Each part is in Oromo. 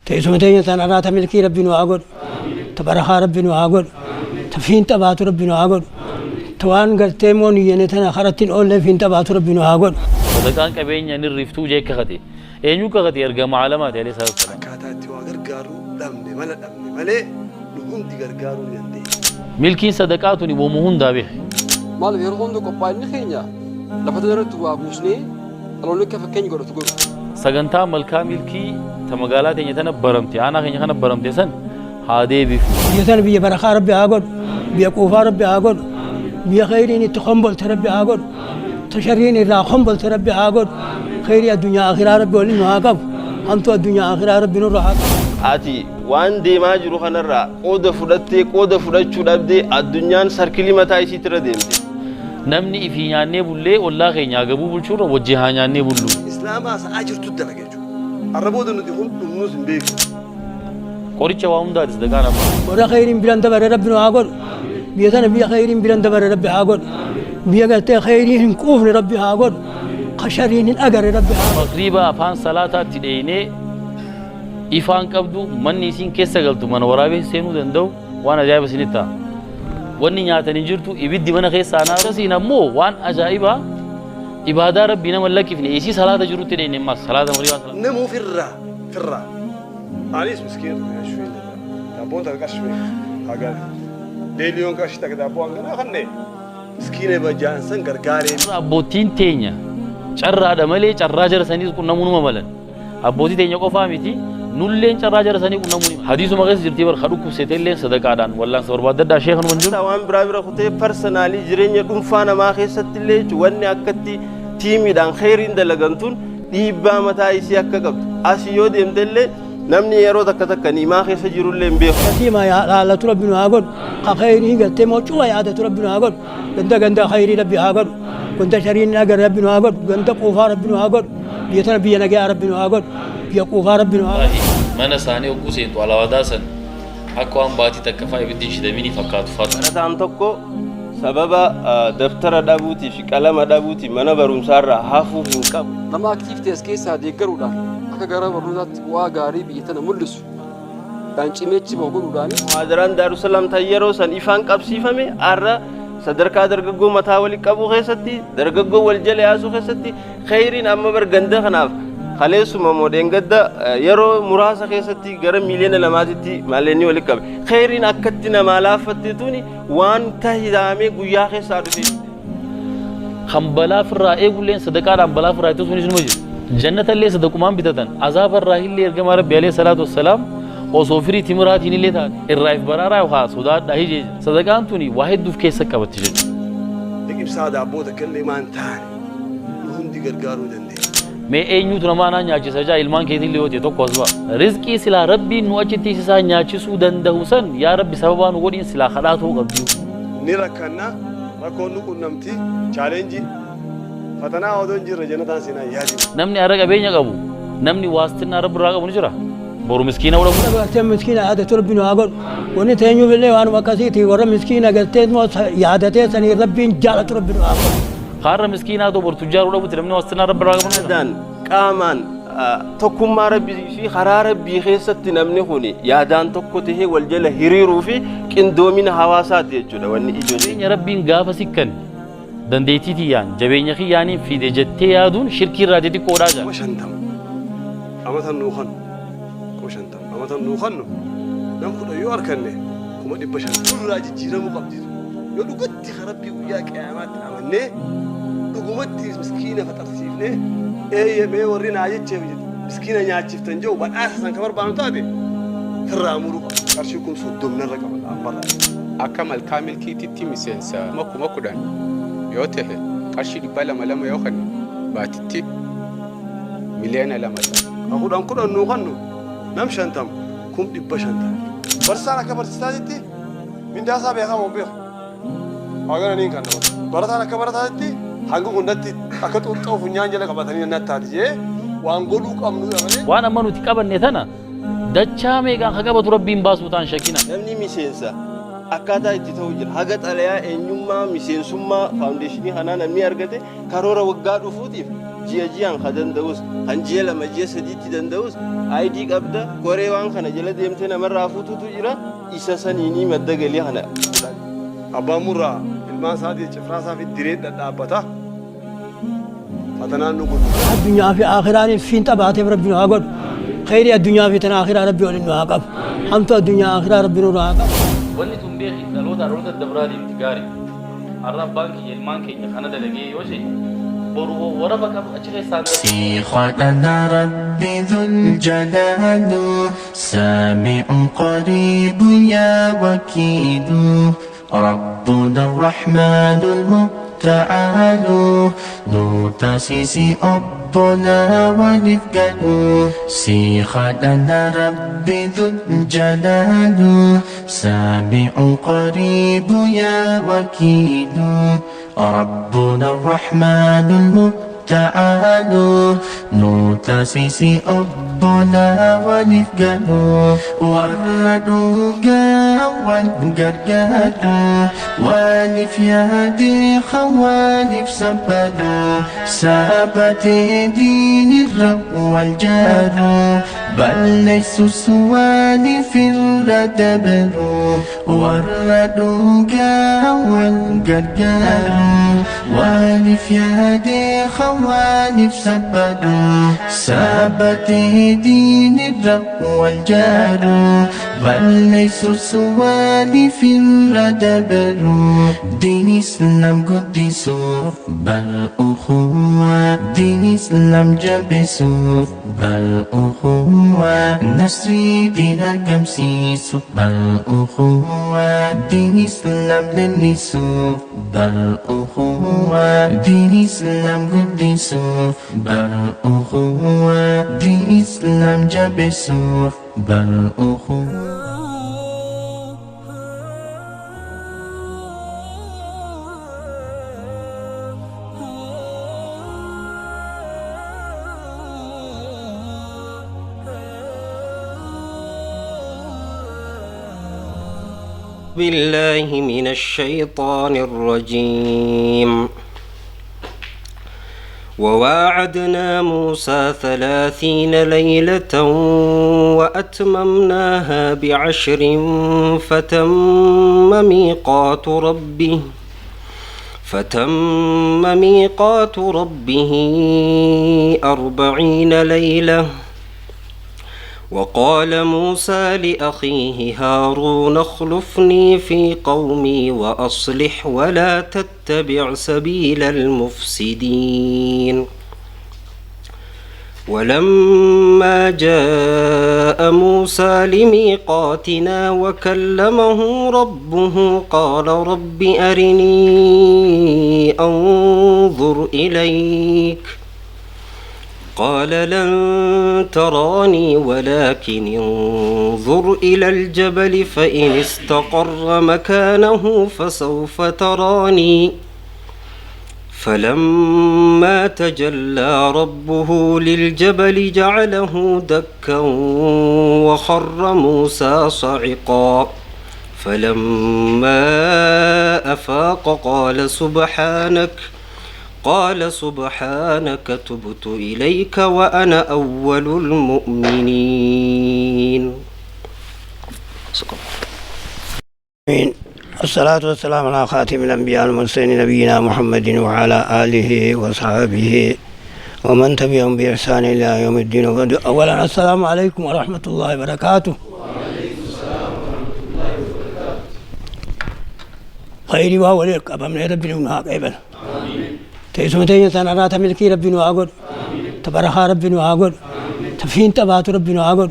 Teessuma teenya tanarraa ta milkii Rabbi nu haa godhu. Ta barakaa Rabbi nu haa godhu. Ta fiinxa baatu Rabbi nu haa godhu. Ta waan gartee immoo niyyane tana karatti hin oollee fiinxa baatu Rabbi nu haa godhu. Sadaqaan qabeenya hin hirriftuu jee kakate. Eenyu kakate? Ergamaa alamaati alayhi salaatu wassalaam. Akkaataa itti waa gargaarru dhabne, mala dhabne malee nu hundi gargaaruu ni dandeenya. Milkiin sadaqaa tuni woma hundaa beeki. Maaliif yeroo hunda qophaa'inni keenya lafa tana irratti waa buusnee dhaloonni akka fakkeenya godhatu godhu. Sagantaa Malkaa Milkii ta magaalaa teenya tana baramte, aanaa keenya kana baramte san haa deebifnu. Biyya tana biyya barakaa Rabbi haa godhu. Biyya quufaa Rabbi haa godhu. Biyya kheyriin itti kombolte Rabbi haa godhu. Ta sharriin irraa kombolte Rabbi haa godhu. Kheyrii addunyaa akhiraa Rabbi waliin nu haa qabu. Hamtuu addunyaa akhiraa Rabbi nurra haa qabu. Ati waan deemaa jiru kanarraa qooda fudhattee qooda fudhachuu dhabdee addunyaan sarkilii mataa isiitirra deemte. Namni ifii nyaannee bullee ollaa keenya agabuu bulchuurra wajji haa nyaannee bullu. Islaamaa sa'aa jirtutti dalaga jechuudha. Arra booda nuti kun dhumnuus hin beeknu. Qoricha waa hundaati sadaqaan amma. Warra kheyriin biran dabare Rabbi nu haa godhu. Biyya tana biyya kheyriin biran dabare Rabbi haa godhu. Biyya gartee kheyrii hin quufne Rabbi haa godhu. Ka sharriin hin agarre Rabbi haa godhu. Maghriba afaan salaataatti dheeynee ifaan qabdu manni isiin keessa galtu mana waraabessi seenuu danda'u waan ajaa'iba isinitti ta'a. Wanni nyaatan hin jirtu ibiddi mana keessaa naaru. Akkasiin ammoo waan ajaa'ibaa ibaadaa Rabbii nama hin lakkifne isii salaata jirutti dheeyne ammaas salaata maghribaa salaata. Namuu firraa firraa anis miskiina tokko nyaachuu hin danda'a. Daabboon takka qarshii meeqa? Hagana. Deeliyoon qarshii takka daabboo hanganaa kanne miskiina bajaan san gargaaree. Abboottiin teenya carraadha malee carraa jara saniis qunnamuu numa malan. Abbootii teenya qofaa miti nulleen carraa jara sanii qunnamuu ni hadiisuma keessa jirtii bar ka dhukkubsetelleen sadaqaadhaan wallaansa barbaaddadhaa sheekha numa hin jiru. Waan biraa bira kutee parsanaalii jireenya dhuunfaa namaa keessatti illee jechuun wanni akkatti tiimiidhaan kheyriin dalagan tun dhiibbaa mataa isii akka qabdu asii yoo deemte illee namni yeroo takka takka ni'imaa keessa jiru illee hin beeku. Yatiima laalatu Rabbi nu haa godhu. Ka kheyrii gartee moo cufa yaadatu Rabbi nu haa godhu. Ganda ganda khayrii Rabbi haa godhu. Ganda shariin hin agarre Rabbi nu haa godhu. Ganda quufaa Rabbi nu haa godhu. Biyya tana biyya nagayaa Rabbi nu haa godhu. Biyya quufaa Rabbi nu haa godhu. Wallaahi mana isaanii hogguu seentu alawaadaa san akka waan baatii takka faa ibiddi hin shidaminii fakkaatu faatu. Barataan tokko sababa dabtara dhabuutii fi qalama dhabuutiin mana barumsaarraa hafuu hin qabu. Nama active ta'e as keessaa deeggaruudhaan akka gara barnootaatti bu'aa gaarii biyya tana mul'isu dhaan cimee achi bahu godhuudhaani. Muhaadaraan Daarusalaam tan yeroo san ifaan qabsiifame har'a sadarkaa dargaggoo mataa wali qabuu keessatti, dargaggoo wal jala yaasuu keessatti kheyriin amma bar ganda kanaaf kaleessuma moo dheengadda yeroo muraasa keessatti gara miiliyoona lamaatitti maalleenni wali qabe. Kheyriin akkatti namaa laaffatte tuni waan tahidaamee guyyaa keessaa dhufe. Kan balaa firraa eegulleen sadaqaadhaan balaa firraa ittisuunis numa jiru. Jannata illee sadaqumaan bitatan. Azaaba irraa illee ergamaa Rabbi alayhi salaatu wassalaam osoo firii timiraatiin illee taate irraa if baraaraa yookaan sodaadhaa hijee. Sadaqaan tuni waa hedduuf keessa qabatti jechuudha. Liqimsaa daabboo takka illee maan taane nu hundi gargaaruu dandeenya. Mee eenyuutu namaa anaa nyaachisa jaa ilmaan keetillee yoo ta'e tokko as ba'a. Rizqii silaa Rabbiin nu achitti isaa nyaachisuu dandahu san yaa Rabbi sababaa nu godhiin silaa kadhaa ta'uu qabdi. Ni rakkanna, rakkoon nu qunnamti, challenge, fatanaa odoo hin jirre jannataan seenaa hin yaadin. Namni har'a qabeenya qabu, namni waastinnaa Rabbi irraa qabu ni jira. Boru miskiina godhamu. Warra gartee miskiina yaadatu Rabbi nu haa godhu. Wanni teenyuuf illee waanuma akkasiiti. Warra miskiina gartee yaadatee sanii Rabbiin jaalatu Rabbi nu haa godhu. Har'a miskiinaa ta'u boru tujjaaruu dhabutti namni waastinnaa Rabbi irraa qabu ni jira. Yaadaan, qaamaan, tokkummaa Rabbii fi karaa Rabbii keessatti namni kun yaadaan tokko tahee wal jala hiriiruu fi qindoomina hawaasaati jechuudha wanni ijoon. Qabeenya Rabbiin gaafa sikkan dandeettii tiyyaan jabeenya kiyyaaniin fide jettee yaaduun shirkii irraa xixiqqoodhaa jedha. 50,000 amatan nuu kannu 50,000 amatan nuu kannu nam 10 yoo arkanne 500,000. Nurraa jijjiiramuu qabdi tun yoo dhugatti ka Rabbii guyyaa qiyaamaatti amannee dhugumatti miskiina faxarsiifnee eeyye mee warri naa jecheef miskiina nyaachiftan jedhu badhaasa san ka barbaannu taate firraa muruu qabna. Qarshii 30,000 narra qaba ammarraa. Akka Malkaa Milkiititti miseensa 10,000 yoo tahe qarshii 200 lama yoo kanne baatitti 2,000,000 taha. Ka 10 10 nuu kannu nam 50 500,000 taha. Barsisaan akka barsiisaatitti mindaa isaa beekaa moo hin beeku? Hagana niin kanna bakka. Barataan akka barataatti hanga kun natti akka xuuxxoo funyaan jala qabatanii natti taati jee waan godhuu qabnudha malee. Waan amma nuti qabanne tana dachaa meeqaan ka qabatu Rabbiin baasuu taan shakkina. Namni miseensa akkaataa itti ta'u jira. Haga xalayaa eenyummaa miseensummaa faawundeeshinii kanaa namni argate karoora waggaa dhufuutiif Ji'a ji'aan ka danda'us, kan ji'a 2 ji'a 3tti danda'us ID qabda, koree waan kana jala deemtee namarraa fuututu jira, isa saniinii madda galii kana. Abbaan Murraa ilmaan isaatii cifraa isaa fi diree dhadhaabbata. Fatanaan nu godhu. Addunyaa fi aakhiraan fiinxa baateef Rabbi nu haa godhu. Kheyrii addunyaa fi tan aakhiraa Rabbi waliin nu haa qabu. Hamtuu addunyaa aakhiraa Rabbi nurraa haa qabu. Wanni tun beeki dhalootaa dhaloota dabraa deemti gaari. Har'a abbaan kiyya ilmaan keenya kana dalagee yoo jedhe boru hoo warafa qabu achi keessaa hin سيخنا ربي ذو الجلال سامع قريب يا وكيل ربنا الرحمن المتعال نوتاسيسي أبنا ونفقل سيخنا ربي ذو الجلال سامع قريب يا وكيل ربنا الرحمن المتعال نوتاسيسي أبنا ونفقل وردوغا والقرقادا والف يدي خوالف سبدا سابت دين الرب والجار بل ليس سوالي في الردبر وردوغا والقرقار والف يدي خوالف سبدا سابت دين الرب والجار بل ليس سوالي في الردبر دين إسلام قدسوا بل أخوة دين إسلام جبسوا بل أخوة نسري دين الجمسيس بل أخوة دين إسلام للنسو بل أخوة دين إسلام قدسوا بل أخوة دين إسلام جبسوا بل أخوة. بالله من الشيطان الرجيم. وواعدنا موسى 30 ليلة وأتممناها ب10 فتم ميقات ربه 40 ليلة. وقال موسى لأخيه هارون اخلفني في قومي وأصلح ولا تتبع سبيل المفسدين. ولما جاء موسى لميقاتنا وكلمه ربه قال رب أرني أنظر إليك. قال لن تراني ولكن انظر إلى الجبل فإن استقر مكانه فسوف تراني. فلما تجلى ربه للجبل جعله دكا وخر موسى صعقا. فلما أفاق قال سبحانك تبت إليك وأنا أول المؤمنين. آمين. الصلاة والسلام على خاتم الأنبياء المرسلين نبينا محمد وعلى آله وصحبه ومن تبعهم بإحسان إلى يوم الدين. أولا السلام عليكم ورحمة الله وبركاته. خيري وهو لك أبا من ربنا ونهاك أيضا. تيسمتين سنرات ملكي ربنا وأقول تبرخا ربنا وأقول تفين تبات ربنا وأقول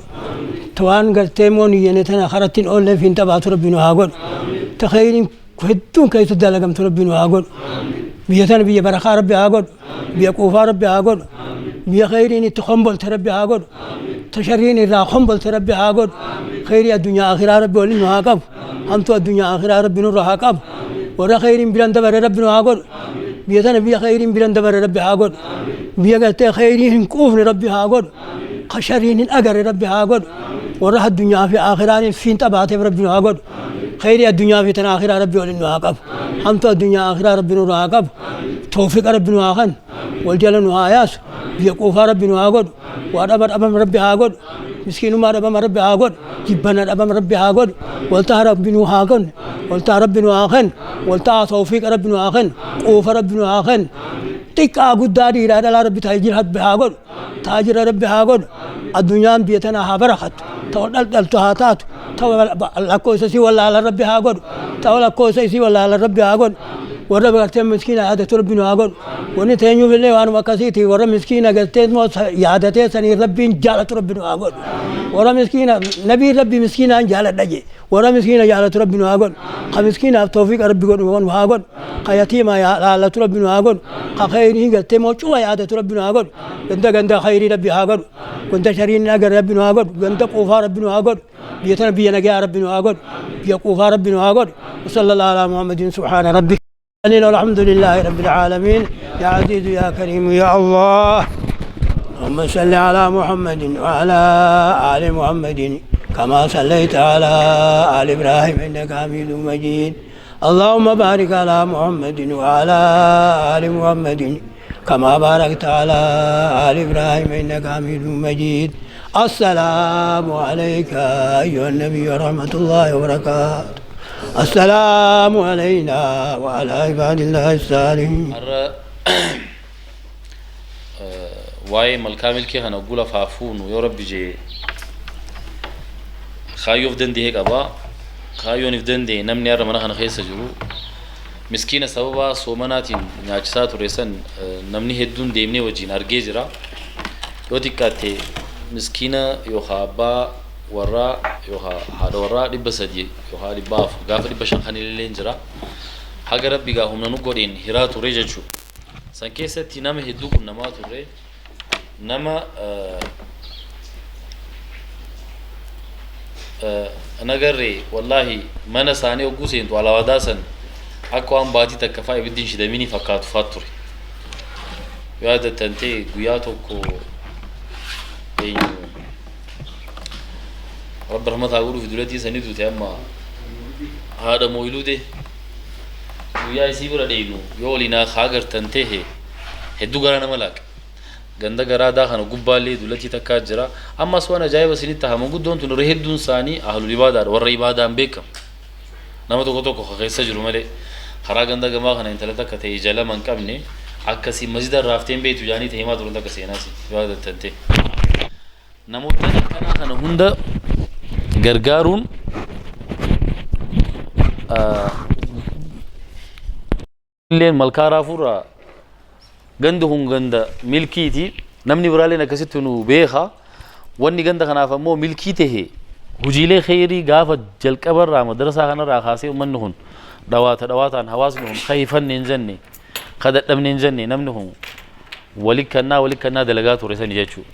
توان قرتيمون ينتنا خرتين أول فين تبات ربنا وأقول تخيرين كهدون كي تدلقم ربنا وأقول بيتنا بيا برخا ربي أقول بيا كوفا ربي أقول بيا خيرين تخنبل تربي أقول تشرين إذا خنبل تربي أقول خيري الدنيا آخرة ربي ولي نهاقب همتو الدنيا آخرة ربي نور ورا خيرين بلان دبر ربي نهاقب بيتنا بيا خيرين بلان دبر ربي هاقول بيا قلت خيرين كوفن ربي هاقول خشرين أجر ربي هاقول وراح الدنيا في آخرة فين تبعت ربي هاقول خيري الدنيا في تنا آخرة ربي ولي نهاقب همتو الدنيا آخرة ربي نور هاقب Tawfiiqa Rabbi nu haa kennu. Wal jala nu haa yaasu. Biyya quufaa Rabbi nu haa godhu. Waa dhaba dhabama Rabbi haa godhu. Miskiinummaa dhabama Rabbi haa godhu. Jibbana dhabama Rabbi haa godhu. Waltaha Rabbi nu haa kennu. Waltaha Rabbi nu haa kennu. Waltaha tawfiiqa Rabbi nu haa kennu. Quufa Rabbi nu haa kennu. Xiqqaa guddaa dhiiraa dhalaa Rabbi taajira Rabbi haa godhu. Taajira Rabbi haa godhu. Addunyaan biyya tanaa haa barakattu. Ta wal dhaldhaltu haa taatu. Ta lakkoofsa isii wallaalan Rabbi haa godhu. Ta lakkoofsa isii wallaalan Rabbi haa godhu. Warra gartee miskiina yaadatu Rabbi nu haa godhu. Wanni teenyuuf illee waanuma akkasiiti. Warra miskiina gartee immoo yaadatee sanii Rabbiin jaalatu Rabbi nu haa godhu. Warra miskiina nabiin Rabbi miskiinaan jaaladha jee. Warra miskiina jaalatu Rabbi nu haa godhu. Ka miskiinaaf tawfiiqa Rabbi godhu nu haa godhu. Ka yatiima laalatu Rabbi nu haa godhu. Ka khayrii gartee immoo cufa yaadatu Rabbi nu haa godhu. Ganda ganda khayrii Rabbi haa godhu. Ganda shariin hin agarre Rabbi nu haa godhu. Ganda quufaa Rabbi nu haa godhu. Biyya tana biyya nagayaa Rabbi nu haa godhu. Biyya quufaa Rabbi nu haa godhu. Wasallallahu alaa Muhammadin subhaana Rabbi. الحمد لله رب العالمين يا عزيز يا كريم يا الله. اللهم صل على محمد وعلى آل محمد كما صليت على آل إبراهيم إنك حميد مجيد. اللهم بارك على محمد وعلى آل محمد كما باركت على آل إبراهيم إنك حميد مجيد. السلام عليك أيها النبي ورحمة الله وبركاته. السلام علينا وعلى عباد الله الصالحين. Har'a waa'ee malkaa milkii kana gula faafuunu yoo Rabbi jee kaayyoof danda'e qaba. Kaayyoon if danda'e namni har'a mana kana keessa jiru miskiina sababa soomanaatiin nyaachisaa ture san namni hedduun deemnee wajjin argee jira. Yoo xiqqaatte miskiina yookaan abbaa warraa yookaan haadha warraa 300 yookaan 400 gaafa 500 kan illee jira. Haga Rabbi gaa humna nu godheen hiraa ture jechuudha. San keessatti nama hedduu qunnamaa turre, nama nagarree wallaahi mana isaanii hogguu seentu alaawadaa san akka waan baatii takka fa'aa ibiddi hin shidaminii fakkaatu fa'aa ture. Yoo yaadattan ta'e guyyaa tokko eenyu Rabbi rahmata haa godhuuf duratti sanii duute amma haadha mooyiluude guyyaa isii bira dheeynu yoo waliin haa gartan ta'e hedduu garaa nama laaqa. Ganda garaadaa kana gubbaallee dullatii takkaa jira. Ammas waan ajaa'iba isinitti taha, manguddoon tun irra hedduun isaanii ahlul ibaadaadha, warra ibaadaan beekamu. Nama tokko tokko ka keessa jiru malee karaa ganda gamaa kana intala takka ta'e ija lama hin qabne akkasii masjida irraa haftee hin beektu jaanii ta'e himaa turan takka seenaasi yoo yaadattan ta'e. Namoottan akkanaa kana hunda gargaaruun illeen malkaa raafuurraa gandi kun ganda milkiiti. Namni biraalleen akkasitti nu beeka. Wanni ganda kanaaf ammoo milkii tahe hojiilee kheyrii gaafa jalqabarraa madrasaa kanarraa kaasee ummanni kun dhawaata dhawaataan hawaasni kun ka hifanne hin jenne, ka dadhabne hin jenne, namni kun wali kannaa wali kannaa dalagaa ture sani jechuudha.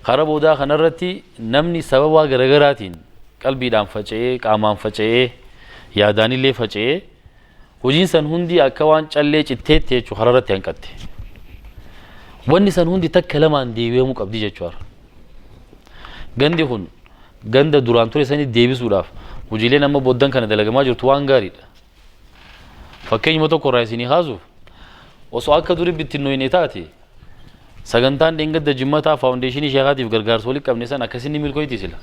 Kara boodaa kanarratti namni sababaa garagaraatiin qalbiidhaan faca'ee, qaamaan faca'ee, yaadaanillee faca'ee hojiin san hundi akka waan callee citteetti jechuudha karaa irratti hanqatte. Wanni san hundi takka lamaan deebi'amuu qabdi jechuudha. Gandi kun ganda duraan ture sanii deebisuudhaaf hojiileen amma booddan kana dalagamaa jirtu waan gaariidha. Fakkeenyuma tokko irraa isinii kaasuuf, osoo akka durii bittinnoyne taate sagantaan dheengadda jimmataa faawundeeshinii sheekaatiif gargaarsa walitti qabne san akkasinni milkoyti sila.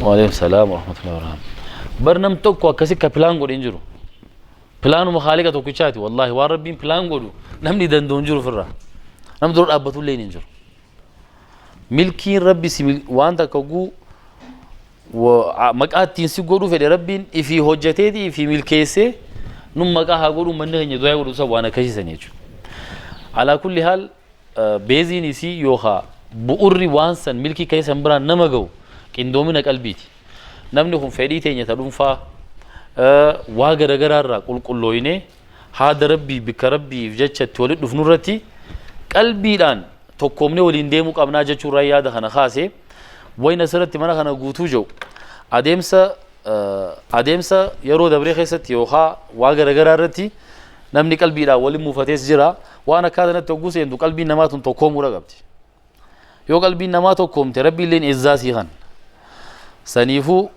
Waalaikum salaam wa rahmatullahi wa barakatuh. Bar nam tokko akkasi ka pilaan godhe hin jiru. Pilaanuma haaliqa tokkichaati, wallaahi waan Rabbiin pilaan godhu namni danda'u hin jiru ofirraa. Namni dura dhaabbatu illee hin jiru. Milkiin Rabbi si waan takka guu maqaa ittiin si godhuu fedhe Rabbiin ifii hojjateeti ifii milkeessee nun maqaa haa godhuu, manni keenya du'aa godhu san waan akkasiisan jechuudha. Alaa kulli haal beeziin isii yookaa bu'urri waan san milkii keessan biraan nama ga'u qindoomina qalbiiti. Namni kun fedhii teenya ta dhuunfaa waa garagaraa irraa qulqullooynee haada Rabbii bikka Rabbiif jecha itti walitti dhufnu irratti qalbiidhaan tokkoomnee waliin deemuu qabnaa jechuu irraa yaada kana kaase. Wayna asirratti mana kana guutuu jiru adeemsa yeroo dabree keessatti yookaa waa garagaraa irratti namni qalbiidhaan waliin muufatees jira. Waan akkaa kanatti hogguu seentu qalbiin namaa tun tokkoomuudha qabdi. Yoo qalbiin namaa tokkoomte Rabbi illeen izzaa sii kan. Saniifuu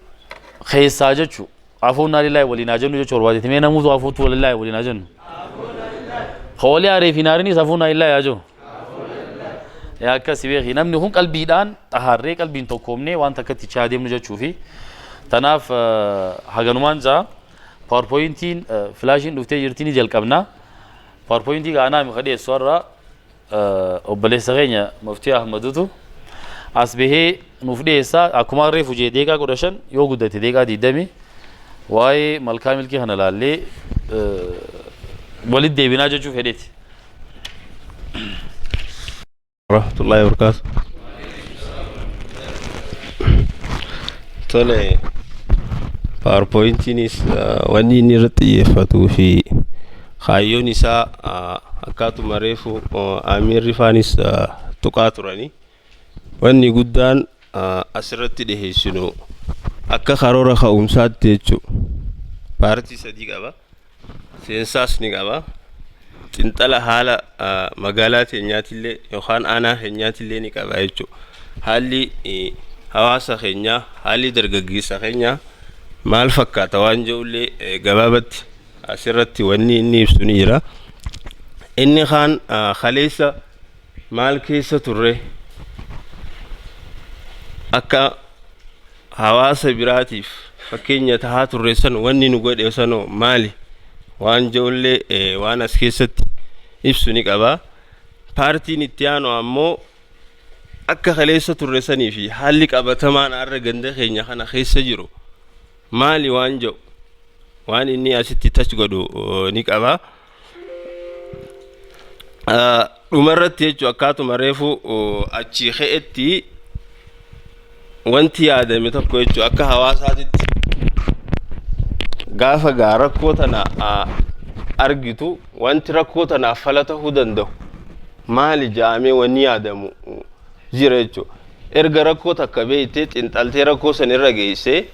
keessaa jechu. Afuunnaa lillaahi waliin haa jennu jechuu barbaadeeti. Mee namuutu afuutu walillaahi waliin haa jennu. Ka walii aaree fi hin aarinis afuunnaa lillaahi haa jennu. Yaa akkasi beeki namni kun qalbiidhaan xahaarree qalbiin tokkoomnee waan takkatti ichaa deemnu jechuufi. Tanaaf haganumaan jaa PowerPointiin filaashiin dhuftee jirti ni jalqabna. PowerPointii gaanaa mi ka dhiyeessu har'a obboleessa keenya Muftii Ahmadutu as bahee nuuf dhiyeessa. Akkuma reefu jee deeqaa 15 yoo guddate deeqaa 20 waa'ee malkaa milkii kana laallee walitti deebinaa jechuu fedheeti. Warahmatullahi wabarakatuh. Tole, PowerPointiinis wanni inni irratti xiyyeeffatuu fi kaayyoon isaa akkaatuma reefu Amiirri faanis tuqaa turani. Wanni guddaan asirratti dhiheessinu akka karoora ka'umsaatti jechuudha. Paartii sadii qaba. Seensaas ni qaba. Xinxala haala magaalaa teenyaatillee yookaan aanaa keenyaatillee ni qaba jechuudha. Haalli hawaasa keenyaa, haalli dargaggeessa keenyaa maal fakkaata waan jedhullee gabaabatti asirratti wanni inni ibsu ni jira. Inni kaan kaleessa maal keessa turre akka hawaasa biraatiif fakkeenya tahaa turre san wanni nu godhe sanoo maali waan jedhullee waan as keessatti ibsu ni qaba. Paartiin itti aanu ammoo akka kaleessa turre sanii fi haalli qabatamaan har'a ganda keenya kana keessa jiru maali waan jedhu waan inni asitti touch godhu ni qaba. Dhumarratti jechuun akkaatuma reefu achii ka'etti wanti yaadame tokko jechuun akka hawaasaatitti gaafa gaa rakkoo tana argitu wanti rakkoo tanaaf fala ta'uu danda'u maali ja'amee wanni yaadamu jira jechuudha. Erga rakkoo takka beektee xinxaltee rakkoo san irra geessee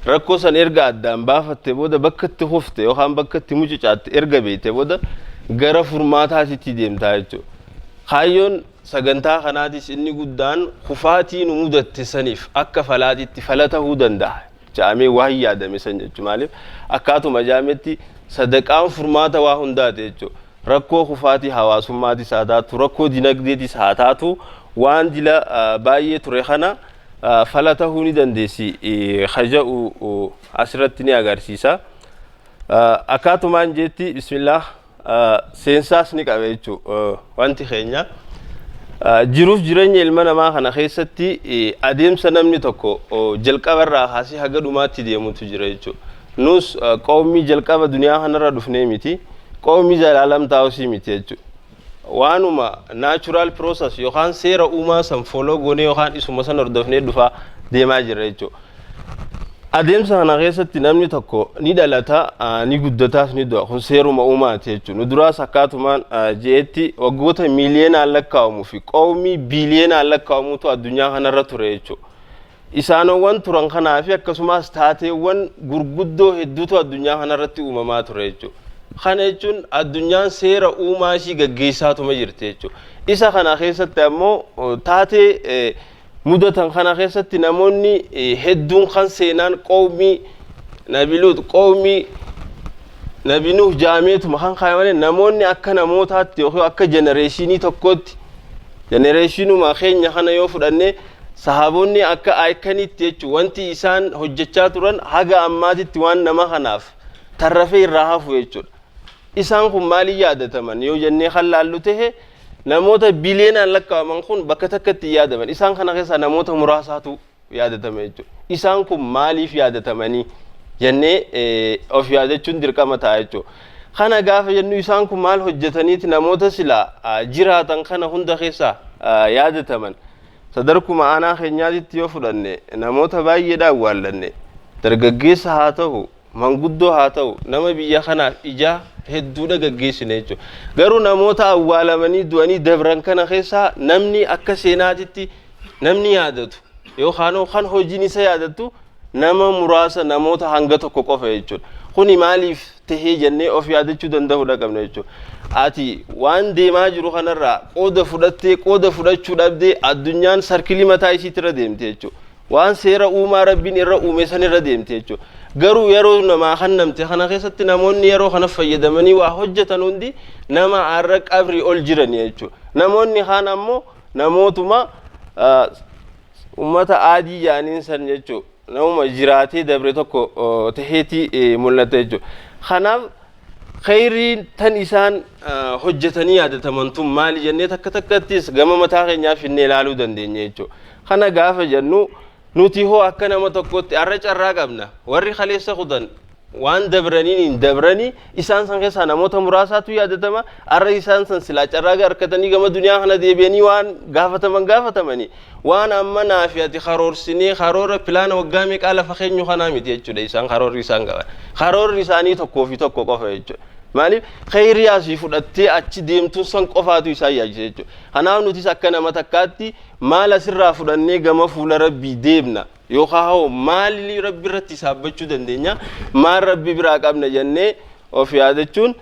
Rakkoo san erga addaan baafatte booda bakka itti kufte yookaan bakka itti mucucaatte erga beekte booda gara furmaataatitti deemtaa jechuudha. Kaayyoon sagantaa kanaatis inni guddaan kufaatii nu mudatte saniif akka falaatitti fala tahuu danda'a ja'amee waan yaadame san jechuudha. Maaliif akkaatuma ja'ametti sadaqaan furmaata waa hundaati jechuudha. Rakkoo kufaatii hawaasummaatis haa taatu, rakkoo dinagdeetis haa taatu waan dila baay'ee ture kana fala tahuu ni dandeessi ka ja'u asirratti ni agarsiisa. Akkaatumaan jeetti bismillah seensaas ni qaba jechuu wanti keenya. Jiruuf jireenya ilma namaa kana keessatti adeemsa namni tokko jalqabarraa kaasee haga dhumaatti deemutu jira jechuudha. Nus qawmii jalqaba duniyaa kanarra dhufnee miti. Qawmii zalaalam taa'usii miti jechuudha. Waanuma natural process yookaan seera uumaa san follow goonee yookaan isuma san hordofnee dhufaa deemaa jirra jechuudha. Adeemsa kana keessatti namni tokko ni dhalata, ni guddataas ni du'a. Kun seeruma uumaati jechuudha. Nu duraas akkaatumaan je'etti waggoota miiliyoonaan lakkaa'amuu fi qawmii biiliyoonaan lakkaa'amutu addunyaa kanarra ture jechuudha. Isaanowwan turan kanaa fi akkasumas taateewwan gurguddoo hedduutu addunyaa kanarratti uumamaa ture jechuudha. Kana jechuun addunyaan seera uumaa ishii gaggeessaatuma jirti jechuudha. Isa kana keessatti ammoo taatee mudatan kana keessatti namoonni hedduun kan seenaan qawmii Nabi Luut, qawmii Nabi Nuh jaameetuma kan kaayamanii namoonni akka namootaatti yookiin akka jenereeshinii tokkootti jenereeshinuma keenya kana yoo fudhanne Sahaabonni akka iconitti jechuun wanti isaan hojjechaa turan haga ammaatitti waan nama kanaaf tarrafee irraa hafu jechuudha. Isaan kun maaliin yaadataman yoo jennee kan laallu tahe namoota biliyeenaan lakkaa'aman kun bakka takkatti hin yaadaman. Isaan kana keessaa namoota muraasaatu yaadatama jechuudha. Isaan kun maaliif yaadatamanii jennee of yaadachuun dirqama ta'a jechuudha. Kana gaafa jennu isaan kun maal hojjetaniiti namoota silaa jiraatan kana hunda keessaa yaadataman. Sadarkuma aanaa keenyaatitti yoo fudhanne namoota baay'eedha awwaallanne. Dargaggeessa haa ta'u, manguddoo haa ta'u, nama biyya kanaaf ijaa hedduudha gaggeessine jechuudha. Garuu namoota awwaalamanii du'anii dabran kana keessaa namni akka seenaatitti namni yaadatu yookaan kan hojiin isa yaadattu nama muraasa namoota hanga tokko qofa jechuudha. Kuni maaliif tahee jennee of yaadachuu danda'uudha qabna jechuudha. Ati waan deemaa jiru kanarraa qooda fudhattee qooda fudhachuu dhabdee addunyaan sarkilii mataa isiitti irra deemte jechuudha. Waan seera uumaa rabbiin irra uume san irra deemte jechuudha. Garuu yeroo namaa kennamte kana keessatti namoonni yeroo kana fayyadamanii waa hojjetan hundi nama har'a qabrii ol jiran jechuudha. Namoonni kaan ammoo namootuma ummata aadii jaaniin san jechuudha. Namuma jiraatee dabre tokko taheeti mul'ata jechuudha. Kanaaf kheyriin tan isaan hojjetanii yaadataman tun maali jennee takka takkattis gama mataa keenyaa finnee ilaaluu dandeenya jechuudha. Kana gaafa jennu, nuti hoo akka nama tokkotti har'a carraa qabna. Warri kaleessa kutan waan dabraniin hin dabranii, isaan san keessaa namoota muraasaatu yaadatama. Har'a isaan san silaa carraa harkatanii gama duniyaa kana deebi'anii waan gaafataman gaafatamanii, waan amma naa fi ati karoorsinee karoora pilaana waggaa meeqaa lafa keenyu kanaa miti jechuudha. Isaan karoorri isaan qaban, karoorri isaanii tokkoo fi tokko qofa jechuudha. Maaliif? Kheyrii asii fudhattee achi deemtuun san qofaatu isaan yaachisa jechuudha. Kanaaf nutis akka nama takkaatti maal asirraa fudhannee gama fuula Rabbii deemna, yookaan hoo maali Rabbi irratti saabbachuu dandeenya, maal Rabbi biraa qabna jennee of yaadachuun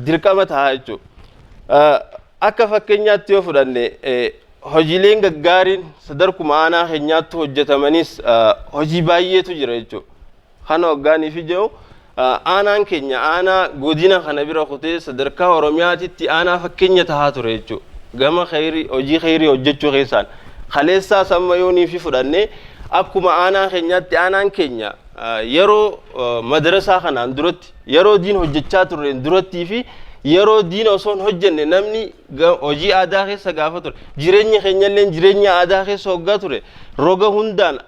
dirqama ta'a jechuudha. Akka fakkeenyaatti yoo fudhanne, hojiileen gaggaariin sadarkuma aanaa keenyaatti hojjetamanis hojii baay'eetu jira jechuudha. Kana waggaanii fi jiru aanaan keenya aanaa godina kana bira kutee sadarkaa Oromiyaatitti aanaa fakkeenya tahaa ture jechuudha. Gama kheyrii, hojii kheyrii hojjechuu keessaan kaleessaa samma yoonii fi fudhannee, akkuma aanaa keenyaatti aanaan keenya yeroo madarasaa kanaan duratti, yeroo diin hojjechaa turreen durattii fi yeroo diin osoo hin hojjenne namni hojii aadaa keessa gaafa ture, jireenya keenyallee jireenya aadaa keessa hoggaa ture, roga hundaan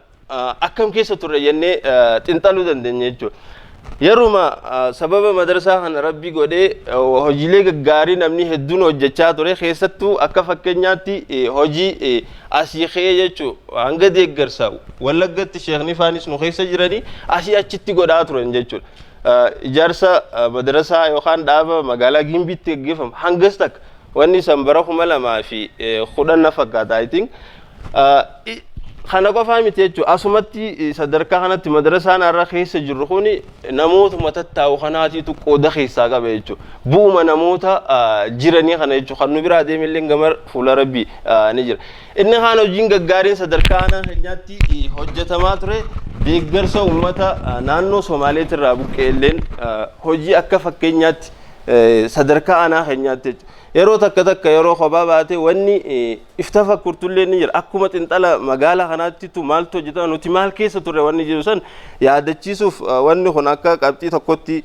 akkam keessa turre jennee xinxaluu dandeenya jechuudha. Yeruma sababa madrasaa kana Rabbi godhee hojiilee gaggaarii namni hedduun hojjechaa ture, keessattuu akka fakkeenyaatti hojii asii ka'ee jechuu hanga deeggarsa Wallaggatti sheekni faanis nu keessa jiranii asii achitti godhaa turan jechuudha. Ijaarsa madrasaa yookaan dhaaba magaalaa Gimbiitti gaggeeffamu hangas takka wanni san bara 2010 na fakkaata, I think. Kana qofaa miti jechuudha. Asumatti sadarkaa kanatti madrasaan har'a keessa jirru kun namootuma tattaa'u kanaatiitu qooda keessaa qaba jechuudha. Bu'uma namoota jiranii kana jechuudha. Kan nu biraa deemillee gama fuula Rabbii ni jira. Inni kaan hojiin gaggaariin sadarkaa aanaa keenyaatti hojjetamaa ture deeggarsa uummata naannoo Somaaleetirraa buqqee illeen hojii akka fakkeenyaatti sadarkaa aanaa keenyaatti jechuudha. Yeroo takka takka yeroo kophaa baate wanni ifta fakkurtullee ni jira. Akkuma xinxala magaalaa kanaattitu maaltu hojjetama, nuti maal keessa turre wanni jiru san yaadachiisuuf wanni kun akka qabxii tokkotti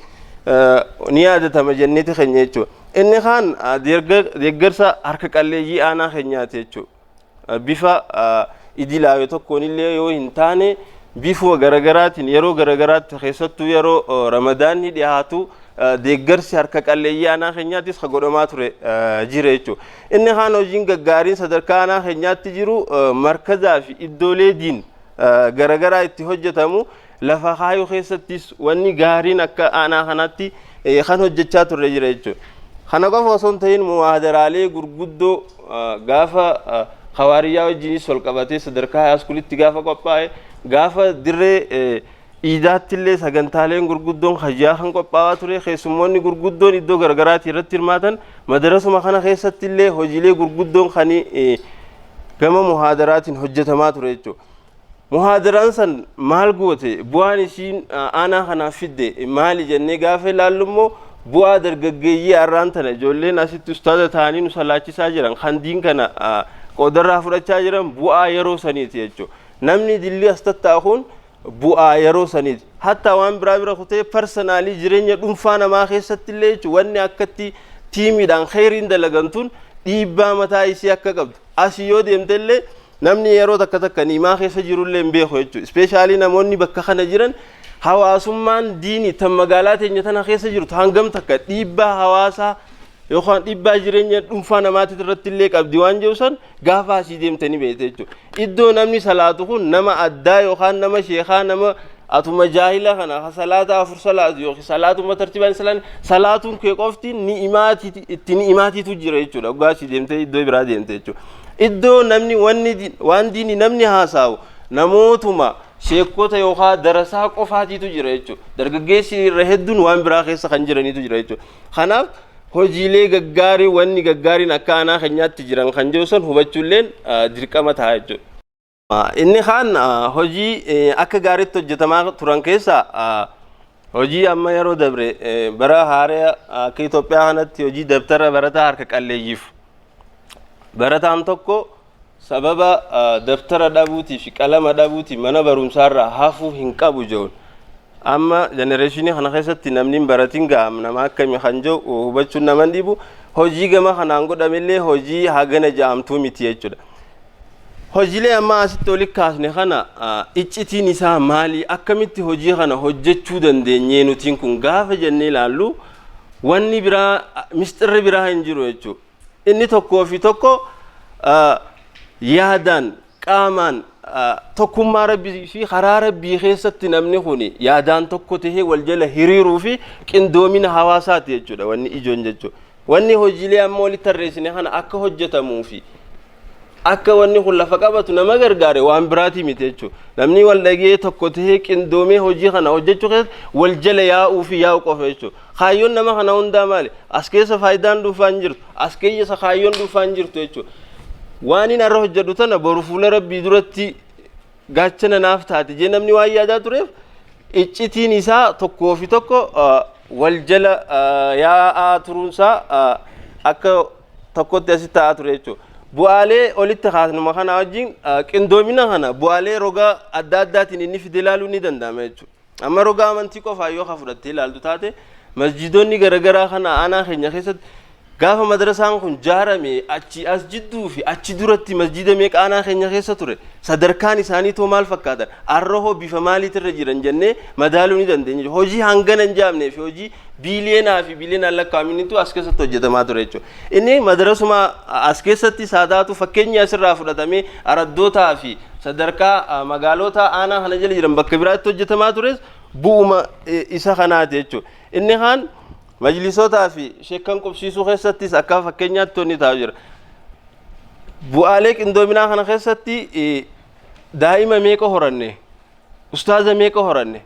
ni yaadatama jenneeti keenya jechuudha. Inni kaan deeggarsa harka qalleeyyii aanaa keenyaati jechuudha. Bifa idilaawee tokkoon illee yoo hin taane, bifuma garagaraatiin yeroo garagaraatti, keessattuu yeroo Ramadaanni dhiyaatu, deeggarsi harka qalleeyyii aanaa keenyaattis ka godhamaa ture jira jechuudha. Inni kaan hojiin gaggaariin sadarkaa aanaa keenyaatti jiru markazaa fi iddoolee diin garagaraa itti hojjetamu lafa kaayuu keessattis wanni gaariin akka aanaa kanaatti kan hojjechaa turre jira jechuudha. Kana qofa osoo hin ta'in, muhaadaraalee gurguddoo gaafa hawaariyyaa wajjinis wal qabatee sadarkaa haayiskuulitti gaafa qophaa'e, gaafa dirree iidaatti illee sagantaaleen gurguddoon hajjaa kan qophaa'aa ture, keessummoonni gurguddoon iddoo garagaraati irratti hirmaatan, madarasuma kana keessatti illee hojiilee gurguddoon kan gama muhaadaraatiin hojjetamaa ture jechuudha. Muhaadaraan san maal goote, bu'aan isiin aanaa kanaaf fidde maali jennee gaafa ilaallu immoo, bu'aa dargaggeeyyii har'aan tana ijoolleen asitti ustaaza ta'anii nu salaachisaa jiran, kan diin kana qoodarraa fudhachaa jiran, bu'aa yeroo saniiti jechuudha. Namni dilli as tattaa'u kun bu'aa yeroo saniiti. Hatta waan biraa bira kutee personally jireenya dhuunfaa namaa keessatti illee jechuudha, wanni akkatti tiimiidhaan kheyriin dalagan tun dhiibbaa mataa isii akka qabdu. Asii yoo deemte illee namni yeroo takka takka niimaa keessa jirullee hin beeku jechuudha. Especially namoonni bakka kana jiran, hawaasummaan diinii tan magaalaa teenya tana keessa jirtu hangam takka dhiibbaa hawaasaa yookaan dhiibbaa jireenya dhuunfaa namaati irratti illee qabdi waan jiru san gaafa asii deemtanii beekte jechuudha. Iddoo namni salaatu kun nama addaa yookaan nama sheekaa, nama atuma jaahila kana ka salaata afur salaatu yookiin salaatuma tartiibaan salaan salaatuun kee qofti ni'imaati itti ni'imaatiitu jira jechuudha. Waggaa asii deemtee iddoo biraa deemte jechuudha. Iddoo namni wanni waan diini namni haasa'u namootuma sheekota yookaan darasaa qofaatiitu jira jechuudha. Dargaggeessi irra hedduun waan biraa keessa kan jiraniitu jira jechuudha. Kanaaf hojiilee gaggaarii, wanni gaggaariin akka aanaa keenyaatti jiran kan jiru san hubachuulleen dirqama ta'a jechuudha. Inni kaan hojii akka gaariitti hojjetamaa turan keessaa hojii amma yeroo dabre bara haaraa akka Itoophiyaa kanatti hojii dabtara barataa harka qalleeyyiif barataan tokko sababa dabtara dhabuutii fi qalama dhabuutii mana barumsaarraa hafuu hin qabu jechuun amma jenereeshinii kana keessatti namni hin baratin ga'am nama akkamii kan jiru hubachuun nama hin dhibu. Hojii gama kanaan godhamellee hojii hagana ja'amtuu miti jechuudha. Hojiilee amma asitti oli kaasne kana iccitiin isaa maali? Akkamitti hojii kana hojjechuu dandeenyee nutiin kun gaafa jennee ilaallu, wanni biraa misxirri biraa hin jiru jechuudha. Inni tokkoo fi tokko yaadaan, qaamaan, tokkummaa Rabbii fi karaa Rabbii keessatti namni kun yaadaan tokko tahee wal jala hiriiruu fi qindoomina hawaasaati jechuudha wanni ijoon jechuudha. Wanni hojiilee amma walitti tarreessine kana akka hojjetamuu fi akka wanni kun lafa qabatu nama gargaare waan biraatii miti jechuudha. Namni wal dhagee tokko tahee qindoomee hojii kana hojjechuu keessatti wal jala yaa'uu fi yaa'u qofa jechuudha. Kaayyoon nama kana hundaa maali? As keessa faayidaan dhuunfaa hin jirtu. As keessa kaayyoon dhuunfaa hin jirtu jechuudha. Waan inni har'a hojjedhu tana boru fuula Rabbii duratti gaachana naaf taate jee namni waan yaadaa tureef, iccitiin isaa tokkoo fi tokko wal jala yaa'aa turuunsaa akka tokkotti asitti ta'aa ture jechuudha. Bu'aalee olitti kaasnuma kana wajjin qindoomina kana bu'aalee roga adda addaatiin inni fide ilaaluun ni danda'ama jechuudha. Amma roga amantii qofaa yoo ka fudhattee ilaaltu taate, masjiidonni garaagaraa kana aanaa keenya keessatti gaafa madrasaan kun jaarame achi as jidduu fi achi duratti masjiida meeqa aanaa keenya keessa ture, sadarkaan isaanii too maal fakkaatan, arra hoo bifa maaliitirra jiran jennee madaaluu ni dandeenya. Hojii hangana hin jaamnee fi hojii biiliyoonaa fi biiliyoonaan lakkaa'aminitu as keessatti hojjetamaa ture jechuudha. Inni madrasuma as keessatti saadaatu fakkeenya asirraa fudhatamee araddootaa fi sadarkaa magaalota aanaa kana jala jiran bakka biraatti hojjetamaa tures bu'uma isa kanaati jechuudha. Inni kaan majlisotaa fi sheekkan qubsiisuu keessattis akka fakkeenyaatti wanni taa'u jira. Bu'aalee qindoominaa kana keessatti daa'ima meeqa horanne, ustaaza meeqa horanne,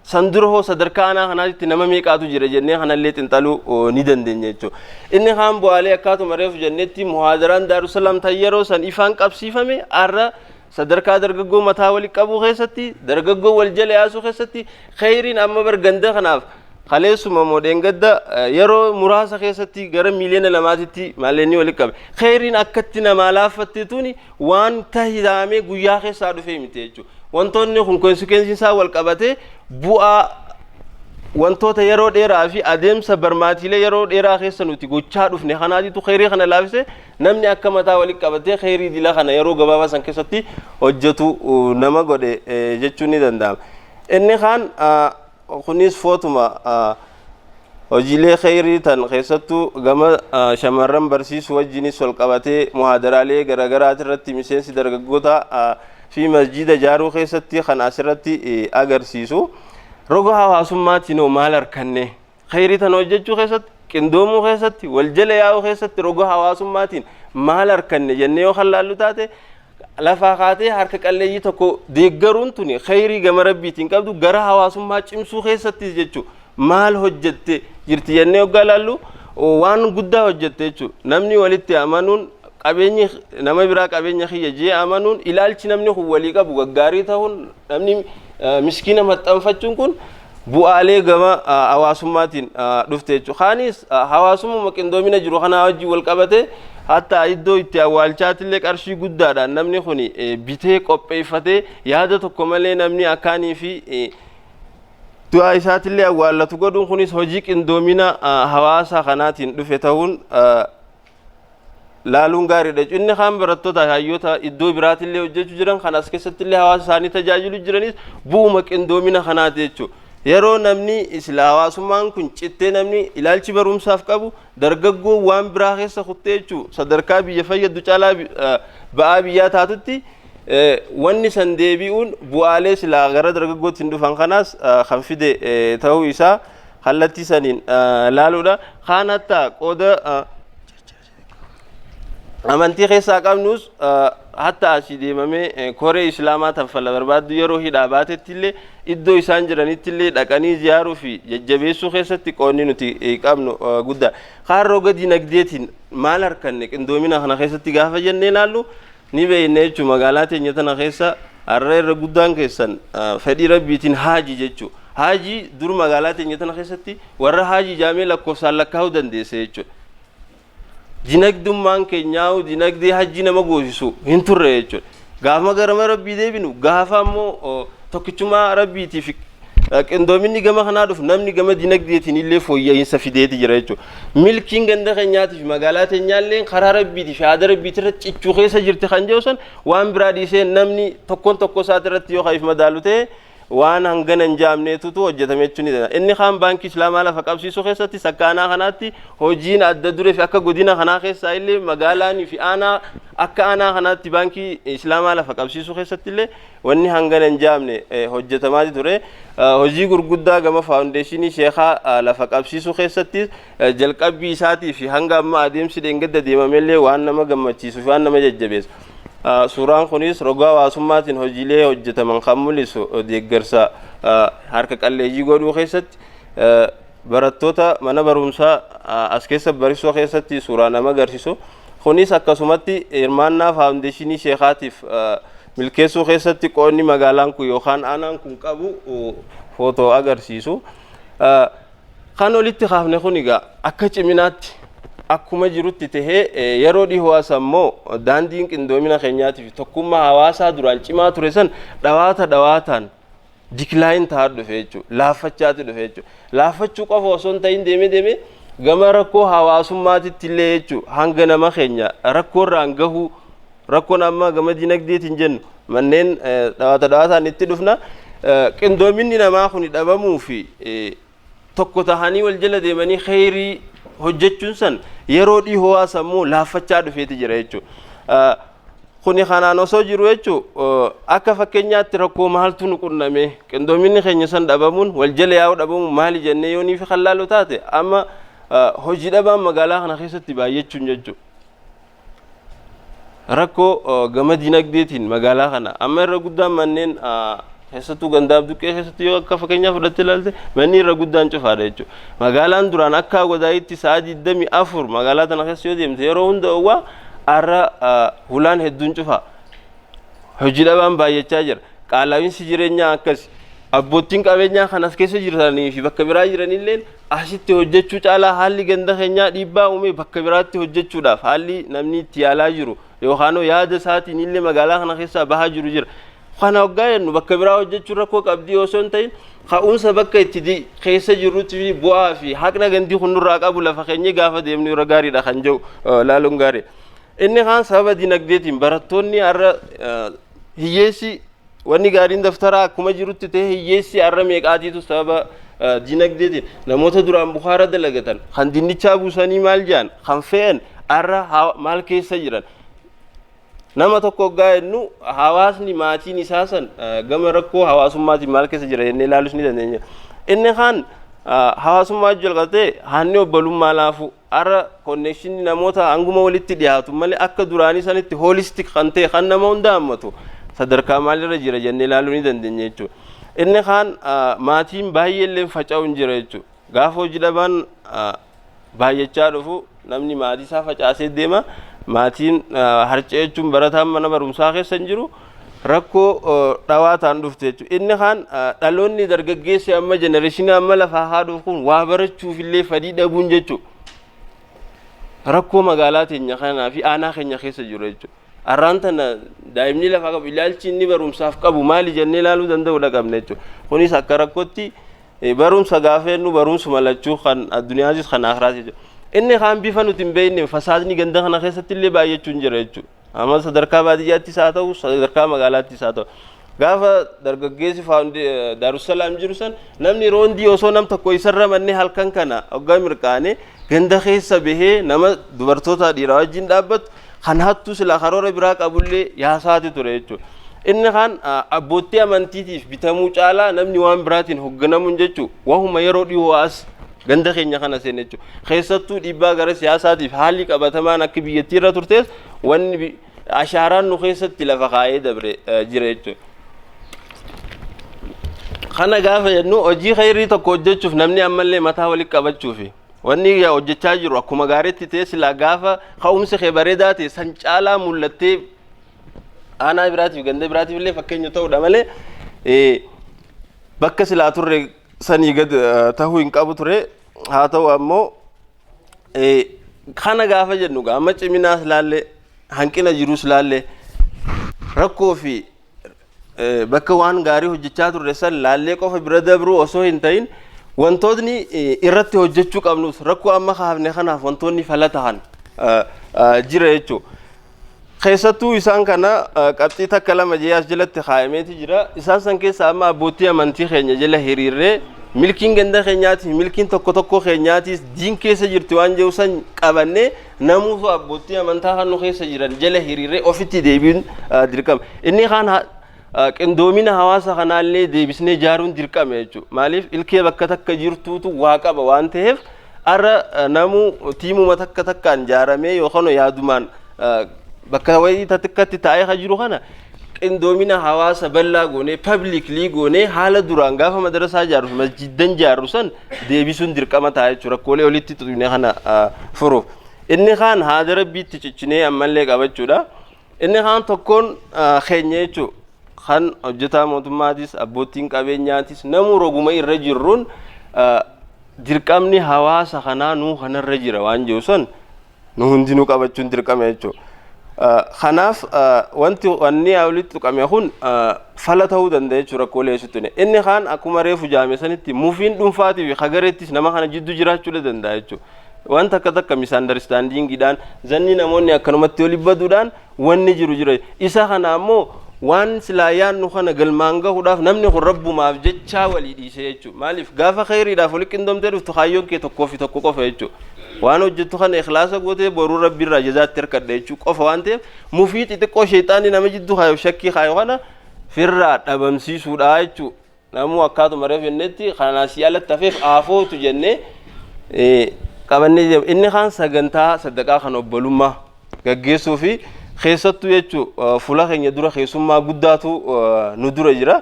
san dura hoo sadarkaa aanaa kanaatti nama meeqaatu jira jennee kanallee xinxaluu ni dandeenya jechuudha. Inni kaan bu'aalee akkaatuma reefu jennetti muhaadaraan Daarusalaam tan yeroo san ifaan qabsiifame har'a sadarkaa dargaggoo mataa wali qabuu keessatti, dargaggoo wal jala yaasuu keessatti, kheyriin amma bar ganda kanaaf kaleessuma moo dheengadda yeroo muraasa keessatti gara 2 miiliyoona maalleenni wali qabe. Kheyriin akkatti namaa laaffatte tuni waan tahidaamee guyyaa keessaa dhufee miti jechuudha. Wantoonni kun consequence isaa wal qabatee bu'aa wantoota yeroo dheeraa fi adeemsa barmaatiilee yeroo dheeraa keessa nuti gochaa dhufne kanaatitu kheyrii kana laafise, namni akka mataa walitti qabatee kheyrii dila kana yeroo gabaabaa san keessatti hojjetu nama godhe jechuun ni danda'ama. Inni kaan kunis footuma hojiilee kheyrii tan keessattuu gama shamarran barsiisuu wajjinis wal qabatee muhaadaraalee garaagaraati irratti miseensi dargaggoota fi masjiida ijaaruu keessatti kan asirratti agarsiisu. Roga hawaasummaatiin hoo maal harkanne? Kheyrii tan hojjechuu keessatti, qindoomuu keessatti, wal jala yaa'uu keessatti roga hawaasummaatiin maal harkanne jennee yoo kan laallu taate, lafaa kaatee harka qalleeyyii tokko deeggaruun tuni kheyrii gama Rabbiitiin qabdu gara hawaasummaa cimsuu keessattis jechuudha. Maal hojjette jirti jennee hoggaa laallu, waan guddaa hojjette jechuudha. Namni walitti amanuun, qabeenyi nama biraa qabeenya kiyya jee amanuun, ilaalchi namni kun walii qabu gaggaarii ta'uun, namni miskiina maxxanfachuun kun bu'aalee gama hawaasummaatiin dhufte jechuudha. Kaanis hawaasummaa qindoomina jiru kanaa wajjin wal qabate hatta iddoo itti awwaalchaatillee qarshii guddaadhaan namni kun bitee qopheeffatee yaada tokko malee namni akkaanii fi du'aa isaatillee awwaallatu godhuun kunis hojii qindoomina hawaasa kanaatiin dhufe ta'uun laaluun gaariidha. Inni kaan barattoota hayyoota iddoo biraatillee hojjechuu jiran kan as keessattillee hawaasa isaanii tajaajilu jiranis bu'uma qindoomina kanaati jechuudha. Yeroo namni isla hawaasummaan kun cittee, namni ilaalchi barumsaaf qabu dargaggoo waan biraa keessa kuttee jechuudha, sadarkaa biyya fayyaddu caalaa ba'aa biyyaa taatutti wanni san deebi'uun bu'aalee silaa gara dargaggootti hin dhufan kanaas kan fide ta'uu isaa kallattii saniin laaluudha. Kaan hatta qooda amantii keessaa qabnus hatta asii deemamee koree islaamaa tanfala barbaaddu yeroo hidhaa baatetti illee iddoo isaan jiranitti illee dhaqanii ziyaaruu fi jajjabeessuu keessatti qoonni nuti qabnu guddaa. Kaan roga dinagdeetiin maal harkanne qindoomina kana keessatti gaafa jennee ilaallu, Ni beeyna jechuun magaalaa teenya tana keessa har'a irra guddaan keessan fedhii Rabbiitiin haaji jechuudha. Haajii dur magaalaa teenya tana keessatti warra haajii jaamee lakkoofsaan lakkaa'uu dandeesse jechuudha. Dinagdummaan keenyaa'u dinagdee hajji nama goosisu hin turre jechuudha. Gaafa garama Rabbii deebinu, gaafa ammoo tokkichummaa Rabbiitiif qindoominni gama kanaa dhufu, namni gama dinagdeetiin illee fooyya'insa fideeti jira jechuudha. Milkiin ganda keenyaatiif magaalaa teenyaallee karaa Rabbiitiif yaada Rabbiitii irratti cichuu keessa jirti kan jedhu san waan biraa dhiisee namni tokkoon tokko isaati irratti yoo ka'if madaalu ta'e, waan hangana hin jaamneetutu hojjetame jechuun ni danda'a. Inni kaan baankii Islaamaa lafa qabsiisuu keessatti sakka aanaa kanaatti hojiin adda duree fi akka godina kanaa keessaa illee magaalaanii fi aanaa akka aanaa kanaatti baankii Islaamaa lafa qabsiisuu keessatti illee wanni hangana hin jaamne hojjetamaa ture. Hojii gurguddaa gama faawundeeshinii sheekaa lafa qabsiisuu keessatti jalqabbii isaatii fi hanga amma adeemsi dheengadda deemamellee waan nama gammachiisu fi waan nama jajjabeessu. Suuraan kunis roga hawaasummaatiin hojiilee hojjetaman kan mul'isu, deeggarsa harka qalleeyyii godhuu keessatti, barattoota mana barumsaa as keessa barisoo keessatti suuraa nama agarsiisu. Kunis akkasumatti hirmaannaa faawundeeshinii sheekaatiif milkeessuu keessatti qoonni magaalaan kun yookaan aanaan kun qabu footoo agarsiisu. Kan olitti kaafne kun egaa akka ciminaatti akkuma jirutti tahee, yeroo dhihoo as ammoo daandiin qindoomina keenyaatiif tokkummaa hawaasaa duraan cimaa ture san dhawaata dhawaataan decline ta'aa dhufe jechuudha. Laaffachaati dhufe jechuudha. Laaffachuu qofa osoo hin ta'in, deemee deemee gama rakkoo hawaasummaatitti illee jechuudha, hanga nama keenya rakkoo irraan gahuu. Rakkoon amma gama dinagdeetiin jennu manneen dhawaata dhawaataan itti dhufna. Qindoominni namaa kun dhabamuu fi tokko tahanii wal jala deemanii kheyrii hojjechuun san yeroo dhihoo as ammoo laaffachaa dhufeeti jira jechuudha. Kuni kanaan osoo jiru jechuun, akka fakkeenyaatti rakkoo maaltu nu qunname, qindoominni keenya san dhabamuun, wal jala yaa'uu dhabamuun maali jennee yoo niifi kan laalu taate, amma hojii dhabaan magaalaa kana keessatti baay'achuun jechuudha. Rakkoo gama dinagdeetiin magaalaa kana amma irra guddaan manneen, keessattuu gandaaf duqqee keessatti yoo akka fakkeenyaa fudhattee ilaalte, manni irra guddaan cufaadha jechuudha. Magaalaan duraan akka godaayitti sa'a 24 magaalaa tana keessa yoo deemte yeroo hunda oowwaa, har'a hulaan hedduun cufaa. Hojii dhabaan baay'achaa jira. Qaala'iinsi jireenyaa akkas. Abboottiin qabeenyaa kan as keessa jiranii fi bakka biraa jiranillee asitti hojjechuu caalaa haalli ganda keenyaa dhiibbaa uume bakka biraatti hojjechuudhaaf haalli namni itti yaalaa jiru yookaan yaada isaatiin illee magaalaa kana keessaa bahaa jiru jira. Kana hoggaa jennu, bakka biraa hojjechuun rakkoo qabdii osoo hin ta'in, ka'umsa bakka itti keessa jirrutti fi bu'aa fi haqna gandii kun nurraa qabu lafa keenya gaafa deemnu irra gaariidha kan jedhu laaluun gaarii. Inni kaan sababa dinagdeetiin barattoonni har'a hiyyeessi, wanni gaariin daftaraa akkuma jirutti ta'e, hiyyeessi har'a meeqaatiitu sababa dinagdeetiin namoota duraan bukaara dalagatan, kan dinnichaa buusanii maal jedhan, kan fe'an, har'a maal keessa jiran. Nama tokko hoggaa jennu, hawaasni maatiin isaa san gama rakkoo hawaasummaatiin maal keessa jira jennee ilaaluus ni dandeenya. Inni kaan hawaasummaa jalqabtee haanni obbolummaa laafu, har'a connectionni namoota hanguma walitti dhiyaatu malee akka duraanii sanitti holistic kan ta'e, kan nama hunda hammatu sadarkaa maalirra jira jennee ilaaluu ni dandeenya jechuudha. Inni kaan maatiin baay'ee illee faca'u hin jira jechuudha. Gaafa hojii dhabaan baay'achaa dhufu, namni maatii isaa facaasee deema. Maatiin harcee jechuun barataan mana barumsaa keessa hin jiru. Rakkoo dhawaa ta'an dhufte jechuudha. Inni kaan dhaloonni dargaggeessi amma generationii amma lafaa haa dhufu kun waa barachuuf illee fedhii dhabuun jechuudha. Rakkoo magaalaa teenya kanaa fi aanaa keenya keessa jiru jechuudha. Har'aan tana daa'imni lafaa qabu ilaalchi inni barumsaaf qabu maali jennee ilaaluu danda'uudha qabna jechuudha. Kunis akka rakkootti barumsa gaafa jennu barumsuma lachuu, kan addunyaatis kan akiraas jechuudha. Inni kaan bifa nuti hin beekne fasaadni ganda kana keessatti illee baay'achuun jira jechuudha. Amma sadarkaa baadiyyaattis haa ta'u, sadarkaa magaalaattis haa ta'u. Gaafa dargaggeessi Daarussalaam jiru san, namni roondii osoo nam tokko isarra mannee halkan kana hoggaa mirqaane ganda keessa bahee nama dubartoota dhiiraa wajjin dhaabbatu kan hattuu sila karoora biraa qabullee yaasaati ture jechuudha. Inni kaan abboottii amantiitiif bitamuu caalaa namni waan biraatiin hoogganamuun jechuudha. Wahuma yeroo dhiyoo as ganda keenya kana seene jechuudha. Keessattuu dhiibbaa gara siyaasaatiif haalli qabatamaan akka biyyattii irra turtes wanni ashaaraan nu keessatti lafa kaa'ee dabre jira jechuudha. Kana gaafa jennu, hojii khayrii tokko hojjechuuf namni ammallee mataa walitti qabachuufi wanni hojjechaa jiru akkuma gaariitti ta'e, silaa gaafa ka'umsi kee bareedaa ta'e san caalaa mul'attee Aanaa biraatiif ganda biraatiif illee fakkeenya ta'uudha malee bakka silaa turre sanii gad tahuu hin qabu ture. Haa ta'u ammoo kana gaafa jennu amma ciminaas laallee, hanqina jirus laallee, rakkoo fi bakka waan gaarii hojjechaa turre san laallee qofa bira dabruu osoo hin ta'in, wantootni irratti hojjechuu qabnus, rakkoo amma kaafne kanaaf wantoonni fala tahan jira jechuudha. Keessattuu isaan kana qabxii takka lama jee as jalatti kaayameeti jira. Isaan san keessa amma abbootii amantii keenya jala hiriirree, milkiin ganda keenyaatiif milkiin tokko tokko keenyaatiis diin keessa jirti waan jiru san qabannee, namuutu abbootii amantaa kan nu keessa jiran jala hiriirree ofitti deebiin dirqama. Inni kaan qindoomina hawaasa kanaallee deebisnee ijaaruun dirqama jechuudha. Maaliif, ilkee bakka takka jirtuutu waa qaba waan ta'eef, har'a namuu tiimuma takka takkaan ijaaramee yookaan yaadumaan bakka wayii takkatti taa'ee kan jiru kana, qindoomina hawaasa bal'aa goonee, publicly goonee, haala duraan gaafa madarasaa ijaarru, masjiddan ijaarru san deebisuun dirqama ta'a jechuudha, rakkoolee olitti tuqne kana furuuf. Inni kaan haada Rabbiitti ciccinee ammallee qabachuudha. Inni kaan tokkoon keenya jechuudha. Kan hojjetaa mootummaatis, abbootiin qabeenyaatis, namuu roguma irra jirruun dirqamni hawaasa kanaa nuu kanarra jira waan jiru san nu hundinuu qabachuun dirqama jechuudha. Kanaaf wanti wanni olitti tuqame kun fala ta'uu danda'a jechuudha rakkoolee asitti. Inni kaan akkuma reefu jaame sanitti mufiin dhuunfaatii fi hagareettis nama kana jidduu jiraachuu danda'a jechuudha. Waan takka takka misunderstandingiidhaan zanni namoonni akkanumatti oli baduudhaan wanni jiru jira. Isa kana ammoo waan silaa yaannu kana galmaan gahuudhaaf namni kun Rabbumaaf jechaa walii dhiise jechuudha. Maaliif, gaafa khayriidhaaf wali qindoomtee dhuftu kaayyoon kee tokkoo fi tokko qofa jechuudha. Waan hojjettu kana ikhlaasa gootee boruu Rabbi irraa jazaatti harkadha jechuu qofa waan ta'eef, mufii xixiqqoo sheexaanni nama jidduu kaayu, shakkii kaayu kana firraa dhabamsiisuudha jechuudha. Namuu akkaatuma reef jennetti kanaa si alatti hafeef aafootu jennee qabannee deema. Inni kaan sagantaa sadaqaa kan obbolummaa gaggeessuu fi keessattuu jechuu fuula keenya dura keessummaa guddaatu nu dura jira.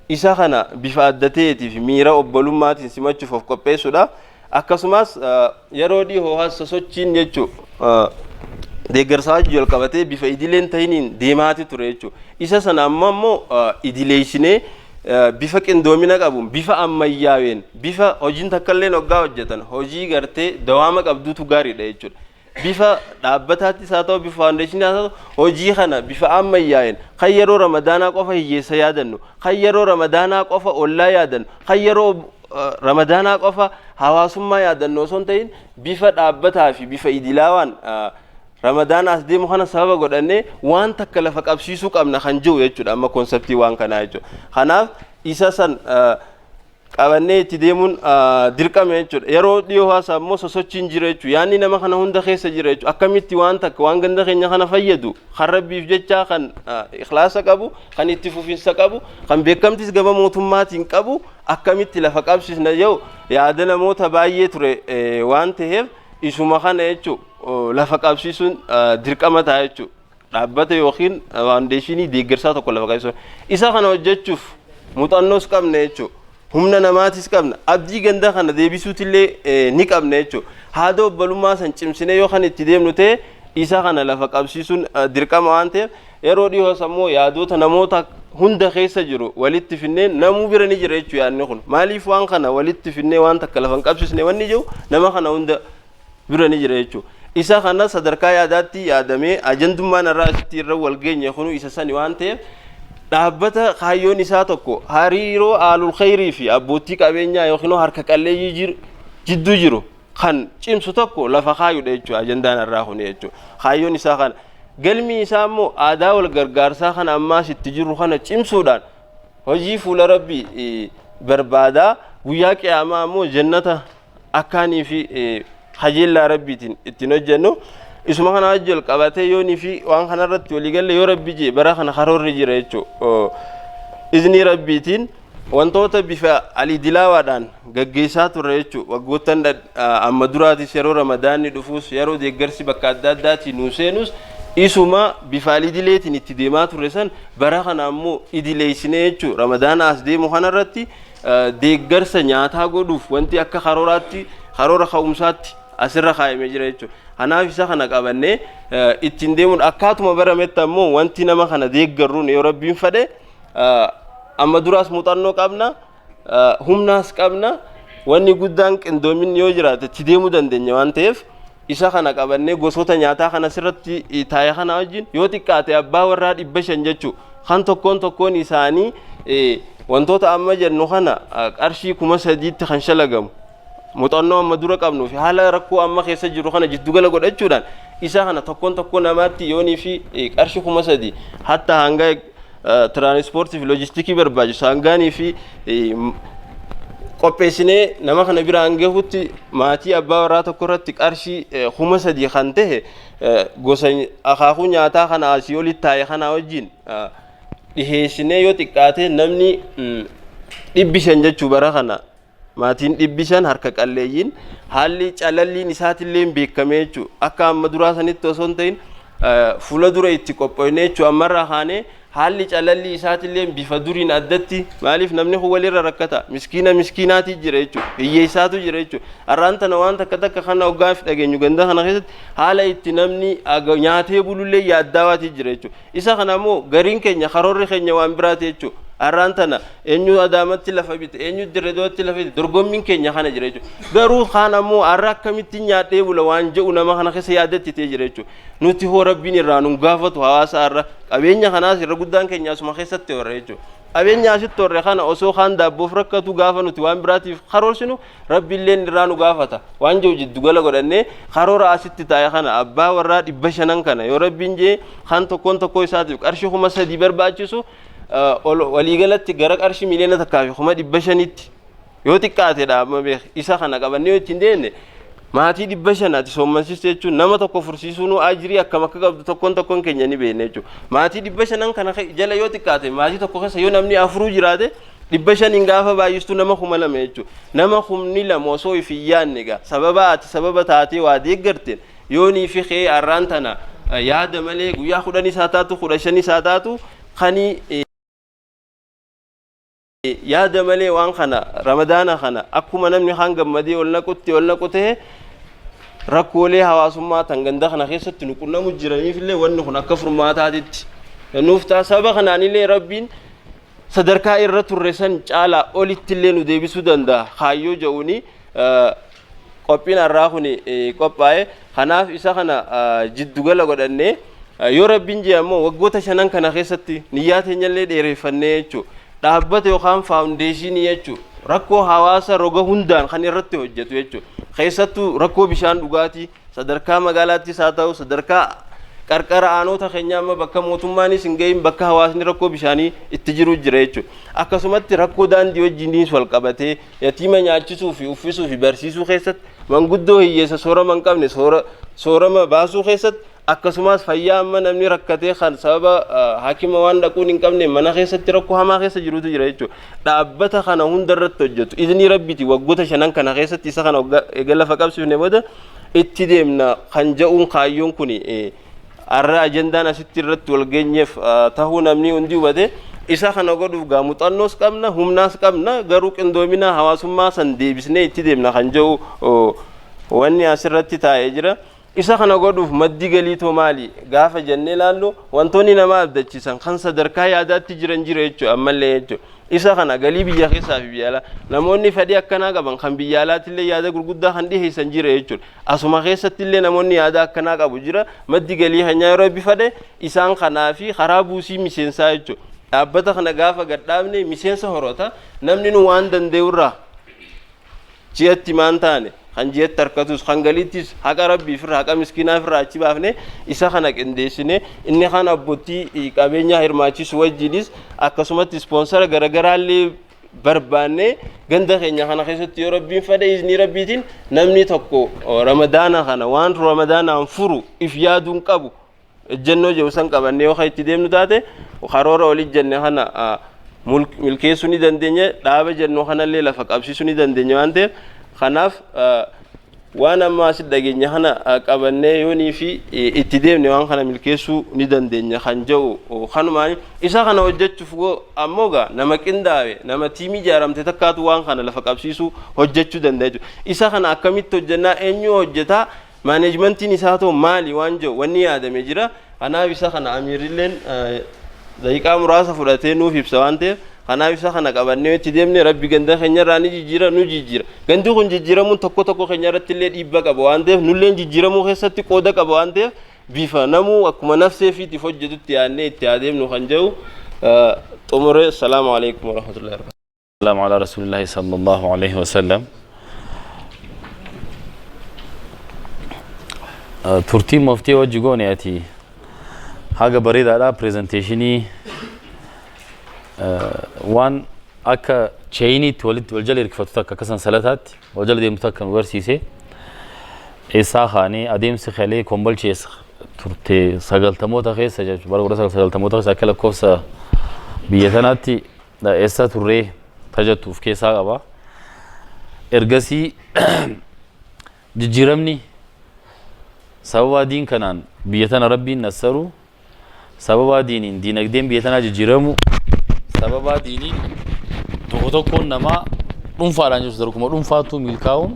Isa kana bifa adda ta'eetii fi miira obbolummaatiin simachuuf of qopheessuudha. Akkasumas yeroo dhihoo has sosochiin jechuu deeggarsa wajji wal qabatee bifa idileen ta'iniin deemaati ture jechuudha. Isa sana amma immoo idileessinee, bifa qindoomina qabuun, bifa ammayyaaween, bifa hojiin takka illee hoggaa hojjetan hojii gartee dawaama qabduutu gaariidha jechuudha. Bifa dhaabbataattis haa ta'u, bifa foundationii haa ta'u, hojii kana bifa ammayyaa'een, kan yeroo Ramadaanaa qofa hiyyeessa yaadannu, kan yeroo Ramadaanaa qofa ollaa yaadannu, kan yeroo Ramadaanaa qofa hawaasummaa yaadannu osoo hin ta'in, bifa dhaabbataa fi bifa idilaawaan Ramadaana as deemu kana sababa godhannee waan takka lafa qabsiisuu qabna kan jiru jechuudha amma conceptii waan kanaa jechuudha. Kanaaf isa san qabannee itti deemuun dirqama jechuudha. Yeroo dhiyoo haasaa immoo sosochiin jira jechuudha. Yaanni nama kana hunda keessa jira jechuudha. Akkamitti waan takka, waan ganda keenya kana fayyadu, kan Rabbiif jecha, kan ikhlaasa qabu, kan itti fufinsa qabu, kan beekamtis gama mootummaatiin qabu akkamitti lafa qabsiisna yoo yaada namoota baay'ee ture waan ta'eef, isuma kana jechuudha lafa qabsiisuun dirqama ta'a jechuudha. Dhaabbata yookiin foundationii deeggarsaa tokko lafa qabsiisuun. Isa kana hojjechuuf muuxannoos qabna jechuudha. Humna namaatis qabna. Abdii ganda kana deebisuutillee ni qabna jechuudha. Haada obbolummaa san cimsinee yoo kan itti deemnu ta'e, isa kana lafa qabsiisuun dirqama waan ta'eef, yeroo dhiyoos ammoo yaadota namoota hunda keessa jiru walitti finnee, namuu bira ni jira jechuudha yaadni kun. Maaliif waan kana walitti finnee waan takka lafa hin qabsiisne wanni jiru nama kana hunda bira ni jira jechuudha. Isa kana sadarkaa yaadaatti yaadamee ajandummaan irraa asitti irra wal geenye kunu isa sani waan ta'eef, dhaabbata kaayyoon isaa tokko hariiroo aalul khayrii fi abbootii qabeenyaa yookiin harka qalleeyyii jidduu jiru kan cimsu tokko lafa kaayudha jechuudha ajandaan irraa kuni jechuudha. Kaayyoon isaa kana. Galmi isaa immoo aadaa wal gargaarsaa kana ammaas itti jirru kana cimsuudhaan hojii fuula Rabbii barbaadaa, guyyaa qiyaamaa immoo jannata akkaanii fi kajeellaa Rabbiitiin ittiin hojjennu. Isuma kana wajji wal qabatee yoonii fi waan kanarratti walii galle, yoo Rabbi jee bara kana karoorri jira jechuudha. Iznii Rabbiitiin wantoota bifa aliidilaawaadhaan gaggeessaa turre jechuudha. Waggoottan amma duraatis, yeroo Ramadaanni dhufuus, yeroo deeggarsi bakka adda addaatiin nuu seenus, isuma bifa aliidileetiin itti deemaa turre san bara kana ammoo idileessinee jechuudha. Ramadaana as deemu kanarratti deeggarsa nyaataa godhuuf wanti akka karooraatti, karoora ka'umsaatti Asirra kaayamee jira jechuudha. Kanaaf isa kana qabannee ittiin deemuun akkaatuma barametti ammoo wanti nama kana deeggarruun yoo Rabbiin fedhe, amma duraas muuxannoo qabna, humnaas qabna. Wanni guddaan qindoominni yoo jiraate itti deemuu dandeenya waan ta'eef, isa kana qabannee gosoota nyaataa kana sirratti taa'e kana wajjin yoo xiqqaate abbaa warraa 500 jechuu kan tokkoon tokkoon isaanii wantoota amma jennu kana qarshii 3000tti kan shalagamu, muuxannoo amma dura qabnuu fi haala rakkoo amma keessa jiru kana jiddugala godhachuudhaan, isa kana tokkoon tokkoo namaatti yoonii fi qarshii 3000 hatta hanga tiraanispoortii fi loojistikii barbaachisu hangaanii fi qopheessinee nama kana biraan gahutti, maatii abbaa warraa tokko irratti qarshii 3000 kan ta'e gosa akaakuu nyaataa kana asii olitti taa'e kana wajjin dhiheessinee, yoo xiqqaate namni 500 jechuu, bara kana maatiin 500 harka qalleeyyiin, haalli calalliin isaatillee beekamee jechuu, akka amma duraa sanitti osoo hin ta'in fuula dura itti qophoofne jechuu. Ammarraa kaanee haalli calallii isaatillee bifa duriin addatti. Maaliif? Namni kun walirra rakkata, miskiina miskiinaati jira jechuudha, hiyyeessaatu jira jechuudha. Har'aan tana waan takka takka kana hoggaaf dhageenyu, ganda kana keessatti haala itti namni nyaatee bulullee yaaddaawaati jira jechuudha. Isa kana immoo gariin keenya karoorri keenya waan biraati jechuudha. Har'aan tana eenyu Adaamatti lafa bite, eenyu Dirreedootti lafa bite, dorgommiin keenya kana jira jechuudha. Garuu kaan ammoo har'a akkamittiin nyaadhee bula waan jedhu nama kana keessa yaadatti ta'ee jira jechuudha. Nuti hoo Rabbiin irraa nun gaafatu? Hawaasa har'a qabeenya kanaas irra guddaan keenya asuma keessatti horre jechuudha. Qabeenya asitti horre kana osoo kaan daabboof rakkatu gaafa nuti waan biraatiif karoorsinu, Rabbiilleen irraa nu gaafata waan jiru jiddugala godhannee, karoora asitti taa'e kana abbaa warraa 500n kana yoo Rabbiin jee kan tokkoon tokkoo isaatiif qarshii 3000 barbaachisu, waliigalatti gara qarshii 1,500,000tti yoo xiqqaatedha. Amma beek, isa kana qabannee yoo ittiin deemne, maatii 500 ati soommansiiste jechuun nama tokko fursiisuun ajirii akkam akka qabdu tokkoon tokkoon keenya ni beekna jechuudha. Maatii 500n kana jala yoo xiqqaate maatii tokko keessa yoo namni afuruu jiraate, 500n gaafa baay'istu nama 2000 jechuudha. Nama 2000 osoo if hin yaadne egaa sababa ati sababa taatee waa deeggarteen yoonii fi kee har'aan tana yaada malee guyyaa 10s haa taatu, 15s haa taatu, kani yaada malee waan kana Ramadaana kana akkuma namni kaan gammadee ol naqutti ol naqu ta'e, rakkoolee hawaasummaa tan ganda kana keessatti nu qunnamu jiraniif illee wanni kun akka furmaataatitti nuuf ta'a. Sababa kanaan illee Rabbiin sadarkaa irra turre san caalaa olitti illee nu deebisuu danda'a kaayyoo jedhuuni qophiin har'aa kun qophaa'e. Kanaaf isa kana jiddugala godhannee, yoo Rabbiin jee ammoo waggoota shanan kana keessatti niyyaa teenyallee dheereffannee jechuudha, dhaabbata yookaan faawundeeshinii jechuudha, rakkoo hawaasa roga hundaan kan irratti hojjetu jechuudha, keessattuu rakkoo bishaan dhugaatii sadarkaa magaalaattis haa ta'u sadarkaa qarqara aanota keenya, amma bakka mootummaanis hin gahin, bakka hawaasni rakkoo bishaanii itti jiru jira jechuudha. Akkasumatti rakkoo daandii wajjiniis wal qabatee, yatiima nyaachisuu fi uffisuu fi barsiisuu keessatti, manguddoo hiyyeessa soorama hin qabne soorama baasuu keessatti, akkasumas fayyaa amma namni rakkatee kan sababa hakima waan dhaquun hin qabne mana keessatti rakkoo hamaa keessa jirutu jira jechuudha. Dhaabbata kana hunda irratti hojjetu iznii Rabbiiti waggoota shanan kana keessatti isa kana eega lafa qabsiifne booda itti deemna kan jedhuun kaayyoon kun har'a ajandaan asitti irratti wal geenyeef tahuu namni hundi hubate. Isa kana godhuuf gaa muuxannoos qabna, humnaas qabna, garuu qindoomina hawaasummaa san deebisnee itti deemna kan jedhu wanni asirratti taa'ee jira. Isa kana godhuuf maddi galii too maali gaafa jennee ilaallu, wantoonni nama abdachiisan kan sadarkaa yaadaatti jiran jira jechuudha ammallee jechuudha. Isa kana galii biyya keessaa fi biyya alaa namoonni fedhii akkanaa qaban kan biyya alaatti yaada gurguddaa kan dhiheessan jira jechuudha. Asuma keessatti illee namoonni yaada akkanaa qabu jira. Maddi galii keenyaa yeroo Rabbi fedhe isaan kanaa fi karaa buusii miseensaa jechuudha. Dhaabbata kana gaafa gadhaabne miseensa horata, namni nu waan danda'urraa ji'atti maan taane kan ji'atti harkatus kan galiittis haqa Rabbii firra haqa miskiinaa firra achi baafne, isa kana qindeessine, inni kan abbootii qabeenyaa hirmaachisu wajjinis, akkasumatti ispoonsara garagaraallee barbaanne, ganda keenya kana keessatti yoo Rabbiin fedhe, iznii Rabbiitiin namni tokko Ramadaana kana waan Ramadaanaan furu if yaaduun qabu ejjennoo jedhu san qabannee yoo itti deemnu taate, karoora olii jenne kana milkeessuu ni dandeenya, dhaaba jennu kanallee lafa qabsiisuu ni dandeenya waan ta'eef, kanaaf Waan amma asitti dhageenya kana qabannee yoonii fi itti deemne waan kana milkeessuu ni dandeenya kan jedhu kanumaan. Isa kana hojjechuuf ammoo gaa nama qindaawe, nama tiimii ijaaramte takkaatu waan kana lafa qabsiisuu hojjechuu danda'a jechuudha. Isa kana akkamitti hojjennaa, eenyu hojjetaa, maaneejmentiin isaa ta'u maali waan jedhu wanni yaadame jira. Kanaaf isa kana amiirilleen daqiiqaa muraasa fudhatee nuuf ibsa waan ta'eef, kanaaf isa kana qabannee itti deemne Rabbi ganda keenyarraa ni jijjiira, nu jijjiira. Gandi kun jijjiiramuun tokko tokko keenya irratti illee dhiibba qaba waan ta'eef, nulleen jijjiiramuu keessatti qooda qaba waan ta'eef, bifa namuu akkuma nafsee fiitiif hojjetutti yaadnee itti adeemnu kan jedhu xumure. Salaamu alaikum warahmatullahi wabarakatuh. السلام على رسول الله صلى الله عليه وسلم. Turtiin muftii wajji goone ati haga bareedaadha. Presentation waan akka chainiitti walitti wal jala hirkifatu takka, akka sansalataatti wal jala deemtu takka nu barsiise. Eessaa kaanee, adeemsi kalee Kombolcheessa turte 90moota keessa jechuudha, bara 1990moota keessa akka lakkoofsa biyya tanaatti eessa turree tajattu of keessaa qaba. Ergasii jijjiiramni sababa diin kanaan biyya tana Rabbiin nassaru, sababa diiniin diinagdeen biyya tanaa jijjiiramu, sababa diiniin tokko tokkoon namaa dhuunfaadhaan jiru sadarkuma dhuunfaattuu milkaa'uun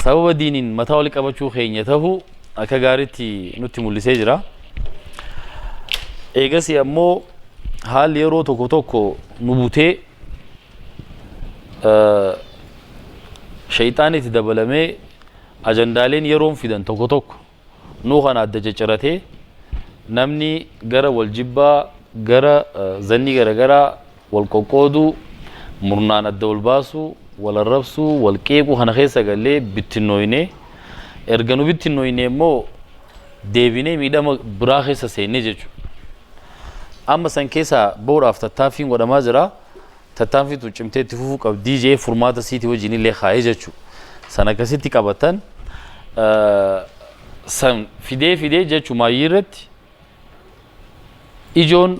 sababa diiniin mataa wali qabachuu keenya ta'uu akka gaariitti nutti mul'isee jira. Eegasii ammoo haalli yeroo tokko tokko nu butee shayxaan itti dabalamee, ajandaaleen yeroon fidan tokko tokko nuu kana adda cicciratee, namni gara wal jibbaa, gara zannii garagaraa wal qoqqooduu, murnaan adda wal baasuu, wal arrabsuu, wal qeequu kana keessa gallee bittinnooyne. Erga nu bittinnooyne immoo deebinee miidhama biraa keessa seenne jechuudha. Amma san keessaa bahuudhaaf tattaaffiin godhamaa jira. Tattaaffii tun cimtee itti fufuu qabdii jee furmaata siitii wajjin illee kaa'ee jechuudha. San akkasitti qabatan san fidee fidee jechuu maayyii irratti ijoon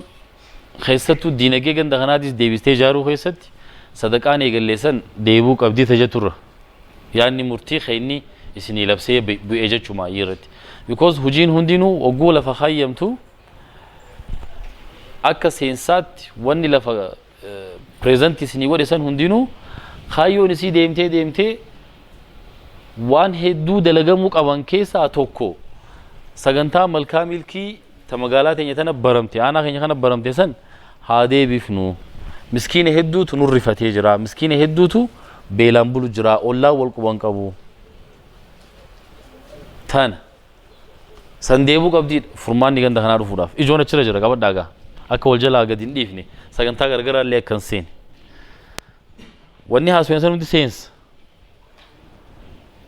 keessattuu diinagdee ganda kanaatis deebistee ijaaruu keessatti sadaqaan eegallee san deebuu qabdii tajaturra. Yaadni murtii keenni isinii labsee bu'ee jechuu maayyii irratti. Because hojiin hundinuu wagguu lafa kaayyamtu akka seensaatti wanni lafa present isinii godhe san hundinuu kaayyoon isii deemtee deemtee waan hedduu dalagamuu qaban keessaa tokko sagantaa malkaa milkii ta magaalaa teenya tana baramte, aanaa keenya kana baramte san haa deebifnu. Miskiina hedduutu nu rifatee jira. Miskiina hedduutu beelaan bulu jira. Ollaan wal quban qabu. Tana san deebuu qabdiidha furmaanni ganda kanaa dhufuudhaaf. Ijoon achirra jira, qabadhaa gaa. Akka wal jalaa gadi hin dhiifne, sagantaa garagaraa illee akka hin seene. Wanni haasofne san hundi seensa.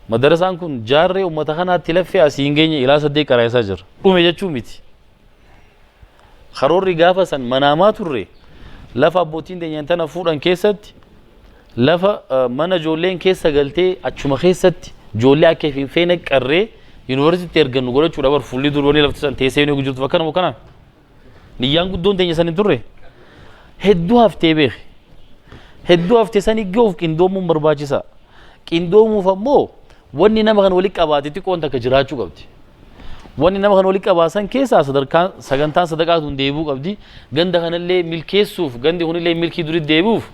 Madarasaan kun jaarree uummata kanaatti laffee asii hin geenye, ilaa 8 qaraayisaa jira. Dhume jechuu miti. Karoorri gaafa san manaamaa turre, lafa abbootiin teenyaan tana fuudhan keessatti lafa mana ijoolleen keessa galtee, achuma keessatti ijoollee akka hin feene qarree yuunivarsiitii ergannu godhachuudha bar. Fuulli dur wanni lafti san teessee ni jirtu akkanuma kanaan. Niyyaan guddoon teenya san hin turre. Hedduu haftee beeke. Hedduu haftee san gahuuf qindoomuun barbaachisaa. Qindoomuuf ammoo wanni nama kan walitti qabaate xiqqoon takka jiraachuu qabdi. Wanni nama kan walitti qabaasan keessaa sadarkaan sagantaan sadaqaa tun deebi'uu qabdi. Ganda kanallee milkeessuuf, gandi kunillee milkii duritti deebi'uuf,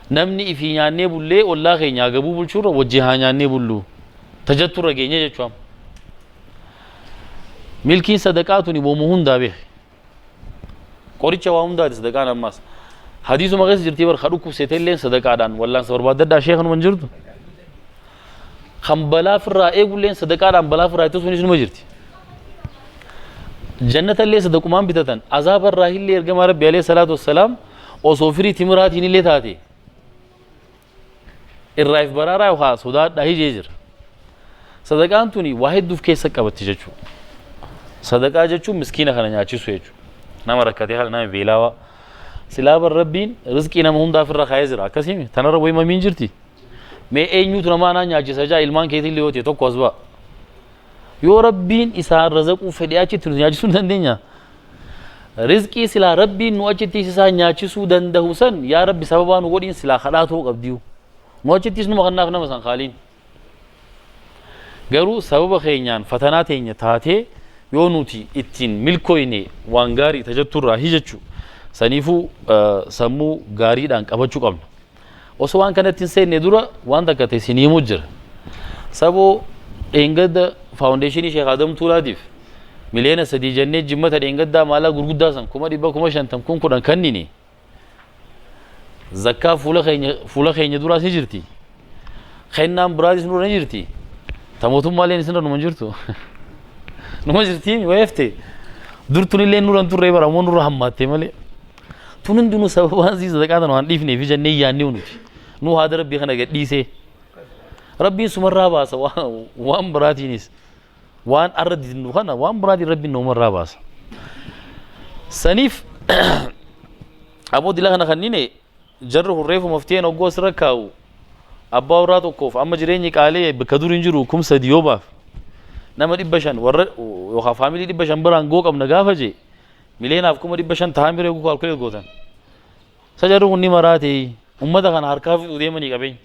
namni ifii nyaannee bullee ollaa keenya agabuu bulchuurra wajji haa nyaannee bullu. Tajatturra geenye jechuudha. Milkiin sadaqaa tuni boomuu hundaa beeke. Qoricha waa hundaati sadaqaan ammaas. Hadiisuma keessa jirtii bar, ka dhukkubsate illee sadaqaadhaan wallaansa barbaaddadhaa, sheekanuma hin jirtu. Kan balaa firraa eegulleen sadaqaadhaan balaa firraa ittisuunis numa jirti. Jannata illee sadaqumaan bitatan, azaaba irraa illee ergamaa Rabbi alayhi salaatu wassalaam osoo firii timiraatiin illee taate irraa if baraaraa yookaan sodaadhaa hijee jira. Sadaqaan tuni waa hedduuf keessa qabatti jechuudha. Sadaqaa jechuun miskiina kana nyaachisu jechuudha. Nama rakkatee kana, nama beelaawaa. Silaa bar Rabbiin rizqii nama hundaaf irra kaa'ee jira. Akkasii tanarra wayii mamiin jirti. Mee eenyutu nama anaa nyaachisa jaa, ilmaan keetii illee yoo ta'e tokko as ba'a. Yoo Rabbiin isaan razaquu fedhee achitti nu nyaachisuu hin dandeenya. Rizqii silaa Rabbiin nu achitti isaan nyaachisuu danda'u san, yaa Rabbi sababaa nu godhiin silaa kadhaa ta'uu qabdiyu. Nu achittis numa kannaaf nama san kaaliin. Garuu sababa keenyaan fatanaa teenya taatee yoo nuti ittiin milkooyne waan gaarii tajatturraa hi jechu. Saniifuu sammuu gaariidhaan qabachuu qabna. Osoo waan kanatti hin seenne dura waan takka ta'e isin himuu jira. Saboo dheengadda faawundeeshinii Sheekh Adam Tuulaatiif 3 miliyoona jennee jimmata dheengaddaa maalaa gurguddaa san 100,000 50,000 10,000 kannine. Zakkaa fuula keenya duraas ni jirti. Kennaan biraatis nurra ni jirti. Ta mootummaalleen isinirra numa jirtu. Numa jirti wayeefte. Dur tunillee nurra hin turre bara ammoo nurra hammaatte malee. Tun hundinuu sababaan sii sadaqaa tana waan dhiifneef jennee yaannee nuti. Nu haada rabbii kana gadhiisee. Rabbiin sumarraa baasa waan biraatiinis. Waan arra didnu kana waan biraatiin rabbiin numarraa baasa. Saniif aboo dila kana kannine jarri hurreefu mafteen oggoo asirra kaa'u abbaa warraa tokkoof amma jireenyi qaalee bakka dur hin jiru 3000 yoo baaf nama 500 warra yookaan faamilii 500 biraan goo qabna gaafa jee 1,500,000 tahaa miree guu calculate gootan. Sa jarri kun ni maraate ummata kana harkaa fixuu deemanii qabeenya.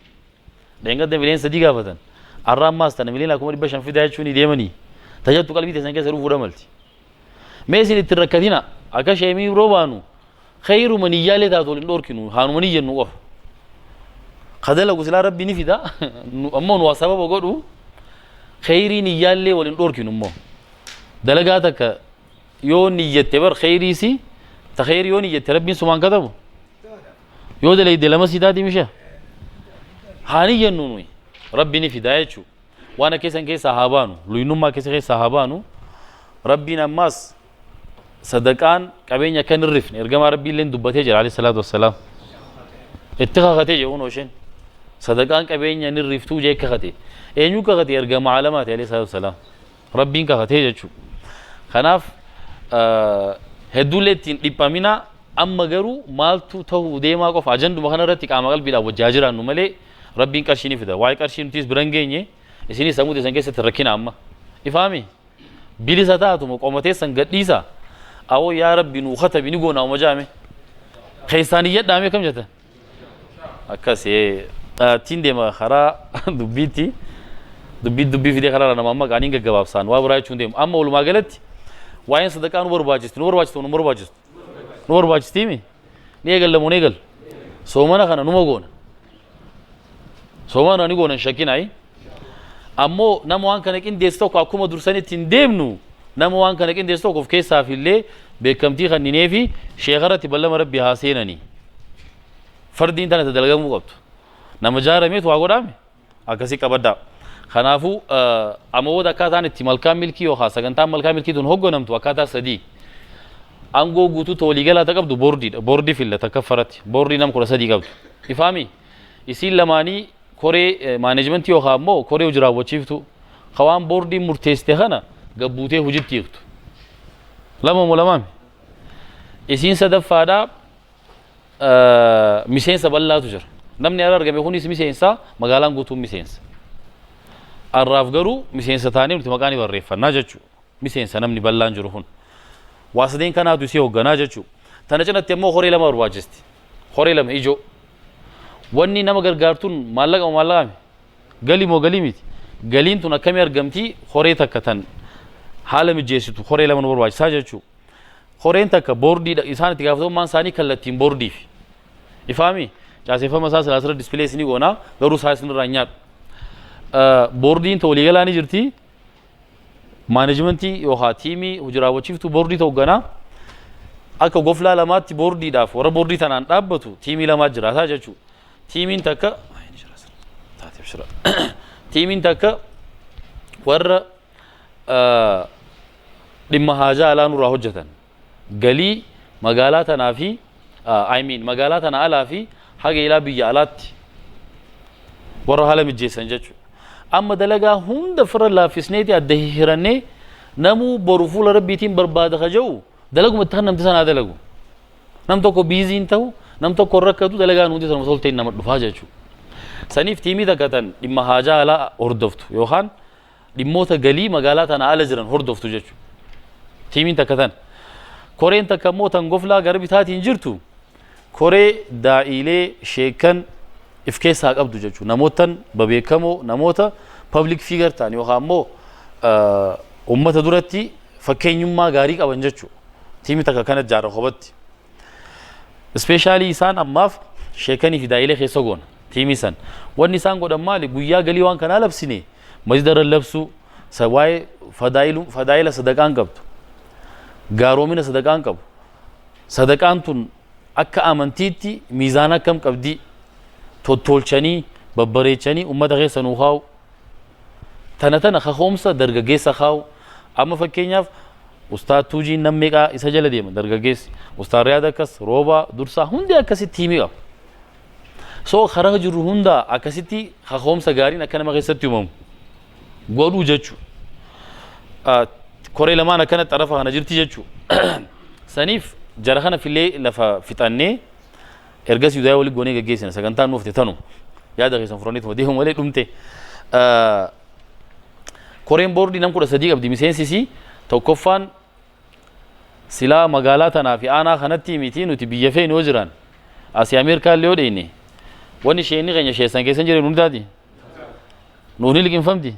Dheengadda 3 miliyoona gaafatan. Arra ammaas tana 1,500,000 fidaa jechuun deemanii. Tajattu qalbii teessan keessa dhufuu damalti. Mee isin itti rakkatina akka sheemii biroo baanu khayruma niyyaalee taatu waliin dhorkinu haanuma niyyannu qofa. Kadalagu silaa rabbi ni fida ammoo nu waa sababa godhu khayrii niyyaallee waliin dhorkinu immoo. Dalagaa takka yoo niyyatte bar khayriisi ta khayrii yoo niyyatte rabbiin sumaan katabu. Yoo dalayde lama sii taati misha. Haa niyyannu nuyi rabbi ni fidaa jechuudha. Waan akka isan keessaa haa baanu luynummaa keessa keessaa haa baanu rabbiin ammaas sadaqaan qabeenya akka hin hirrifne ergamaa rabbii illee dubbatee jira alayhi salaatu wassalaam. Itti kakatee jedhu kunoo isheen sadaqaan qabeenya hin hirriftuu jee kakate. Eenyu kakate? Ergamaa alamaati alayhi salaatu wassalaam. Rabbiin kakatee jechuudha. Kanaaf hedduullee ittiin dhiphamina amma garuu maaltu ta'uu deemaa qofa ajanduma kana irratti qaama qalbiidhaan wajjaa jiraannu malee rabbiin qarshii ni fida. Waa'ee qarshii nutis bira hin geenye isinis sammuu teessan keessatti rakkina amma. Ifaami? Bilisa taatuma qoma teessan gadhiisa. Awoo yaa rabbi nuu katabi ni goona uma jaame. Keessaan iyyadhaame kam jettan? Akkas ittiin deema karaa dubbiitti. Dubbii dubbii fidee karaa nama amma qaaniin gaggabaabsaan waa biraa jechuun deemu. Amma walumaa galatti waa'een sadaqaa nu barbaachisti. Nu barbaachistu nu barbaachistu. Nu barbaachistiimi? Ni eegalla moo ni eegalla? Soomana kana numa goona. Soomana ni goona hin shakkinaayi. Ammoo nama waan kana qindeessu tokko akkuma dursanitti hin deemnu nama waan kana qindeessu tokko of keessaaf illee beekamtii kanninee fi sheekarratti ballama rabbi haa seenanii. Fardiin tana dalagamuu qabdu. Nama jaarameetu waa godhaame akkasii qabaddaa. Kanaafuu amma booda akkaataan itti malkaan milkii yookaan sagantaan malkaa milkii tun hoogganamtu akkaataa sadii. Aangoo guutuu ta waliigalaa ta qabdu boordiidha. Boordii filla takka faratti. Boordii nama 13 qabdu. Ifaami? Isiin lamaanii koree maaneejmentii yookaan immoo koree hojii raawwachiiftu. Ka waan boordiin murteessite kana gabbuutee hojiitti hiiktu. Lama moo lamaami? Isiin sadaffaadhaa miseensa bal'aatu jira. Namni har'a argame kunis miseensa, magaalaan guutuun miseensa. Har'aaf garuu miseensa taanee nuti maqaa ni barreeffannaa jechuudha. Miseensa namni bal'aan jiru kun. Waa sadeen kanaatu isii hoogganaa jechuudha. Tana cinatti immoo horee lama barbaachisti. Horee lama ijoo. Wanni nama gargaartuun maallaqa moo maallaqaami? Galii moo galii miti? Galiin tun akkamii argamti? Horee takka tan haala mijeessitu horee lama nu barbaachisaa jechuudha. Horeen takka boordiidha isaan itti gaafatamummaan isaanii kallattiin boordiifi. Ifaami? Caaseffama isaa silaa asirra display isinii goonaa garuu isaa isinirraa hin nyaadhu. Boordiin ta waliigalaa ni jirti. Maaneejmentii yookaan tiimii hojii raawwachiiftuu boordii hoogganaa akka goflaa lamaatti boordiidhaaf warra boordii tanaan dhaabbatu tiimii lamaa jiraataa jechuudha. Tiimiin takka tiimiin takka warra dhimma haajaa alaa nurraa hojjetan galii magaalaa tanaa fi I mean magaalaa tana alaa fi haga ilaa biyya alaatti warra haala mijeessan jechuudha. Amma dalagaa hunda firra laaffisneeti adda hihirannee namuu boru fuula rabbiitiin barbaada ka jedhu dalaguma itti kan namti sanaa dalagu. Nam tokko busy hin ta'u, nam tokko hin rakkatu dalagaan hundi sanuma tolteen nama dhufaa jechuudha. Saniif tiimii takka tan dhimma haajaa alaa hordoftu yookaan dhimmoota galii magaalaa tana ala jiran hordoftu jechuudha. Tiimiin takka tan. Koreen takka immoo tan goflaa gara bitaatiin jirtu koree daa'iilee sheekan if keessaa qabdu jechuudha. Namootan babeekamoo namoota public figure ta'an yookaan immoo uummata duratti fakkeenyummaa gaarii qaban jechuudha. Tiimii takka kana ijaarra kophatti. Especially isaan ammaaf sheekanii fi daa'ilee keessa goona tiimii san. Wanni isaan godhan maali? Guyyaa galii waan kanaa labsine masjida irra labsuu, waa'ee fadaa'ila sadaqaan qabdu, gaaromina sadaqaan qabu. Sadaqaan tun akka amantiitti miizaana akkam qabdi tottolchanii babbareechanii uummata keessa nuu kaa'u. Tana tana kakoomsa dargaggeessa kaa'u. Amma fakkeenyaaf Ustaad Tuujiin nam meeqaa isa jala deema dargaggeessi. Ustaad Riyaad akkas, Roobaa, Dursaa hundi akkasitti tiimii qaba. So karaa jirru hundaa akkasitti kakoomsa gaariin akka nama keessatti uumamu godhuu jechuudha. Koree lamaan akkana xarafa kana jirti jechuudha. Saniif jara kana filee lafa fixannee ergasii udaayii walitti goonee gaggeessina. Sagantaan nuuf tanu yaada keessan furaniituma deemu malee dhumte. Koreen boordii nam 13 qabdi miseensisii. Tokkoffaan silaa magaalaa tanaa fi aanaa kanatti miti, nuti biyya feene yoo jiran asii Ameerikaa illee yoo dheeyne, wanni isheenni keenya sheessan keessa hin jiran hundaati. Nuuf ni liqinfamti.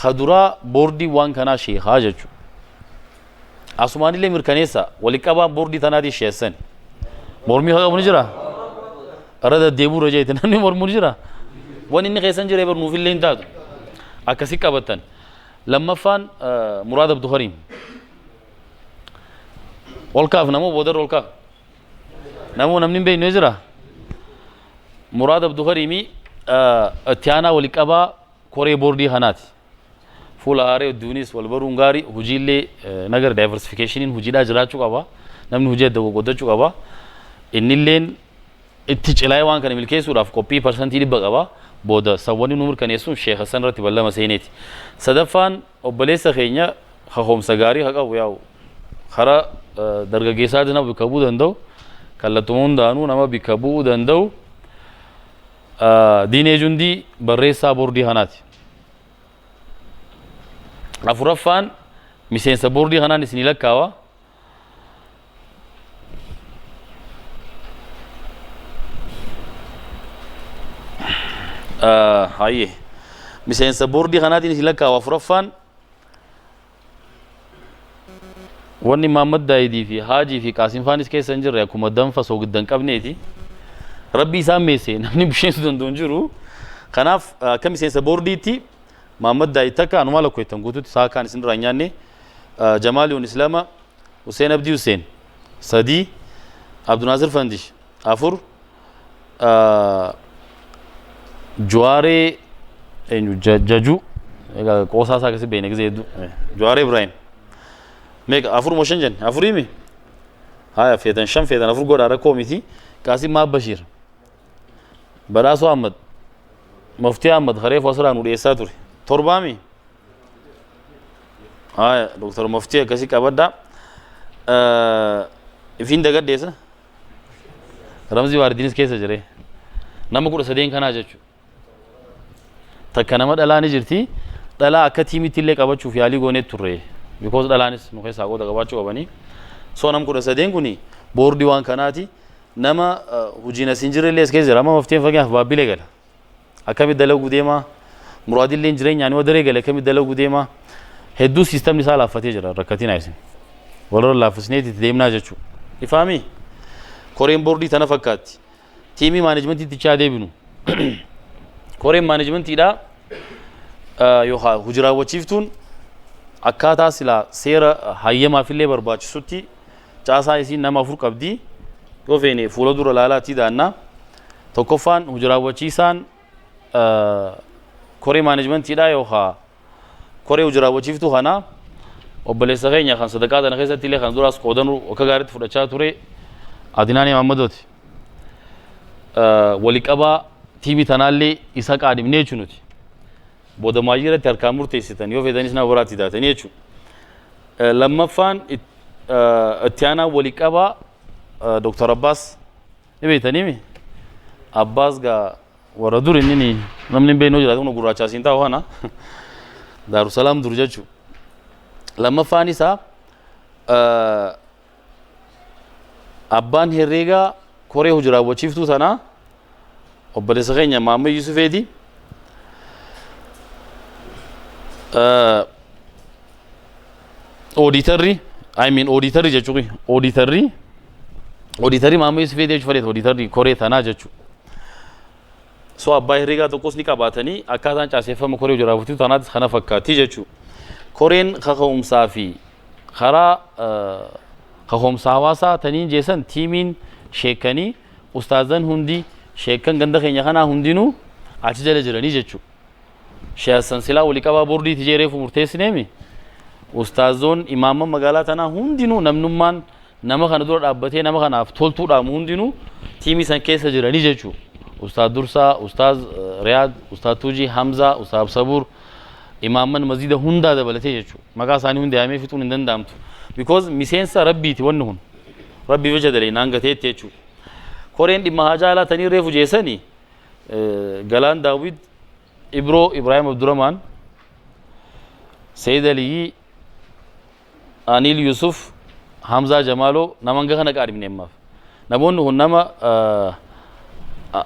Kaduraa boordii waan kanaa sheekaa jechuudha. Asumaanillee mirkaneessa waliqqabaan boordii tanaatii sheessan. Mormii haa qabu ni jira. Irra deddeebi'uu irra jeete namni mormuu ni jira. Wanni inni keessa hin jirre bar nuufillee hin taatu. Akkasi qabattan. Lammaffaan Muraad Abdukariim. Ol kaaf namoo boodarra ol kaaf. Namoo namni hin beekne jira. Muraad Abdukariimii itti aanaa waliqqabaa koree boordii kanaati. Fuula haaree hedduunis wal baruun gaarii, hojiillee nagar diversification hojiidhaa jiraachuu qaba. Namni hojii adda qoqqoodachuu qaba. Innilleen itti cilaa'ee waan kana milkeessuudhaaf qophii 100% qaba. Booda sawwanni nu mirkaneessuun sheekha san irratti ballama seeneeti. Sadaffaan obboleessa keenya kakoomsa gaarii haa qabu, yaa'u karaa dargaggeessaati nama bakka bu'uu danda'u, kallattuma hundaanuu nama bakka bu'uu danda'u, Diinee Jundii barreessaa boordii kanaati. Afuraffaan miseensa boordii kanaan isinii lakkaawa. Hayyee, miseensa boordii kanaatiin isin lakkaawa. Afuraffaan wanni Maammad Daayidii fi Haajii fi Qaasim faanis keessa hin jirre akkuma danfa soogidda hin qabneeti. Rabbi isaan meesse, namni bisheensuu danda'u hin jiru. Kanaaf akka miseensa boordiitti Maammad Daayid takka, anumaa lakkooftan guutuutti isaa kaan isin irraa hin nyaanne. Jamaal Yuunis lama, Hussein Abdii Hussein sadii, Abdunaasir Fandish afur, Juwaaree eenyu Jajuu, egaa qoosaa isaa akkasi beekna gisee hedduu, Juwaaree Ibrahim meeqa, afur moo shan jenne? Afuriimi. Haya, feetan shan, feetan afur godhaa, rakkoo miti. Qaasim Maab Bashiir, Badhaasoo Ahmad, Muftii Ahmad kareefu asirraa nu dhiyeessaa ture, torbaami. Haya, Dr. Muftii akkasii qabadhaa. Ifiin dagaddeessa Ramzii Waardiinis keessa jire. Nama 13 kanaa jechuudha. Takka nama dhalaa ni jirti. Dhalaa akka tiimitti illee qabachuuf yaalii goonee turre. Because dhalaanis nu keessaa qooda qabaachuu qabanii. So nam 13 kuni boordii waan kanaati. Nama hojiin as hin jirre illee as keessa jira. Amma mafteen fakkeenyaaf Baabbilee gala. Akkamitti dalaguu deema? Muraadillee jireenyaan yoo daree gale akkamitti dalaguu deema? Hedduu siistamni isaa laaffatee jira. Rakkatiin isin. Walirra laaffisneeti itti deemnaa jechuudha. Ifaami? Koreen boordii tana fakkaatti. Tiimii maaneejmentiitti ichaa deebinu. Koreen maaneejmentiidhaa yookaan hojii raawwachiiftuun akkaataa silaa seera hayyamaafillee barbaachisutti caasaa isiin nama afur qabdi. Yoo feene fuula dura laalaatii daannaa. Tokkoffaan hojii raawwachiisaan koree maaneejmentiidhaa yookaan koree hojii raawwachiiftuu kanaa obboleessa keenya kan sadaqaa tana keessatti illee kan duraas qoodanuu akka gaariitti fudhachaa ture, Adinaanii Mahammadooti. Waliqabaa tiimii tanaallee isa qaadhimnee jechuun nuti. Booda maayyii irratti harkaan murteessitan, yoo feetanis nama biraatti taatanii jechuudha. Lammaffaan itti aanaa waliqabaa Dr. Abbaas ni beektanii mi? Abbaas gaa warra dur inni ni namni hin beekne jiraatu kun gurraacha asiin taa'u kana Daarusalaam dur jechuudha. Lammaffaan isaa abbaan herreegaa koree hojii raawwachiiftuu tanaa obboleessa keenya Maamma Yuusufeeti. Auditorri, I mean auditorri jechuun auditorri Maammoo Yusufee jechuu fedhe, auditorri koree tanaa jechuudha. So abbaa herreegaa tokkos ni qabaatanii, akkaataan caaseeffama koree hojii raawwachiiftuu tanaatis kana fakkaatti jechuudha. Koreen kaka'umsaa fi karaa kaka'umsa hawaasaa taniin jeessan, tiimiin sheekanii, ustaazan hundi, sheekan ganda keenya kanaa hundinuu achi jala jiranii jechuudha. Sheekh silaa walii qabaa boordiiti jee reefu murteessineemi. Ustaazoon imaamman magaalaa tanaa hundinuu, namnummaan nama kana dura dhaabbatee nama kanaaf toltuu dhaamu hundinuu tiimii san keessa jiranii jechuudha. Ustaaz Dursaa, Ustaaz Riyaad, Ustaaz Tuujii, Hamzaa, Ustaaz Sabuur, imaamman masjida hundaa dabalatee jechuudha. Maqaa isaanii hunda yaamee fixuun hin danda'amtu. Because miseensa rabbiiti wanni kun. Rabbii jecha dalee naan gateetti jechuudha. Koreen dhimma haajaa alaa tanii reefu jeessanii Galaan Daawwit, Ibroo Ibrahim Abdurrahman, Sayyid Aliyyi, Anil Yusuf, Hamzaa Jamaaloo, nama hanga kana qaadhimne ammaaf. Namoonni kun nama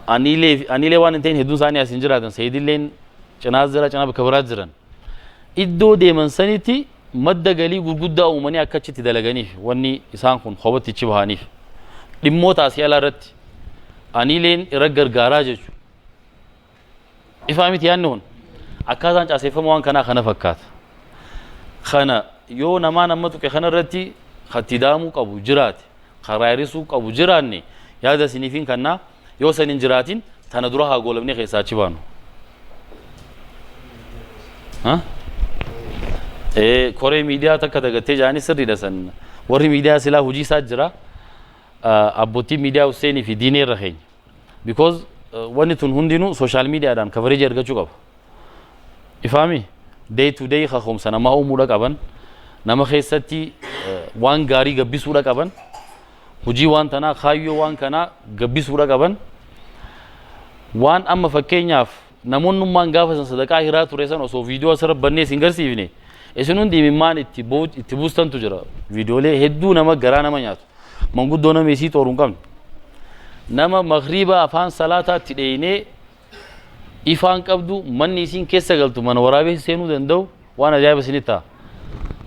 aniilee waan hin ta'in hedduun isaanii as hin jiraatan. Sayyidilleen cinaa jira, cinaa bakka biraa jiran. Iddoo deeman sanitti madda galii gurguddaa uumanii akka achitti dalaganiif wanni isaan kun kophatti ichi bahaniif. Dhimmoota asii alaa irratti aniileen irra gargaaraa jechuudha. Ifaa miti yaadni kun? Akkaataan caaseeffama waan kanaa kana fakkaata. Kana yoo namaan amma tuqe kana irratti katti daamuu qabu jiraate, karaa hir'isuu qabu jiraanne, yaada isiniifin kannaa. Yoo san hin jiraatin, tana dura haa goolabnee keessaa achi baanu. Koree miidiyaa takka dagattee jaanii, sirriidha san. Warri miidiyaa silaa hojii isaa jira. Abbootiin miidiyaa Huseenii fi Diinee irra keenya. Because wanni tun hundinuu social mediadhaan coverage argachuu qaba. Ifaami? Day to day kaka'umsa namaa uumuudha qaban. Nama keessatti waan gaarii gabbisuudha qaban. Hojii waan tanaa, kaayyoo waan kanaa gabbisuudha qaban. Waan amma fakkeenyaaf namoonnummaan gaafa san sadaqaa hiraa ture san osoo viidiyoo asirra bannee isin garsiifne, isin hundi imimmaan itti buustantu jira. Viidiyoolee hedduu nama garaa nama nyaatu. Manguddoo nama isii xooru hin qabne. Nama magriiba afaan salaataatti dheeyinee ifaan qabdu, manni isiin keessa galtu mana waraabessi seenuu danda'u, waan ajaa'iba isinitti ta'a.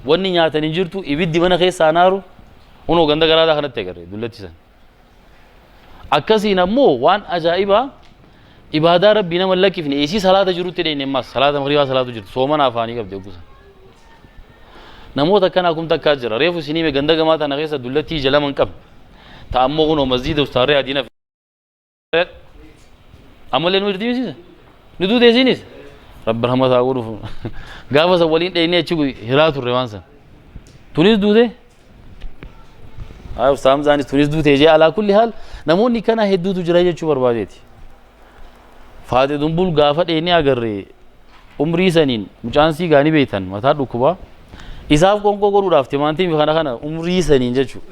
Wanni nyaatan hin jirtu, ibiddi mana keessaa naaru, hunoo ganda garaadaa kanatti agarre dullatti san. Akkasiin ammoo waan ajaa'ibaa ibaadaa rabbii nama hin lakkifne, isii salaata jirutti dheeyne, ammas salaata magriibaa salaatu jirtu, soomana afaanii qabdi oggusan. Namoota akkanaa kun takkaa jira. Reefu isinii hime, ganda gamaa tana keessa dullattii ija lama hin qabne. Ta ammoo kunoo masjiida ustaarree adiina ammallee nu irti misiisa. Nu duute isiinis. Rabbi rahmataa godhuuf. Gaafa san waliin dheeynee achi hiraa turre waan san. Tunis duute. Haa, Ustaaz Hamzaanis tunis duute jee. Alaa kulli haal namoonni kana hedduutu jira jechuu barbaadeeti. Faate Dumbul gaafa dheeynee agarre, umrii saniin mucaan sii gaanii beektan mataa dhukkubaa. Isaaf qoonqoo godhuudhaaf timaantiin kana kana umrii saniin jechuudha.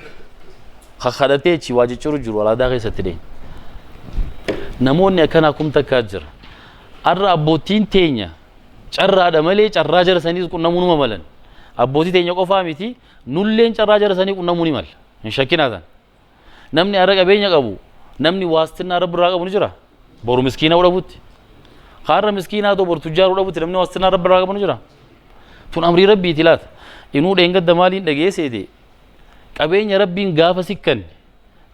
Kakadhatee achi waa jechuu jiru alaadaa keessatti deemu. Namoonni akkanaa kum takkaa jira. Har'a abbootiin teenya carraadha malee carraa jara saniis qunnamuu numa malan. Abbootii teenya qofaa miti, nulleen carraa jara sanii qunnamuu ni mala. Hin shakkinaa tan. Namni har'a qabeenya qabu, namni waastinnaa rabbi irraa qabu ni jira. Boru miskiina dhabutti. Har'a miskiinaa ta'u boru tujjaaruu dhabutti namni waastinnaa rabbi irraa qabu ni jira. Tun amrii rabbiiti laata. Inuu dheengadda maaliin dhageesseete, qabeenya rabbiin gaafa sikkan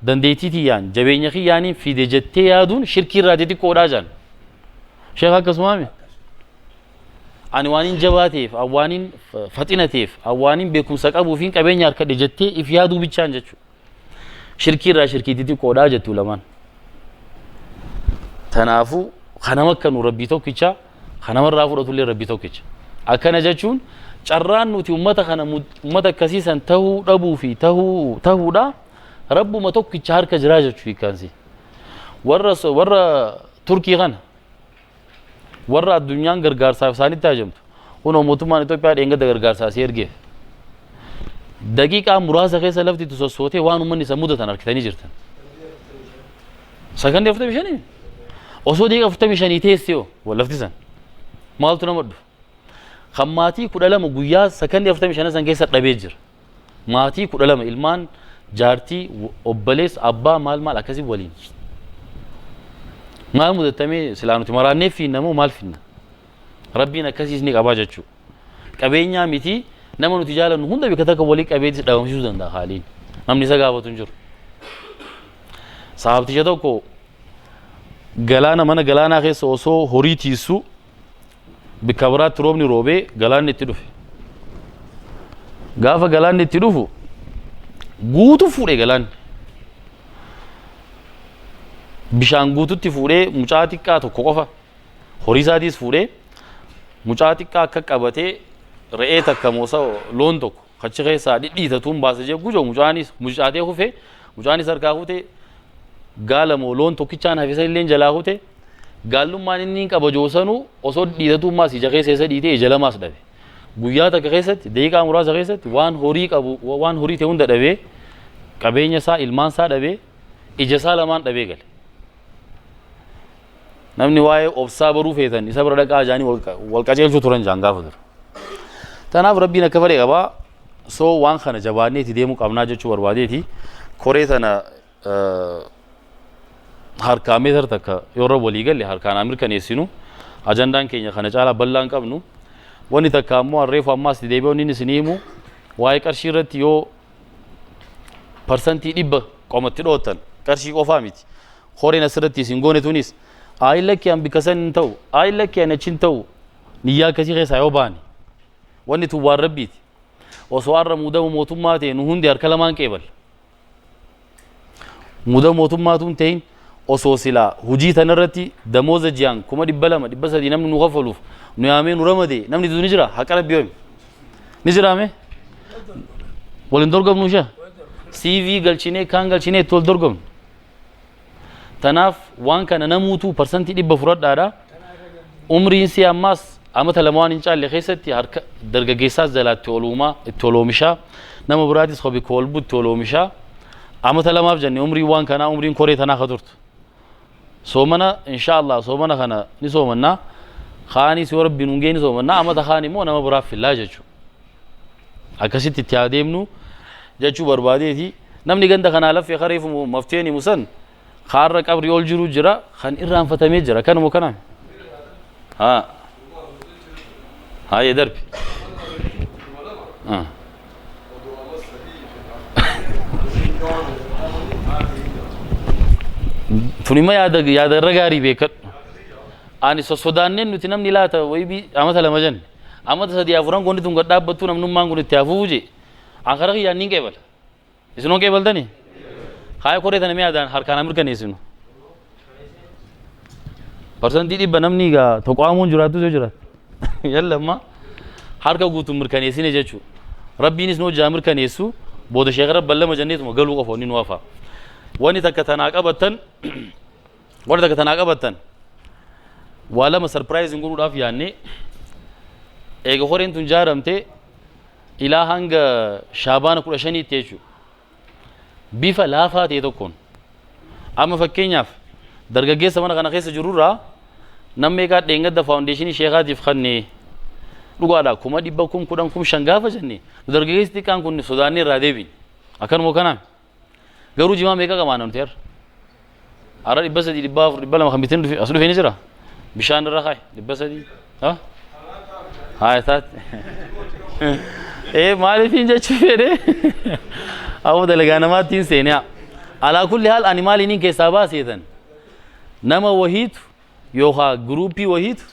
dandeettii tiyyaan jabeenya kiyyaaniin fide jettee yaaduun shirkii irraa xixiqqoodhaa jaan. Sheekh, akkasumaami. Ani waan jabaa ta'eef, waan faxina ta'eef, waan beekumsa qabuu fi qabeenya harkadhe jettee if yaaduu bichaan jechuudha. Shirkii irraa shirkii xixiqqoodhaa jettu lamaan. Kanaafuu kanama akka nu rabbii tokkicha, kanamarraa fudhatullee rabbii tokkicha. Akkana jechuun carraan nuti ummata kana, ummata akkasiisan tahuu dhabuu fi tahuu tahuudha rabbuma tokkicha harka jiraa jechuu hiikkaansi. Warra Turkii kana, warra addunyaan gargaarsaaf isaanitti hajamtu, kunoo mootummaan Itoophiyaa dheengadda gargaarsaa asii ergeef. Daqiiqaa muraasa keessa lafti itti sossootee waan uummanni isa mudatan argitanii jirtan. Sakandii 45, osoo daqiiqa 45 teessee hoo lafti san maaltu nama dhufa? Kan maatii 12 guyyaa sakandii 45 san keessa dhabee jira. Maatii 12, ilmaan, jaartii, obboleessa, abbaa, maal maal akkasii waliin. Maal mudattamee silaa nuti maraannee fiinna moo maal finna? Rabbiin akkasiis ni qabaa jechuudha. Qabeenyaa miti nama nuti jaalannu hunda bikka takka walii qabeetis dhabamsiisuu danda'a haaliin. Namni isa gaafatu hin jiru. Sahabticha tokko galaana mana galaanaa keessa osoo horii tiissu bikka biraatti roobni roobee galaanni itti dhufe. Gaafa galaanni itti dhufu guutuu fuudhe galaanni. Bishaan guututti fuudhee mucaa xiqqaa tokko qofa horii isaatiis fuudhee mucaa xiqqaa akka qabatee re'ee takka moosa loon tokko achi keessaa dhidhiitatuun baasa jee gujoo mucaanis mucaatee kufee mucaanis harkaa kutee gaala moo loon tokkichaan hafisa illeen jalaa kute gaallummaan inni hin qaba joosanuu osoo dhiitatuummaas ija keessa isa dhiitee ija lamaas dhabe. Guyyaa takka keessatti daqiiqaa muraasa keessatti waan horii qabu waan horii ta'e hunda dhabee qabeenya isaa ilmaan isaa dhabee ija isaa lamaan dhabee gale. Namni waa'ee obsaa baruu feetan isa bira dhaqaa jaanii wal qajeelchuu turan jaan gaafa dura. Tanaaf Rabbiin akka fedhe qabaa soo waan kana jabaannee itti deemuu qabnaa jechuu barbaadeeti. Koree tana harkaa meetar takka yoo irra walii galle harkaan haa mirkaneessinu. Ajandaan keenya kana caalaa bal'aa hin qabnu. Wanni takka ammoo harreefu ammaas itti deebi'ee wanni inni isinii himu waa'ee qarshii irratti yoo 100% qomatti dhoottan qarshii qofaa miti. Koreen asirratti isin goone tunis ayi lakki an bikka san hin ta'u ayi lakki an achi hin ta'u niyyaa akkasii keessaa yoo baane wanni tun waan rabbiiti. Osoo har'a muudama mootummaa ta'e nu hundi harka lamaan qeeballa. Muudama mootummaatu hin ta'in osoo silaa hojii tana irratti damooza ji'aan 200,000 300,000 namni nu kaffaluuf nu yaamee nu ramade namni didu ni jira haqa rabbi yoom ni jira mee waliin dorgomnu isha CV galchinee kaan galchinee itti wal dorgomnu. Tanaaf waan kana namuutuu 100% fudhadhaadha. Umriin si ammaas amata lama waan hin caalle keessatti harka dargaggeessaas jalaa itti oluumaa itti oloomishaa nama biraatis hobi koolbu itti oloomishaa amata lamaaf jenne umriin waan kanaa umriin koree tanaa ka turtu. Soomana insha Allah soomana kana ni soomannaa kaanis yoo rabbi nuun gee ni soomannaa amata kaan immoo nama biraaf fillaa jechuudha. Akkasitti itti haa deemnu jechuu barbaadeeti. Namni ganda kanaa laffee kareefu mafteen himu san kaarra qabrii ol jiru jira kan irraanfatamee jira kanuma kanaan. Haa. Haayee darbi. Tun immoo yaada yaada irra gaarii beekadhu. Ani sossodaanneen nuti namni laata wayii amata lama jenne. Amata sadii afuran goonni tun gad dhaabbattuu namnummaan kun itti hafuuf jee. An kara kiyyaan niin qeebala. Isinoo qeebaltanii? Haaya koree tana mee adaan harkaan haa mirkaneessinu. 100% namni egaa toqaamuun jiraattus yoo jiraate. Yalla amma harka guutuun mirkaneessine jechuudha. Rabbiinis nu hojjaa mirkaneessu booda sheekha rabban lama jenneetuma galuu qofa wanni nu hafa. Wanni takka tanaa qabattan wanni takka tanaa qabattan waa lama sarpiraayiziin godhuudhaaf yaanne eega koreen tun jaaramte ilaa hanga shaabaana 15tti jechuudha. Bifa laafaa ta'e tokkoon. Amma fakkeenyaaf dargaggeessa mana kana keessa jirurraa nam meeqaa dheengadda faawundeeshinii sheekaatiif kanne dhugaadha 100,000 10,000 5,000 gaafa jenne dargaggeessi xiqqaan kun sodaannee irraa deebine. Akkanuma kanaan garuu jimaa meeqa qabaana nuti har'a? Har'a 300 400 200 kan biteen dhufe as dhufe ni jira. Bishaan irra kaaye 300. Ha? Haa taate. Ee maaliifin jechuu fedhe? Awwa dalagaa namaatti hin seene. Alaa kulli haal ani maaliin hin keessaa baaseetan? Nama wahiitu yookaan guruupii wahiitu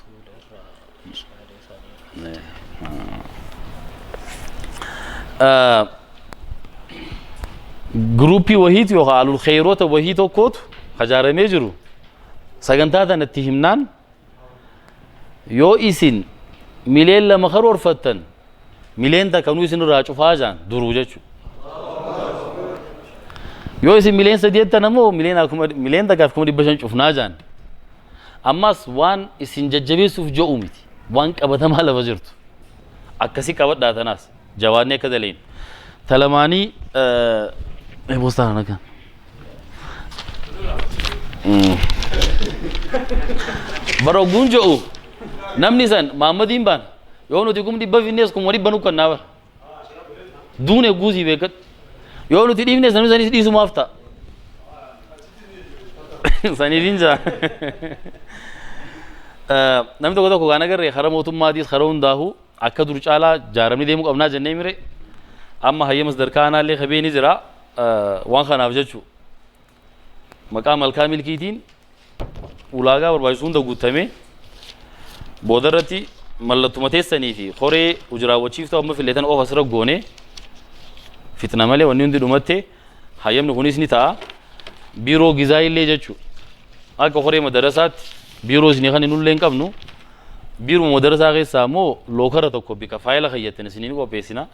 Giruuppii wahiitu yookaan alul kheyroota wahii tokkootu hajaaramee jiru sagantaa tana itti himnaan yoo isin 2 miiliyoona karoorfattan 1 miliyoona nuu isin irraa cufaa jaan duruu jechuudha. Yoo isin 3 miiliyoona jettan ammoo 1,500,000 cufnaa jaan. Ammas waan isin jajjabeessuuf je'u miti waan qabatamaa lafa jirtu. Akkasii qabadhaa tanaas jabaannee akka daleen. Talamaanii boostaa kana kan. Bara ogguun je'u namni san Maammadiin baan yoo nuti 100,000 finnees 100,000 nu kannaa bara. Duune guusii beekadhu. Yoo nuti dhiifnes namni sanis dhiisumaaf ta'a. Saniif hin jaa. Namni tokko tokko kan agarre karaa mootummaatiis karaa hundaahu Akka dur caalaa jaaramni deemuu qabnaa jennee mire amma hayyama sadarkaa aanaallee kabee ni jira waan kanaaf jechuu maqaa malkaa milkiitiin ulaagaa barbaachisu hunda guutamee booda irratti mallattuma teessanii fi koree hojii raawwachiiftuu amma fileetan qofa asirra goone fixna malee wanni hundi dhumatte hayyamni kunis ni ta'a. Biiroo gizaa illee jechuu akka koree madarasaatti biiroo isinii kan nullee hin qabnu. Biiruma madarasaa keessaa immoo lookara tokko bika faayila kayyattan isinii ni qopheessina.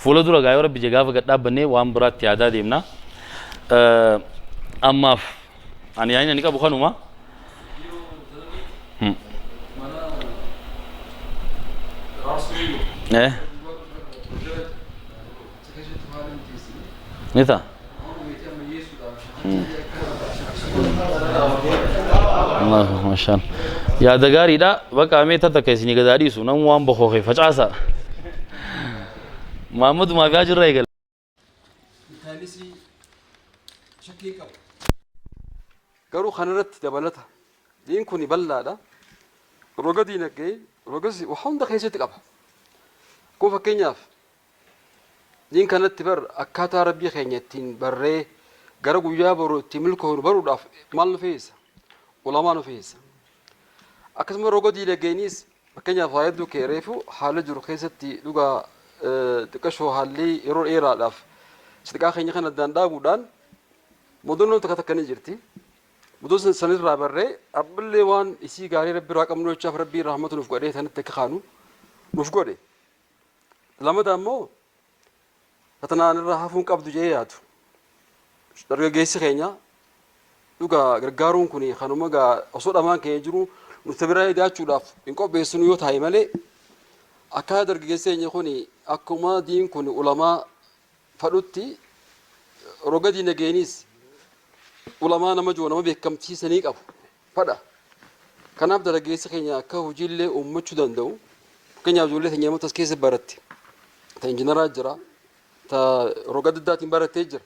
Fuula dura gaa yoo rabbi je gaafa gad dhaabbannee waan biraatti yaadaa deemna. Ammaaf ani yaadni ani qabu kanuma. Ni ta'a. Allahu mashallah. Yaada gaariidha. Bakka mee takka isinii gadaa dhiisu namni waan bokoke facaasa. Mahammadu maafiyaa jirra eegala. Milkaa'innisii shakkii hin qabu. Garuu kanarratti dabalata. Diin kuni bal'aadha. Roga diinagdee, roga waa hunda keessatti qaba. Kun fakkeenyaaf Diin kanatti bar akkaataa Rabbii keenya ittiin barree gara guyyaa boru ittiin milkoofnu baruudhaaf maal nu feesisa? Ulamaa nu feesisa. Akkasuma roga diinagdeeniis fakkeenyaaf waa hedduu kee reefu haala jiru keessatti dhugaa xiqqashoo haalli yeroo dheeraadhaaf sadaqaa keenya kana addaan dhaabuudhaan mudannoon takka takka ni jirti. Mudannoo sanirraa barree abballee waan isii gaarii Rabbi irraa qabnu jechaaf Rabbiin rahmata nuuf godhee sanatti akka kaanu nuuf godhe. Lamada ammoo fatanaan irraa hafuu hin qabdu jedhee yaadu. Dargaggeessi keenya dhugaa gargaaruun kun kanuma gaa osoo dhamaan keenya jiru nuti biraa idaachuudhaaf hin qopheessinu yoo taa'e malee akka dargaggeessi keenya kun akkuma diin kun ulamaa fadhutti roga diinageenis ulamaa nama jiru nama beekamtiisanii qabu fadha. Kanaaf dargaggeessi keenya akka hojiillee uummachuu danda'u fakkeenyaaf ijoollee teenya namoota as keessa baratte ta injinaraa jira ta roga adda addaatiin barattee jira.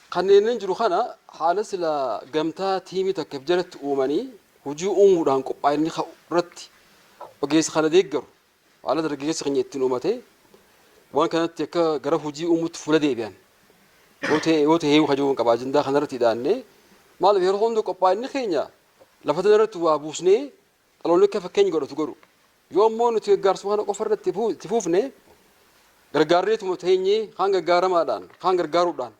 Kanneen jiru kana haala sila gamtaa tiimii takka jalatti uumanii hojii uumuudhaan qophaa'inni ka'u irratti ogeessa kana deeggaru haala dargaggeessi keenya ittiin uumatee waan kanatti akka gara hojii uumuutti fuula deebi'an yoo ta'e yoo ta'e kajuun qaba ajandaa kanarratti hidhaannee maaliif yeroo hunda qophaa'inni keenya lafa tana irratti waa buusnee dhaloonni akka fakkeenya godhatu godhu yoo ammoo nuti gargaarsuma kana qofa irratti itti fuufne gargaarreetuma teenyee kaan gargaaramaadhaan kaan gargaaruudhaan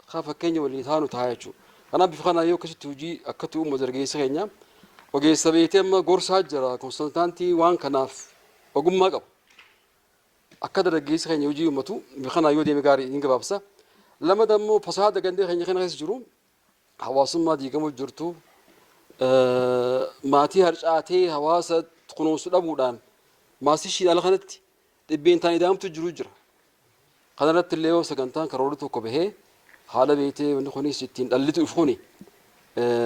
Akka fakkeenya walii taanu ta'a jechuudha. Kanaaf bifa kanaan yoo akkasitti hojii akkatti uumu dargaggeessi keenya ogeessa beektee amma gorsaa jira konsaltaantii waan kanaaf ogummaa qabu. Akka dargaggeessi keenya hojii uummatu bifa kanaan yoo deeme gaarii hin gabaabsa. Lamada immoo fasaada gandee keenya kana keessa jiru hawaasummaa diigamuu jirtu maatii harcaatee hawaasa kunuunsu dhabuudhaan maasishiin ala kanatti dhibbeentaan ida'amtu jiru jira. Kana irratti illee yoo sagantaan karoorri tokko bahee haala beektee wanni kunis ittiin dhallitu dhufu kuni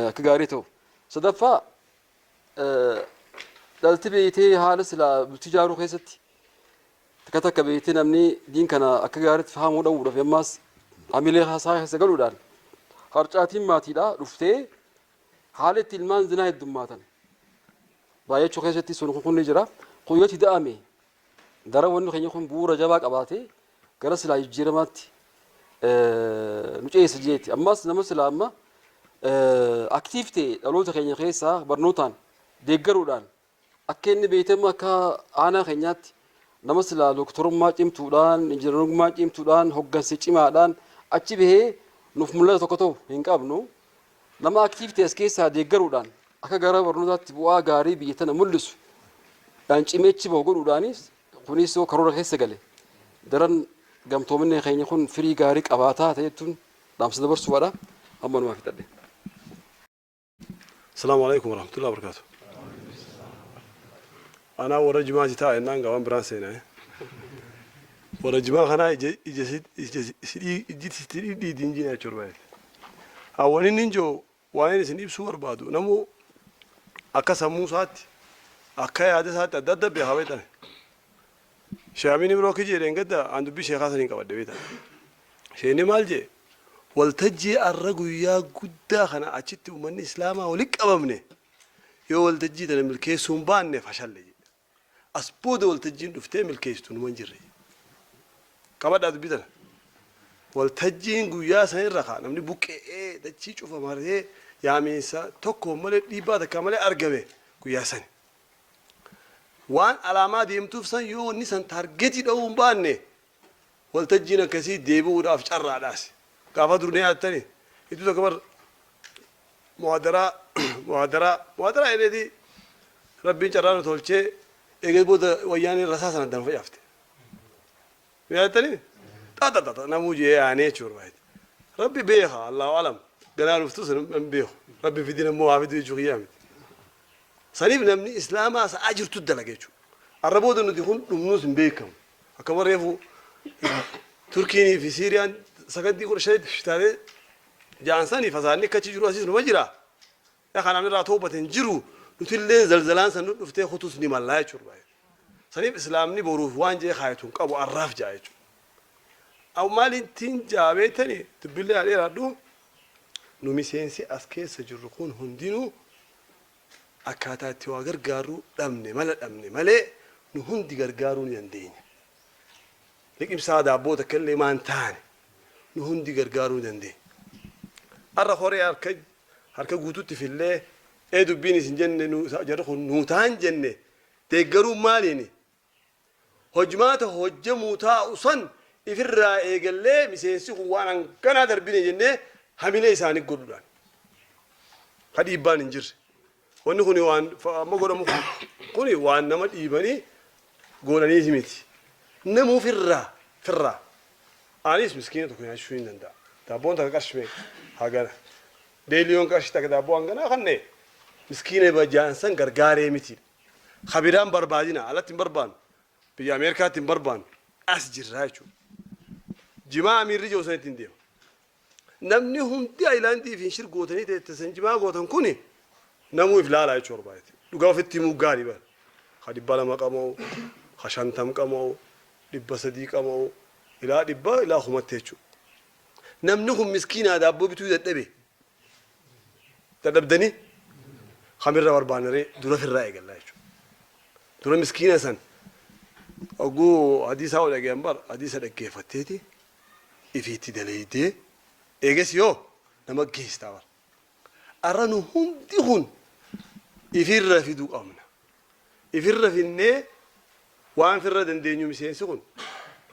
akka gaarii ta'u. Sadaffaa dhalti beektee haala silaa bultii ijaaruu keessatti takka takka beektee namni diin kana akka gaariitti fahamuu dhabuudhaaf ammaas hamilee haasaa keessa galuudhaan harcaatiin maatiidhaa dhuftee haala itti ilmaan zinaa heddummaatan baay'achuu keessatti sun kun ni jira. Kun yoo itti da'ame Daran wanni keenya kun bu'uura jabaa qabaatee gara silaa jijjiiramaatti nu ceessa jeeti. Ammas nama silaa amma aktiif ta'e dhaloota keenya keessaa barnootaan deeggaruudhaan akka inni beekte amma akka aanaa keenyaatti nama silaa doktorummaa cimtuudhaan injiinarummaa cimtuudhaan hoggansa cimaadhaan achi bahee nuuf mul'ata tokko ta'u hin qabnu. Nama aktiif ta'e as keessaa deeggaruudhaan akka gara barnootaatti bu'aa gaarii biyya tana mul'isu dhaan cimee achi bahu godhuudhaanis kunis yoo karoora keessa gale daran gamtoominni keenya kun firii gaarii qabaataa ta'ettuun dhaamsa dabarsuu fadha. Amma numaa fixadhe. Asalaamu alaikum warahmatullahi wabarakatuh. Anaa warra jimaati ta'a jennaan gaa waan biraan seenaa. Warra jimaa kanaa ija ija si ija si ijji sitti dhidhiiti hin jiina jechuudha baay'ee. Hawwan inni hin jiru waan isin ibsuu barbaadu namuu akka sammuu isaatti akka yaada isaatti adda adda beekaa beektan. Sheekh Ibroo akka jedheen gadda an dubbii sheekaa saniin qabadhe beektan. Sheekni maal jee waltajjii arra guyyaa guddaa kana achitti uummanni islaamaa walitti qabamne yoo waltajjii tana milkeessuu hin baanne fashalle jedhe. As booda waltajjiin dhuftee milkeessitu numa hin jirre. Qabadhaa dubbii tana. Waltajjiin guyyaa san irra kaa namni buqqe'ee dachii cufa maree yaamiinsa tokkoon malee dhiibbaa takkaa malee argame guyyaa sani. Waan alaamaa deemtuuf san yoo wanni san taargetii dha'uu hin baanne waltajjiin akkasii deebi'uudhaaf carraadhaas. Gaafa dur ni yaadattani iddoo takka bar muhaadaraa muhaadaraa muhaadaraa jedheeti Rabbiin carraa nu tolchee eegas booda wayyaaneen rasaasa addaan facaafte. Ni yaadattanii? Xaxaxaxa namuu jee yaanee jechuu barbaade. Rabbi beeka Allahu alam ganaa dhuftus hin beeku. Rabbi fidin ammoo haa fidu jechuu kiyyaa miti. Saniif namni islaamaa sa'aa jirtu dalaga jechuudha. Arra booda nuti kun dhumnuus hin beekamu. Akkuma reefu Turkiinii fi Siiriyaan sakandii 15tti taatee ja'an sanii fasaadni akka achi jiru asiis numa jira. Yaa kan namni irraa toobate hin jiru nutilleen zalzalaan san nu dhuftee kutus ni mallaa jechuudha baay'ee. Saniif islaamni boruuf waan jee kaayatu hin qabu arraaf ja'a jechuudha. Aw maalittiin ja'a beektani dubbillee haa dheeraadhu nu miseensi as keessa jirru kun hundinuu akkaataa itti waa gargaarru dhabne mala dhabne malee nu hundi gargaaruu ni dandeenya. Liqimsaa daabboo takka illee maan taane nu hundi gargaaruu ni dandeenya. Arra horee harka harka guututti fillee ee dubbiin isin jenne nu jarri kun nuu ta'an jenne deeggaruun maaliini? Hojmaata hojjamuu taa'u san ifirraa eegallee miseensi kun waan hanganaa darbine jennee hamilee isaanii godhuudhaan. Ka dhiibbaan hin jirre. Wanni kuni waan amma godhamu kuni waan nama dhiibanii godhaniiti miti. Namuu firraa firraa. Anis miskiina tokko nyaachuu hin danda'a. Daabboon takka qarshii meeqa? Hagana. Deeliyoon qarshii takka daabboo hanganaa kanne miskiina bajaan san gargaaree miti. Ka biraan barbaadina alatti hin barbaannu. Biyya Ameerikaatti hin barbaannu. As jirraa jechuudha. Jimaa amiirri jiru sanitti hin deema. Namni hundi ayilaandii fi shir gootanii teettesan jimaa gootan kuni namuu if laalaa jechuu barbaadete. Dhugaa ofitti himuu gaarii bara. Ka 200 qama'u, ka 50 qama'u, 300 qama'u, ilaa dhibba ilaa kumatti jechuudha. Namni kun miskiinaa daabboo bituu dadhabe. Dadhabdanii kamirra barbaannaree dura firraa eegallaa jechuudha. Dura miskiina san oguu hadiisaa ol dhagayan bar hadiisa dhaggeeffatteeti ifiitti daleeydee eegas yoo nama geesstaa bar. Arra nu hundi kun ifirra fiduu qabna. Ifirra finnee waan firra dandeenyu miseensi kun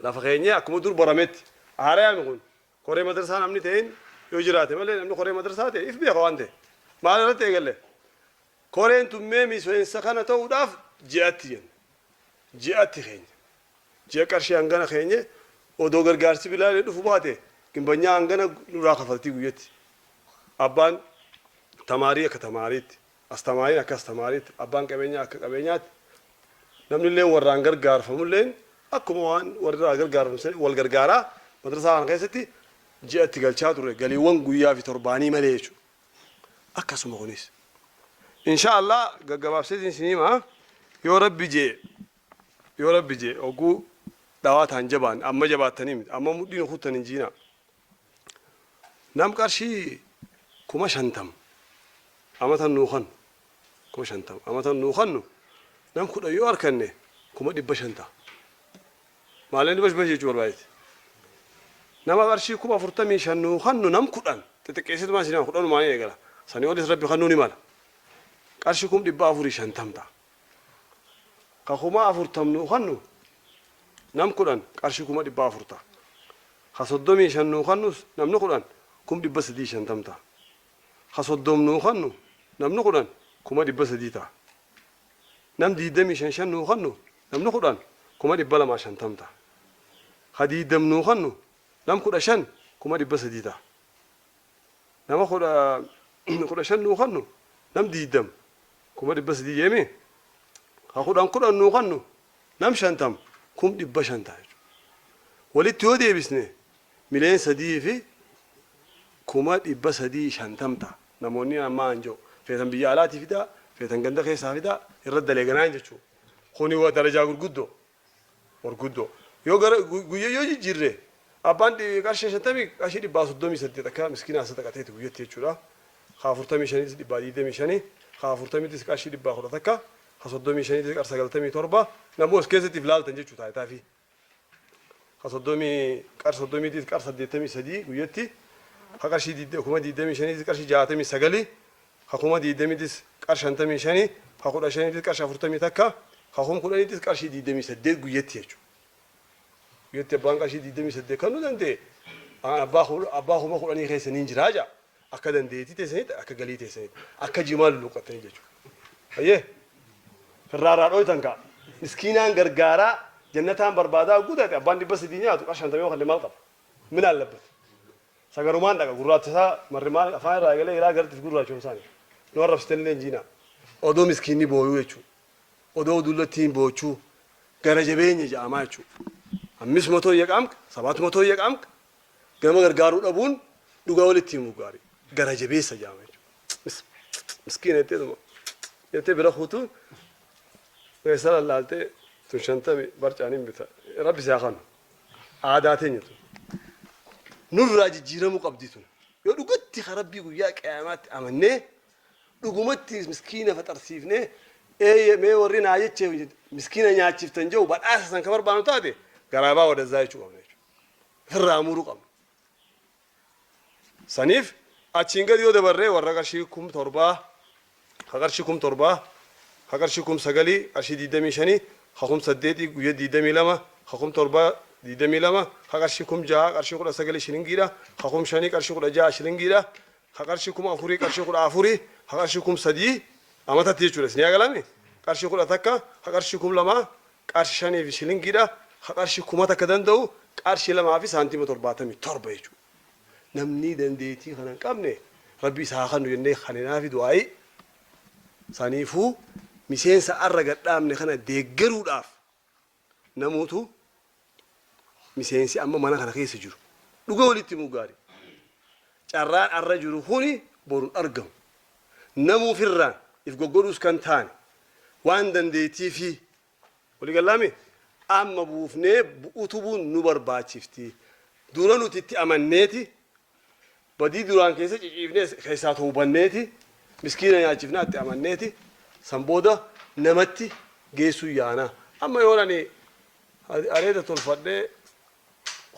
lafa keenyee akkuma dur barametti haarayaami kun Koree madrasaa namni ta'in yoo jiraate malee namni koree madrasaa ta'e if beeka waan ta'e. Maal irratti eegalle? Koreen tun mee miseensa kana ta'uudhaaf ji'atti jenna. Ji'atti keenya. Ji'a qarshii hangana keenye odoo gargaarsi bilaalee dhufu baate gimbanyaa hangana nurraa kafaltii guyyatti. Abbaan tamaarii akka tamaariitti, astamaariin akka astamaariitti, abbaan qabeenyaa akka qabeenyaatti Namni illeen warraan gargaarfamu illeen akkuma waan warri irraa gargaarfamu sanii wal gargaaraa madrasaa kana keessatti ji'atti galchaa turre galiiwwan guyyaa fi torbaanii malee jechuudha. Akkasuma kunis. Insha Allah gaggabaabseetiin isin hima yoo Rabbi jee yoo Rabbi jee hogguu dhawaa taan jabaan amma jabaattanii miti amma mudhiin kuttan hin jiinaa. Nam qarshii 50,000 amatan nuu kanu 50,000 amatan nuu kannu nam 10 yoo arkanne 500,000 ta'a. Maalleen 500 jechuu barbaadeeti. Nama qarshii 45,000 nuu kannu nam 10 xixiqqeessitumaan isin hima kudhanumaan eegala. Sanii olis Rabbi kannuu ni mala. Qarshii 450,000 ta'a. Ka 40,000 nuu kannu nam 10 qarshii 400,000 ta'a. Ka 35 nuu kannus namni 10 350,000 ta'a. Ka 30 nuu kannu namni 10 300,000 ta'a. Nam 25 shan nuu kannu namni 10 250,000 ta'a. Ka 20 nuu kannu nam 15 300,000 ta'a. Nama 15 nuu kannu nam 20 300,000 jeemi. Ka 10 10 nuu kannu nam 50 500,000 ta'a jechuudha. Walitti yoo deebisne 3,350,000 ta'a. Namoonni ammaa hin jiru. Feetan biyya alaatii fidaa, feetan ganda keessaa fidaa, irra daleeganaan jechuudha. Kuni wa darajaa gurguddoo. Gurguddoo. Yoo gara guyya yoo jijjiirre abbaan qarshii 50 qarshii 138 akka miskiinaa sadaqateeti guyyatti jechuudha. Ka 45tis 125, ka 40tis qarshii 111. Ka 35tis qar 97, namuu as keessatti if laaltan jechuu taayitaa fi. Ka soddomii qar 30tiis qar 83 guyyatti, ka qarshii 25,000tis qarshii 69, ka 20,000tis qar 55, ka 15tis qarshii 41, ka 10,000tis qarshii 28 guyyatti jechuudha. Guyyatti abbaan qarshii 28 kennuu danda'e abbaa 10,000 keessa niin jiraa ja'a. Akka dandeettii teessanitti, akka galii teessanitti, akka jimaa lulluuqqattanii jechuudha. Hayyee irraa irraa dhooytan kaa miskiinaan gargaaraa jannataan barbaadaa hogguu taate abbaan 300 nyaatu qar 50 yoo kanne maal qaba? Min allabbate. Sagarumaan dhaqa gurraacha isaa marrimaan afaan irraa eegalee ilaa gartiif gurraachoomsaani. Nu arrabsitanillee hin jiinaa. Odoo miskiinni booyuu jechuudha. Odoo dullattiin boochuu gara jabeenya ja'amaa jechuudha. Ammis motoo yaqaamk sabaat motoo yaqaamk Gama gargaaruu dhabuun dhugaa walitti himuu gaarii. Gara jabeessa jedhama jechuudha. Miskiina jetteetuma jettee bira kuutu keessa lallaaltee tun shantami barcaan hin bita. Rabbi si haa kanu. Aadaa teenya tun. Nurraa jijjiiramuu qabdi tun. Yoo dhugatti ka Rabbii guyyaa qiyaamaatti amannee dhugumatti miskiina faxarsiifnee eeyye mee warri naa jeche miskiina nyaachiftan jedhu badhaasa san ka barbaannu taate garaabaa wadazzaa jechuu qabna jechuudha. Ofirraa muruu qabna. Saniif achiin gadi yoo dabarree warra qarshii 7,000, ka qarshii 7,000, ka qarshii 9,000 qarshii 25, ka 8,000 guyya 22, ka 7,000 22, ka qarshii 6,000 qarshii 19 shilingiidha, ka 5,000 qarshii 16 shilingiidha, ka qarshii 4,000 qarshii 14, ka qarshii 3,000 amatatti jechuudha. Isin yaa qarshii 11, ka qarshii 2,000 qarshi 5 fi shilingiidha, ka qarshii 1,000 danda'u qarshii 2 fi saantima 77 jechuudha. Namni dandeettii kana hin qabne Rabbi isa haa kennu jennee kaninaafi du'aa'ii. Saniifuu miseensa arra gad dhaabne kana deeggaruudhaaf namuutu miseensi amma mana kana keessa jiru dhuga walitti himuu gaarii. Carraan arra jiru kuni boru hin argamu. Namuu firraan if goggodhuus kan taane waan dandeettii fi walii gallaami amma buufnee utubuun nu barbaachifti. Dura nuti itti amanneeti badii duraan keessa ciciifnee keessaa toobanneeti miskiina nyaachifnaa itti amanneeti san booda namatti geessuu yaana. Amma yoon ani areeda tolfadhee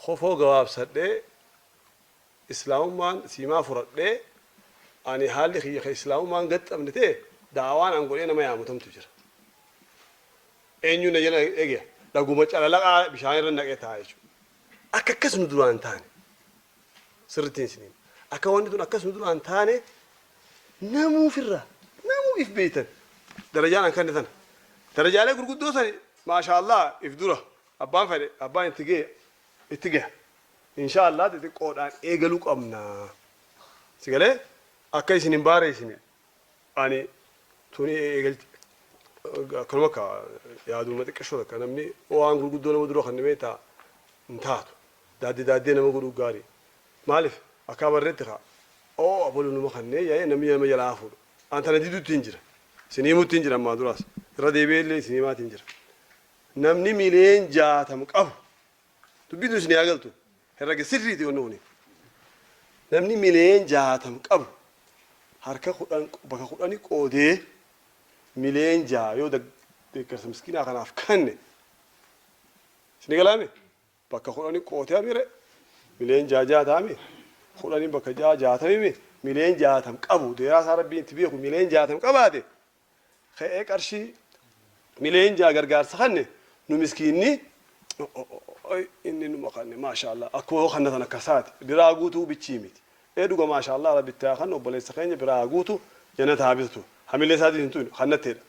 kofoo gabaabsadhee Islaamummaan siimaa furadhee ani haalli kiyya ka Islaamummaan gaxxamne ta'e da'awaan an godhee nama yaamu tamtu jira. Eenyuun na jala eegya dhaguma calalaqaa bishaan irra naqee taa'a jechuudha. Akka akkas nu duraan taane sirrittiin isiniin akka wanni tun akkas nu duraan taane namuufirraa namuu if beeytan darajaan an kanne tana darajaalee gurguddoo sani maasha Allah if dura abbaan fedhe abbaan itti gahe itti gaha. Inshaa Allah xixiqqoodhaan eegaluu qabna. Si galee? Akka isin hin baareessine ani tuni eegalti akkanuma akka yaaduma xiqqashoo takka namni waan gurguddoo nama dura kan beektaa hin taatu. Daaddee daaddee nama godhuu gaarii. Maaliif akka abarreetti kaa oo abalu numa kannee yaa'ee namni nama jalaa fuudha. An tana diduutti hin jira. Isin himutti hin jira ammaa duraas. Irra deebi'ee illee isin himaatti hin jira. Namni miiliyoon 60 qabu Dubbiin tun isin haa galtu. Herrega sirriiti wanni kuni. Namni miiliyoon 60 qabu harka 10 bakka kudhani qoodee miiliyoon 6 yoo deeggarsa miskiinaa kanaaf kanne isin galaame bakka kudhani qootee amire miiliyoon 6 6 ta'ame kudhanii bakka 6 60 miiliyoon 60 qabu deeraa isaa rabbiin itti beeku miiliyoon 60 qabaate ka'ee qarshii miiliyoon 6 gargaarsa kanne nu miskiinni inni numa kanne maashaallah akkuma yoo kannatan akkasaati biraa guutuu bichii miti ee dhuga maashaallah rabbi itti haa kannu obboleessa keenya biraa haa guutu jannata haa bitatu hamilee isaatiin hin tuynu kannatteedha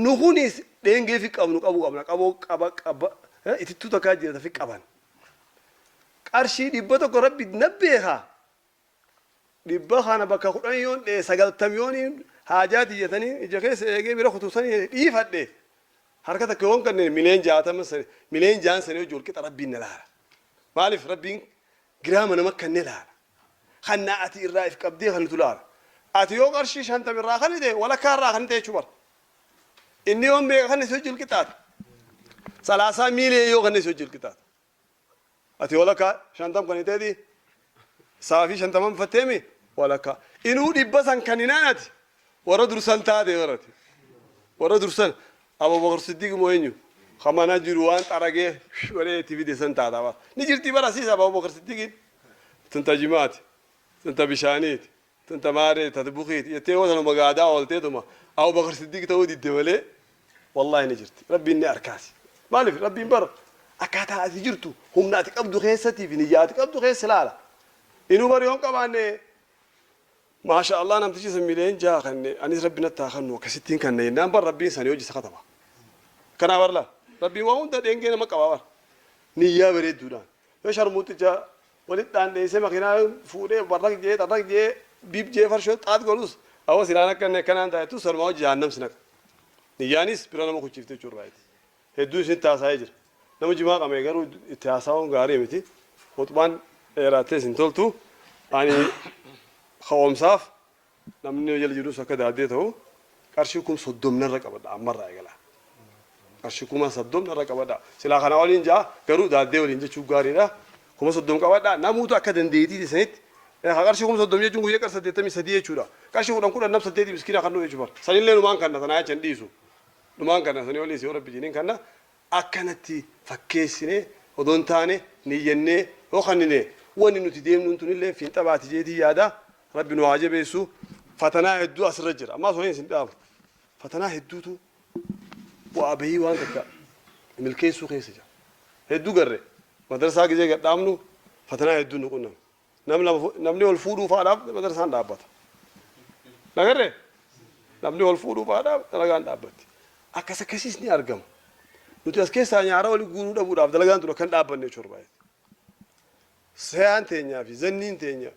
nu kunis dheengee fi qabnu qabu qabna qaboo qaba qaba itittuu takkaa jirata fi qaban qarshii 100 rabbi na beekaa Dhibba kana bakka 10 yoon dhee 90 yooniin haajaa tiyyatanii ija keessa eegee bira kutu sanii dhiifadhe harka takka yoon kenne mileen 60 sani mileen 6 sanii hojii walqixa rabbiin na laala. Maaliif rabbiin giraama nama kanne laala. Kannaa ati irraa if qabdee kan nutu laala. Ati yoo qarshii 50 irraa kannite walakkaa irraa kannite jechuu bara. Inni yoon meeqa kanne si hojii walqixxaata. Salaasaa miilee yoo kanne si hojii walqixxaata. Ati walakkaa 50 kan iteeti saafii 50 fatteemi walakkaa. Inuu 100 san kan hinaan ati warra dursan taate warati. Warra dursan Abubakar Siddiq moo eenyu ka mana jiru waan xaragee godhee itti fide san taata bar. Ni jirti bar asiis Abubakar Siddiqiin. Tun ta jimaati. Tun ta bishaaniiti. Tun ta maaree ta bukiiti jettee yoo tanuma gaadaa oolteetuma Abubakar Siddiq ta'uu didde malee wallaahi ni jirti. Rabbiin ni arkaasi. Maaliif Rabbiin bar akkaataa ati jirtu humna ati qabdu keessattii fi niyyaa ati qabdu keessa ilaala. Inuu bar yoon qabaanne Maasha Allah namtichi sun miliyoon 6 kanne anis rabbi natti haa kannu akkasittiin kanna jennaan bar rabbiin sanii hojii isa kataba. Kanaa bar laal rabbiin waa hunda dheengee nama qaba bar niyyaa bareedduudhaan yoo sharmuuxicha walitti dhaandheessee makiinaa fuudhee barraq jee xarraq jee biib jee farshoo xaat godhus awwa silaan akka inni akkanaan taa'ettu sanumaa hojii jahannam si naqa. Niyyaanis bira nama kuchiifte jechuun raayiti. Hedduu isinitti haasa'ee jira. Nama jimaa qama'e garuu itti haasa'uun gaarii miti. Khuxbaan dheeraattees hin toltu. Ani ka'oomsaaf namni jala jirus akka daaddee ta'u qarshii 30,000 narra qabadha ammarraa eegalaa. Qarshii 30,000 narra qabadha. Silaa kana oliin ja'a garuu daaddee waliin jechuu gaariidha. 30,000 qabadha. Namuutu akka dandeettii sanitti qarshii 30,000 jechuun guyyaa qar 83 jechuudha. Qarshii 10 10 nam saddeetii miskiina kan jechuudha. Sanillee numaan kanna tanaa jecha hin dhiisu. Dhumaan kanna sanii oliis yoo Rabbi jiiniin kanna akkanatti fakkeessinee odoo hin taane niyyannee yoo kannine wanni nuti deemnuun tunillee fiinxa baati jeetiin yaada. Rabbi nu haa jabeessu. Fatanaa hedduu asirra jira. Ammaas waliin isin dhaamu. Fatanaa hedduutu bu'aa bahii waan takka milkeessuu keessa jira. Hedduu garre madrasaa gizee gad dhaabnu fatanaa hedduu nu qunname. Nam lama namni wal fuudhuu faadhaaf madrasaan dhaabbata. Nagarree? Namni wal fuudhuu faadhaaf dalagaan dhaabbatti. Akkas akkasiis ni argama. Nuti as keessaa nyaara wali guuruu dhabuudhaaf dalagaan tun akka hin dhaabbanne jechuudha baay'ee. Seeyaan teenyaa fi zanniin teenya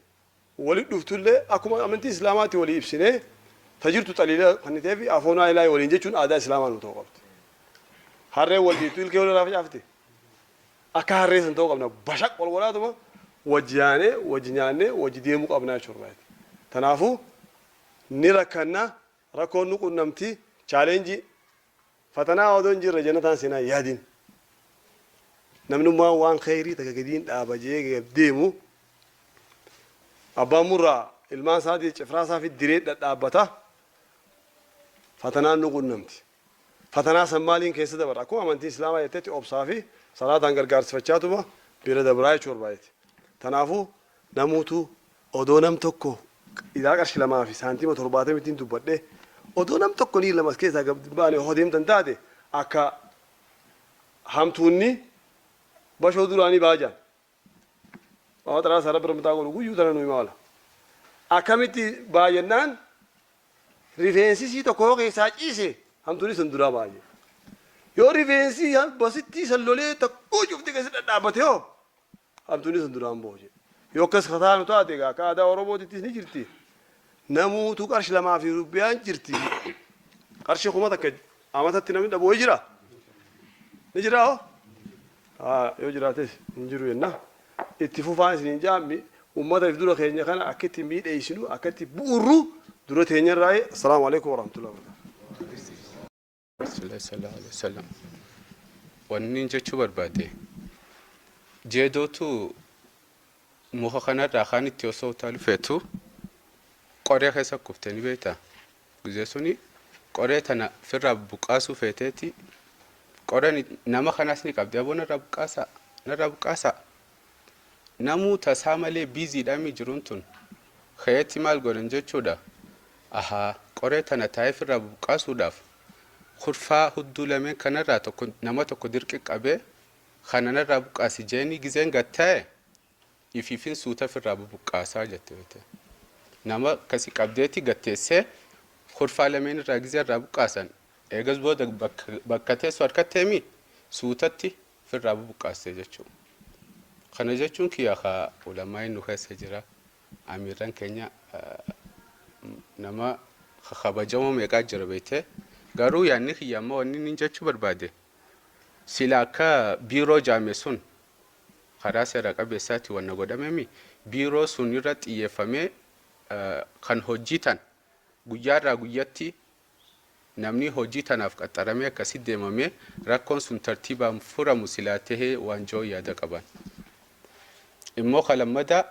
wali dhuftullee akkuma amantii Islaamaatti walii ibsinee ta jirtu xaliila kannitee fi afoonaa ilaahi waliin jechuun aadaa Islaamaa nu ta'uu qabdi. Harreen wal dhiittu ilkee walirraa facaafti. Akka harree san ta'uu qabna. Bashaq wal godhaatuma wajji yaanee, wajji nyaannee, wajji deemuu qabna jechuudha. Tanaafuu ni rakkanna, rakkoon nu qunnamti, challenge, fatanaa odoo hin jirre jannataan seenaa hin yaadin. Namnummaan waan kheyrii takka gadiin dhaaba je'ee gad deemu abbaan murraa ilmaan isaatii cifraa isaa fi diree dhadhaabbata. Fatanaan nu qunnamti. Fatanaa san maaliin keessa dabarra? Akkuma amantiin Islaamaa jettetti obsaa fi salaataan gargaarsifachaatuma bira dabraa jechuu barbaadeeti. Tanaafuu namuutu odoo nam tokko ilaa qarshi 2 fi saantima torbaatamitiin dubbadhe odoo nam tokko ni lama as keessaa gad hin baane hoo deemtan taate akka hamtuunni bashoo duraanii ba'a jaan. Waa xaraa isaa rabbi rammataa godhu guyyuu tana nu himaa oola. Akkamitti baay'annaan rifeensi isii tokko yoo keessaa ciise hamtuun san duraa baay'ee. Yoo rifeensi basittii san lolee takkuu cufti keessa dhadhaabbate hoo hamtuun san duraan ba'u jedhe. Yoo akkas kataanu taate egaa akka aadaa Oromootittis ni jirti. Namuutu qarshi 2 fi rubbiyaan jirti. Qarshii 1000 amatatti namni dhabu wayii jira? Ni jiraa hoo? Haa yoo jiraates hin jiru jenna. Itti fufaan isiniin ja'a ummata if dura keenya kana akka itti miidheessinu akka itti bu'urru dura teenya irraa Assalaamu alaikum warahmatullahi wabarakatuh. Rasuulillah sallallahu alaihi wasallam wanni jechuu barbaade jeedootu muka kanarraa kaan itti osoo utaalu feetu qoree keessa kufte ni beektaa Gizee suni qoree tana firraa buqqaasuu feeteeti qoreen nama kanaas ni qabdi aboo narraa buqqaasaa narraa buqqaasaa namuu tasaa malee biiziidha mi jiruun tun ka'eetti maal godhan jechuudha ahaa qoree tana taa'ee firraa buqqaasuudhaaf kurfaa hudduu lameen kanarraa tokko nama tokko dirqi qabee kana narraa buqqaasi jeeni gizeen gad taa'e ifiifin suuta firraa bubuqqaasaa jette beekte. Nama akkasi qabdeeti gad teessee kurfaa lameen irraa gizee irraa buqqaasan eegas booda bakka teessu harkatteemi suutatti firraa bubuqqaaste jechuu. Kana jechuun kiyya ka ulamaa'iin nu keessa jira amiirran keenya nama kabajamoo meeqaa jira beekte garuu yaanni kiyya amma wanni inni jechuu barbaade sila akka biiroo jaame sun karaa seera qabeessaati wanna godhamemi biiroo sun irra xiyyeeffamee kan hojii tan guyyaarraa guyyatti namni hojii tanaaf qaxxaramee akkasi deemamee rakkoon sun tartiibaan furamu silaa tahee waan ji'oo yaada qaban. Immoo ka lammadaa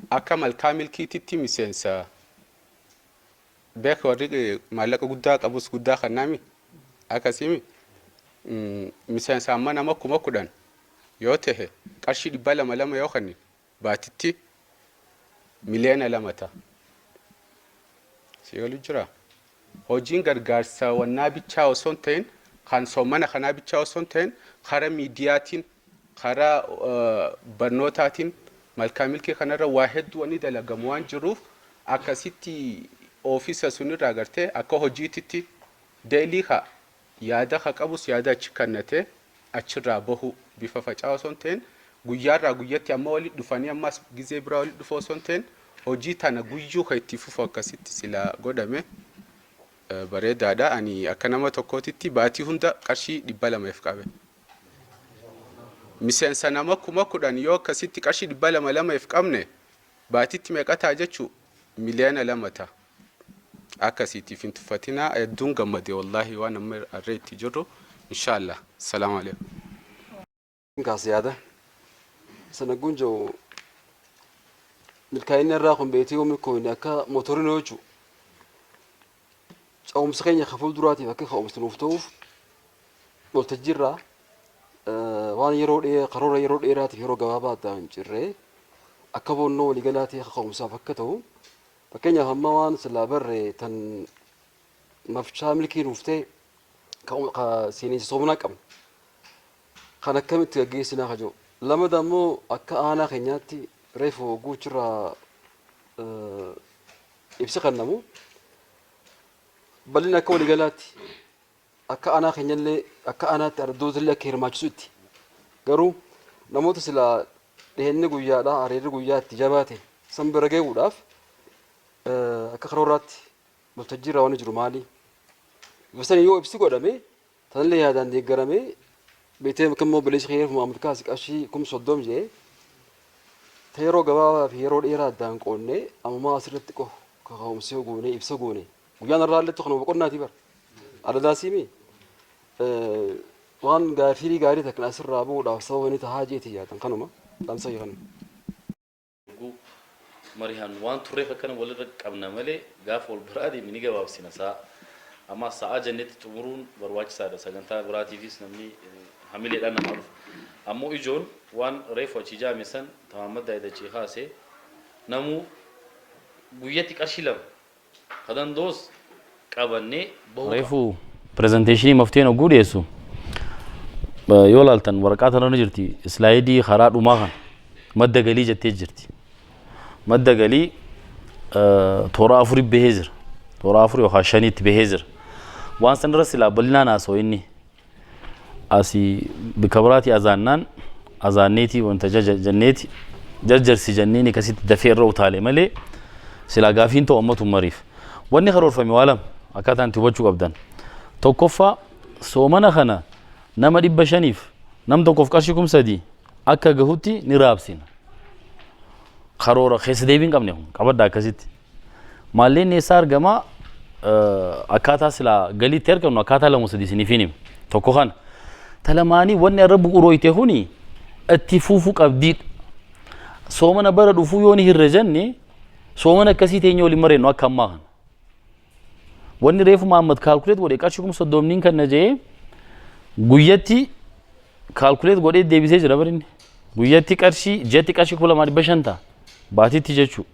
akka Malkaa Milkiititti miseensa Beeka warri maallaqa guddaa qabus guddaa kannaami akkasiimi. Miseensa amma nama 10,000 yoo tahe qarshii 200 lama yoo kanne baatitti 2,000,000 ta'a. Si galu jira. Hojiin gargaarsa wannaa bichaa osoo hin ta'in, kan soomana kanaa bichaa osoo hin ta'in, karaa miidiyaatiin, karaa barnootaatiin Malkaa Milkii kanarra waa hedduu wanni dalagamu waan jiruuf, akkasitti oofisa sunirraa gartee akka hojiititti daily ka yaada ka qabus yaada achi kannatee achirraa bahuu, bifa faca'aa osoo hin ta'in, guyyaarraa guyyatti amma walitti dhufanii ammas gizee biraa walitti dhufuu osoo hin ta'in, hojii tana guyyuu ka itti fufu akkasitti silaa godhame bareedaadha. Ani akka nama tokkootitti baatii hunda qarshii 200 if qabe. Miseensa nama 10,000 yoo akkasitti qarshii 200 lama if qabne baatitti meeqa ta'a jechuu? 2,000,000 ta'a. Akkasiitiif hin tuffatinaa. Hedduun gammade wallaahi waan amma arra itti jirru, inshaallah. Assalaamu alaikum. Kaase yaada sana gunja'u milkaa'inni irraa kun beetii yoo milkoofne akka motorinoo jechuudha. Ca'umsa keenya ka fuulduraatiif akka ka'umsa nuuf ta'uuf waltajjiirraa waan yeroo dheeraa, karoora yeroo dheeraatiif yeroo gabaabaa addaan hin cirree akka boonnoo waliigalaa ta'e kaka'umsaaf akka ta'u. Fakkeenyaaf, amma waan silaa barre tan mafchaa milkii nuuf ta'e ka seeninsa soomanaa qabna. Kan akkamitti gaggeessinaa ka jiru. Lamada ammoo akka aanaa keenyaatti reefu hogguu achirraa ibsi kennamu bal'ina akka waliigalaatti akka aanaa keenyallee, akka aanaatti ardootallee akka hirmaachisutti, garuu namoota silaa dhiheenni guyyaadhaa hariirri guyyaa itti jabaate san bira gahuudhaaf akka karooraatti waltajjiirraa waan jiru maali? Bifa yoo ibsi godhame tanallee yaadaan deeggarame beektee akka immoo obboleessi kiyya Muhammad kaasi qarshii 30,000 jee ta yeroo gabaabaa fi yeroo dheeraa addaan qoonnee ammumaa asirratti qofa kaka'umsa yoo goone, ibsa goone, guyyaan irraa illee kanuma boqonnaatii bara adadaa siimi waan gaafirii gaarii takkan asirraa bu'uudhaaf sababa ni tahaa jeeti yaadan kanuma dhaamsa kiyya kanuma. Yogguu marihannu waan turreef akkana walirra qabna malee gaafa wal biraa deemne ni gabaabsina sa'a. Amma sa'a jennetti xumuruun barbaachisaadha. Sagantaa biraatiifis namni hamileedhaan namaa dhufa. Ammoo ijoon waan reefu achii jaame san ta Mahammad Daa'id achii kaase, namuu guyyatti qarshii 2 ka danda'us qabannee bahuu qaba. Reefu pirezenteeshinii Mafteen hogguu dhiyeessu yoo laaltan waraqaa tanarra jirti, islaayidii karaa dhumaa kana madda galii jettee jirti. Madda galii toora afuri bahee jira. Toora afur yookaan shaniitti bahee jira. Waan sanarra silaa bal'inaan haasa'u inni asii bika biraatii azaannaan azaanneetii wanta jaja jenneeti jarjarsi jenneeni akkasitti dafee irra utaale malee silaa gaafiin ta'u ammatu mariif. Wanni karoorfame waa lama akkaataan itti hubachuu qabdan. Tokkoffaa, soomana kana nama 500f nam tokkoof qarshii 3,000 akka gahutti ni raabsina. Karoora keessa deebii hin qabne kun qabadha akkasitti. Maalleenni eessaa argama? Akkaataa silaa galii itti argannu akkaataa lama sadii isiniif hin hima. Tokko kana. Ta lamaanii wanni irra bu'uurooyte kuni itti fuufuu qabdiidha. Soomana bara dhufuu yoo ni hirre jenne, soomana akkasii teenya waliin mareennu akka ammaa kana. Wanni reefu Mahammad calculate godhe qarshii 30,000n kan na jee guyyatti calculate godhee deebisee jira barinni. Guyyatti qarshii, ji'atti qarshii 2,500 ta'a. Baatitti jechuudha.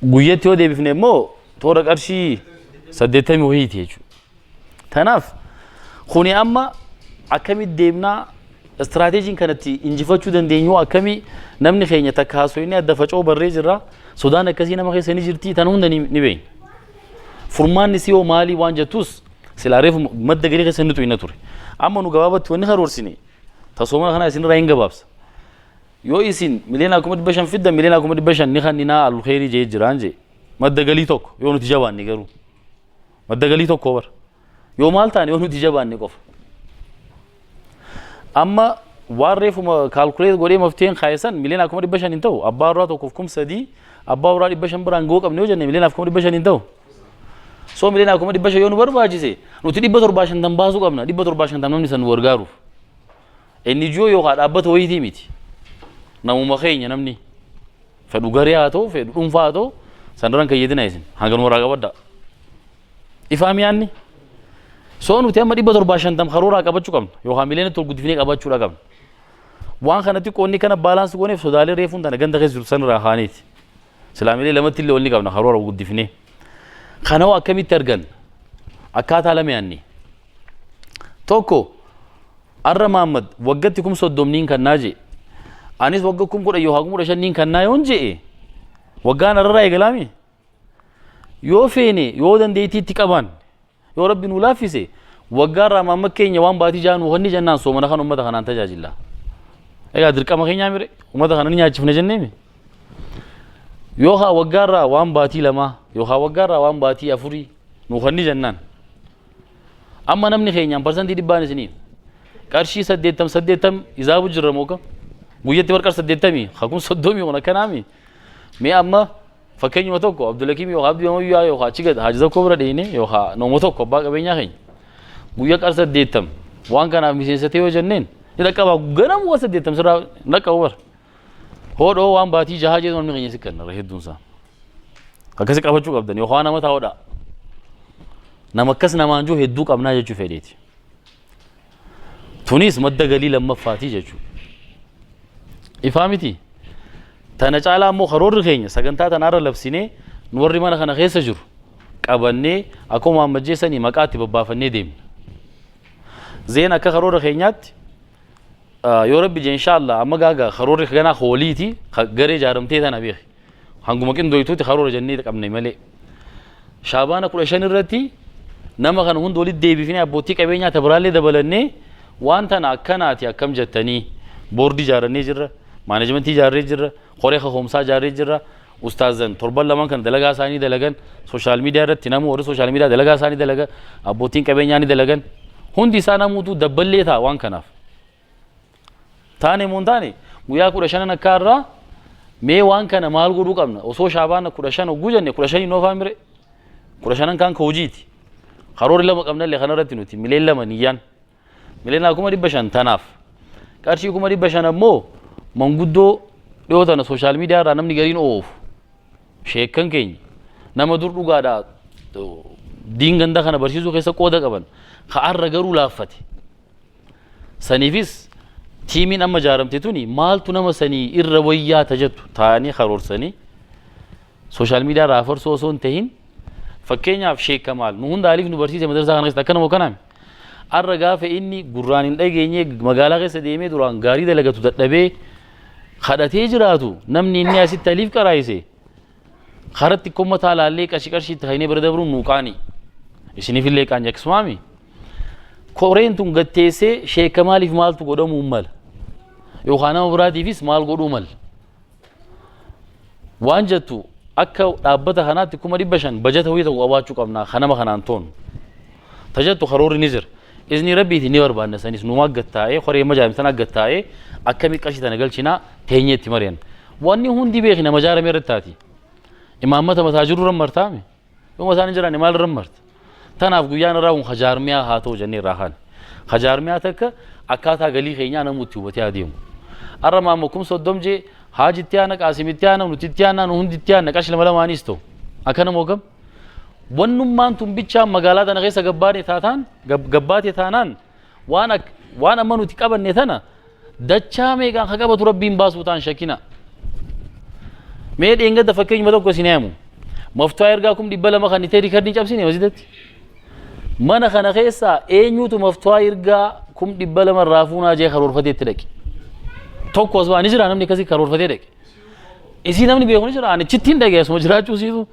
Guyyatti yoo deebifne immoo toora qarshii 80 wayiiti jechuudha. Tanaaf kuni amma akkamitti deemnaa, istiraateejiin kanatti injifachuu dandeenyu akkamii? Namni keenya takka haasofnee adda faca'uu barree jirra. Sodaan akkasii nama keessa ni jirti, tan hunda ni beekna. Furmaanni si hoo maalii waan jettus silaa reefu madda galii keessa inni xuyina ture. Amma nu gabaabatti wanni karoorsine tasoomana kana isinirraa hin gabaabsa. Yoo isin 500,000 fiddan, 500,000 ni kanninaa alkeerii jee jiraan jee. Madda galii tokko yoo nuti jabaanne garuu. Madda galii tokko bara. Yoo maal taane, yoo nuti jabaanne qofa. Amma waan reefuma calculate godhee mafteen kaayesan 500,000 hin ta'u. Abbaa warraa tokkoof 3,000, abbaa warraa 500 biraan ga'uu qabne yoo jenne 500,000 hin ta'u. So 500,000 yoo nu barbaachise nuti 750 baasuu qabna. 750 namni san nu gargaaruuf. NGO yookaan dhaabbata wayiitii miti. Namuma keenya namni. Fedhu garee haa ta'u, fedhu dhuunfaa haa ta'u, Sanirraan kayyadina isin hanganuma irraa qabadhaa. Ifaa mi'aanni. Soo nuti amma 750 karooraa qabachuu qabna yookaan miliyoona tol guddifnee qabachuudha qabna. Waan kana xiqqoo inni kana balance gooneef sodaalee reefuun tana ganda keessa jiru sanirraa kaaneeti. Silaa miliyoona lamatti illee ol ni qabna karoora guddifnee. Kana hoo akkamitti arganna? Akkaataa lama yaanni. Tokko, arra Maammad waggatti 30,000 niin kannaa jee. Anis wagga 10,000 yookaan 15,000 niin kannaa yoon je'e, waggaan arrarraa eegalaami. Yoo feene, yoo dandeettii itti qabaan, yoo Rabbi nuu laaffise, waggaarraa Maammad keenya waan baatii ja'a nuu kenni jennaan soomana kan ummata kanaan tajaajilla. Egaa dirqama keenyaa mire ummata kana ni nyaachifna jenneemi. Yookaan waggaarraa waan baatii lamaa yookaan waggaarraa waan baatii afurii nuu kenni jennaan. Amma namni keenyaan 100%n isiniif qarshii saddeettam saddeettam izaabu jirra moo kam? Guyyatti bar qar saddeettamii hakun soddomii kun akkanaami. Mee amma fakkeenyuma tokko Abdulakiim yookaan Abdii Amayyaa yookaan achi gad Haaji Zakkoo bira dheeyne yookaan nama tokko abbaa qabeenyaa keenya guyya qar saddeettam waan kanaaf miseensatee yoo jenneen ni dhaqqabaa, ganamu qar saddeettam sirraa hin dhaqqabu bara. Hoodhoo waan baatii jahaa jedhu namni keenya si kenna irra hedduun isaa. Akkasi qabachuu qabdan yookaan nama taa'uudha. Nama akkas namaan jiru hedduu qabnaa jechuu fedheeti. Tunis madda galii lammaffaatii jechuudha. Ifaa miti. Tana caalaa immoo karoorri keenya sagantaa tanaarra labsinee nu warri mana kana keessa jiru qabannee akkuma ammajjeessanii maqaa itti babbaafannee deemna. Zeen akka karoora keenyaatti yoo Rabbi je inshallah amma gaaga karoorri ganaa hooliiti garee ijaaramtee tana beeki. Hanguma qindooytuuti karoora jennee qabne malee. Shaabaana 15 irratti nama kana hunda walitti deebifnee abbootii qabeenyaa ta biraallee dabalannee waan tana akkanaati akkam jettanii boordii ijaarannee jirra, maaneejmentii ijaarree jirra, koree kakoomsaa ijaarree jirra. Ustaazan torban lamaan kan dalagaa isaanii dalagan social media irratti, namu warri social media dalagaa isaanii dalagan, abbootiin qabeenyaa ni dalagan, hundi isaa namuutu dabballee ta'a waan kanaaf. Taane moo hin taane, guyyaa 15n akka irraa mee waan kana maal godhuu qabna? Osoo Shaabaana 15 hogguu jenne 15 noofaa mire, 15n kaan ka hojiiti. Karoorri lama qabnallee kanarratti nuti mileen lama niyyaan mileen 500,000 tanaaf, qarshii 500,000 ammoo manguddoo dhiyoo tana social media irraa namni gariin oofu, sheekkan keenya, nama dur dhugaadha diin ganda kana barsiisuu keessa qooda qaban, ka arra garuu laaffate. Saniifis tiimiin amma ijaaramte tuni maaltu nama sanii irra wayyaa tajettu taa'anii karoorsanii, social media irraa afarsoo osoo hin tahin, fakkeenyaaf sheekka maal nu hunda aliif nu barsiise madarsaa kana keessatti akkanuma kanaami. Arra gaafa inni gurraan hin dhageenye magaalaa keessa deemee duraan gaarii dalagatu dadhabee kadhatee jiraatu, namni inni asitti aliif qaraayise karatti kommataa laallee qarshii qarshii itti kaynee bira dabruun nuu qaanii. Isiniifillee qaanii akkasumaami. Koreen tun gatteessee sheekka maaliif maaltu godhamuu mala? Yookaan nama biraatiifis maal godhuu mala? Waan jettu akka dhaabbata kanaatti 500,000 bajata wayii tokko qabaachuu qabna kanama kanaan toonu. Tajattu karoorri ni jira. Izni Rabbiitiin ni barbaanna, sanis numaa gattaa'ee koree amma jaamtan gattaa'ee akkamii qarshii tana galchinaa teenyee itti mari'an. Wanni hundi beeki nama jaarame irratti taati. Imaammata mataa jiru irra martaame. Yoo mataan hin jiraanne maal irra marta? Tanaaf guyyaan irraa kun hajaarmiyaa haa ta'u jennee irraa kaane. Hajaarmiyaa takka akkaataa galii keenyaa namuu itti hubatee adeemu. Har'a maamma 30,000 jee, Haaji itti aana, Qaasim itti aana, nuti itti aana, nu hundi itti aana, qarshii lama lamaanis ta'u. Akkana moo gam? Wannummaan tun bichaan magaalaa tana keessa gabbaate taataan gabbaate taanaan waan waan amma nuti qabanne tana dachaa meeqaan ka qabatu Rabbiin baasuu ta'an shakkina. Mee dheengadda fakkeenyuma tokko isin himu. Maftuhaa ergaa 200,000 kan itee riikardii cabsine masjidatti. Mana kana keessaa eenyutu maftuhaa ergaa 200,000 irraa fuunaa jee karoorfatee itti dhaqe? Tokko as ba'aa ni jira, namni akkasii karoorfatee dhaqe. Isii namni beeku ni jira, ani achitti hin dhaqe, asuma jiraachuu siitu.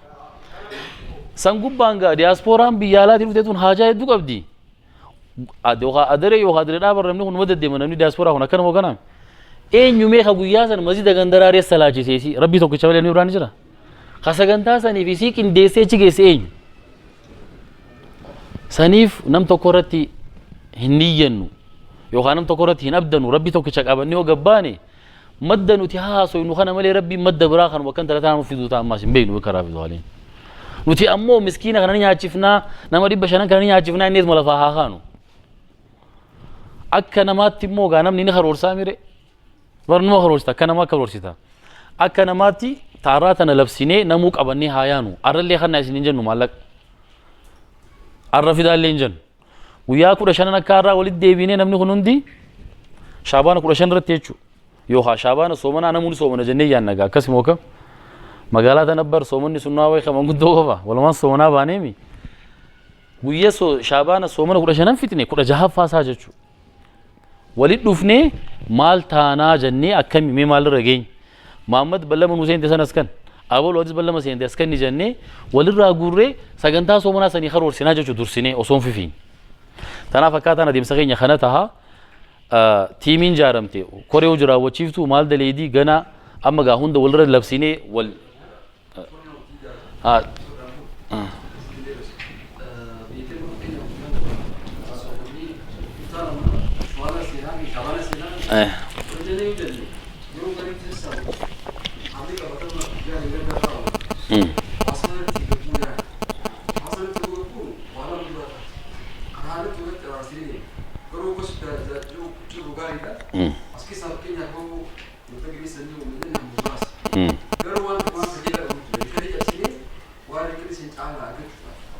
San gubbaan gaa diyaaspooraan biyya alaatii dhufte tun haajaa hedduu qabdi. Yookaan adaree yookaan adaree dhaabarra namni kun numa deddeema, namni diyaaspooraa kun akkanuma kanaan. Eenyu mee ka guyyaa san masjida gandaraaree salaachisee isii Rabbii tokkicha malee namni biraan ni jira. Ka sagantaa saniif isii qindeessee achi geesse eenyu? Saniif nam tokko irratti hin niyyannu yookaan nam tokko irratti hin abdannu. Rabbii tokkicha qabannee yoo gabbaane madda nuti haasoynu kana malee Rabbiin madda biraa kanuma akkan talataa nuuf fiduu ta'a ammaas hin beeknu karaa fidu haaliin. Nuti ammoo miskiina kana ni nyaachifnaa, nama 500 kana ni nyaachifnaa, inni isuma lafaa haa kaanu. Akka namaatti immoo gaa namni ni karoorsaa mire. Barnuma karoorsita, akka namaa karoorsita. Akka namaatti Ta arraa tana labsinee namuu qabannee haa yaanu. Arrallee kannaa isin hin jennu maallaqa. Arra fidaallee hin jennu. Guyyaa 15 akka har'aa walitti deebinee namni kun hundi Shaabaana 15 irratti jechuudha. Yookaan Shaabaana soomanaa namuun soomana jennee yaanna gaa akkasuma akkam. Magaalaa tana bar soomanni sunnaa wayii kan manguddoo qofa walumaan soomanaa baaneemi. Guyyaa Shaabaana soomana 15 fixne 16ffaa isaa jechuudha. Walitti dhufnee maal taanaa jennee akkami mee maalirra geenye. Muhammad ballama nu seente sanas kan abaluu atis ballama seente as kanni jennee walirraa guurree sagantaa soomanaa sanii karoorsinaa jechuudha dursinee osoo hin fifiin. Tanaaf akkaataan adeemsa keenya kana taha. Tiimiin jaaramte koree hojii raawwachiiftuu maal daleedii gana amma gaa hunda walirra labsinee wal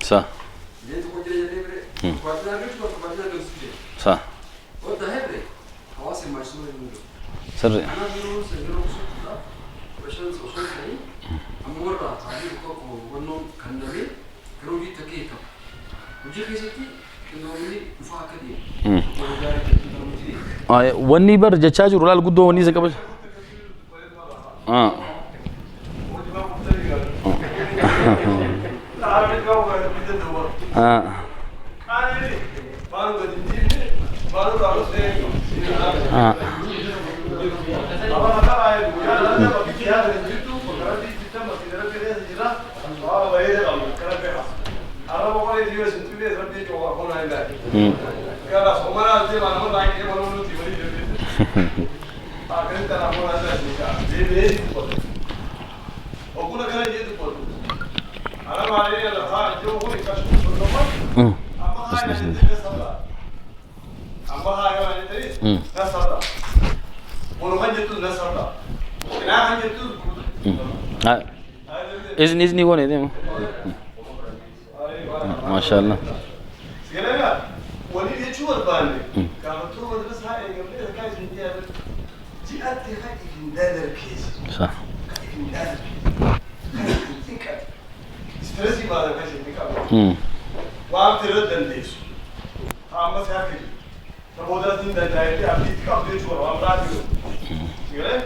Sa. Sa. Sirri. Wanni bar jechaa jiru laal guddoo wanni isa qaba. Izni izni goone deemu. Maashaallah. Wani jechuu barbaanne gaafattuu madrasaa eegamnee takkaa isin dhiyaatan ji'atti kan isin dadarkeessu kan isin dadarkeessu kan isin xiqqate stress baatan kan isin xiqqate waan irra dandeessu amma si harka jiru ta boodaas hin danda'etti abdiitti qabdu jechuudha waan biraati jiru. Sigalee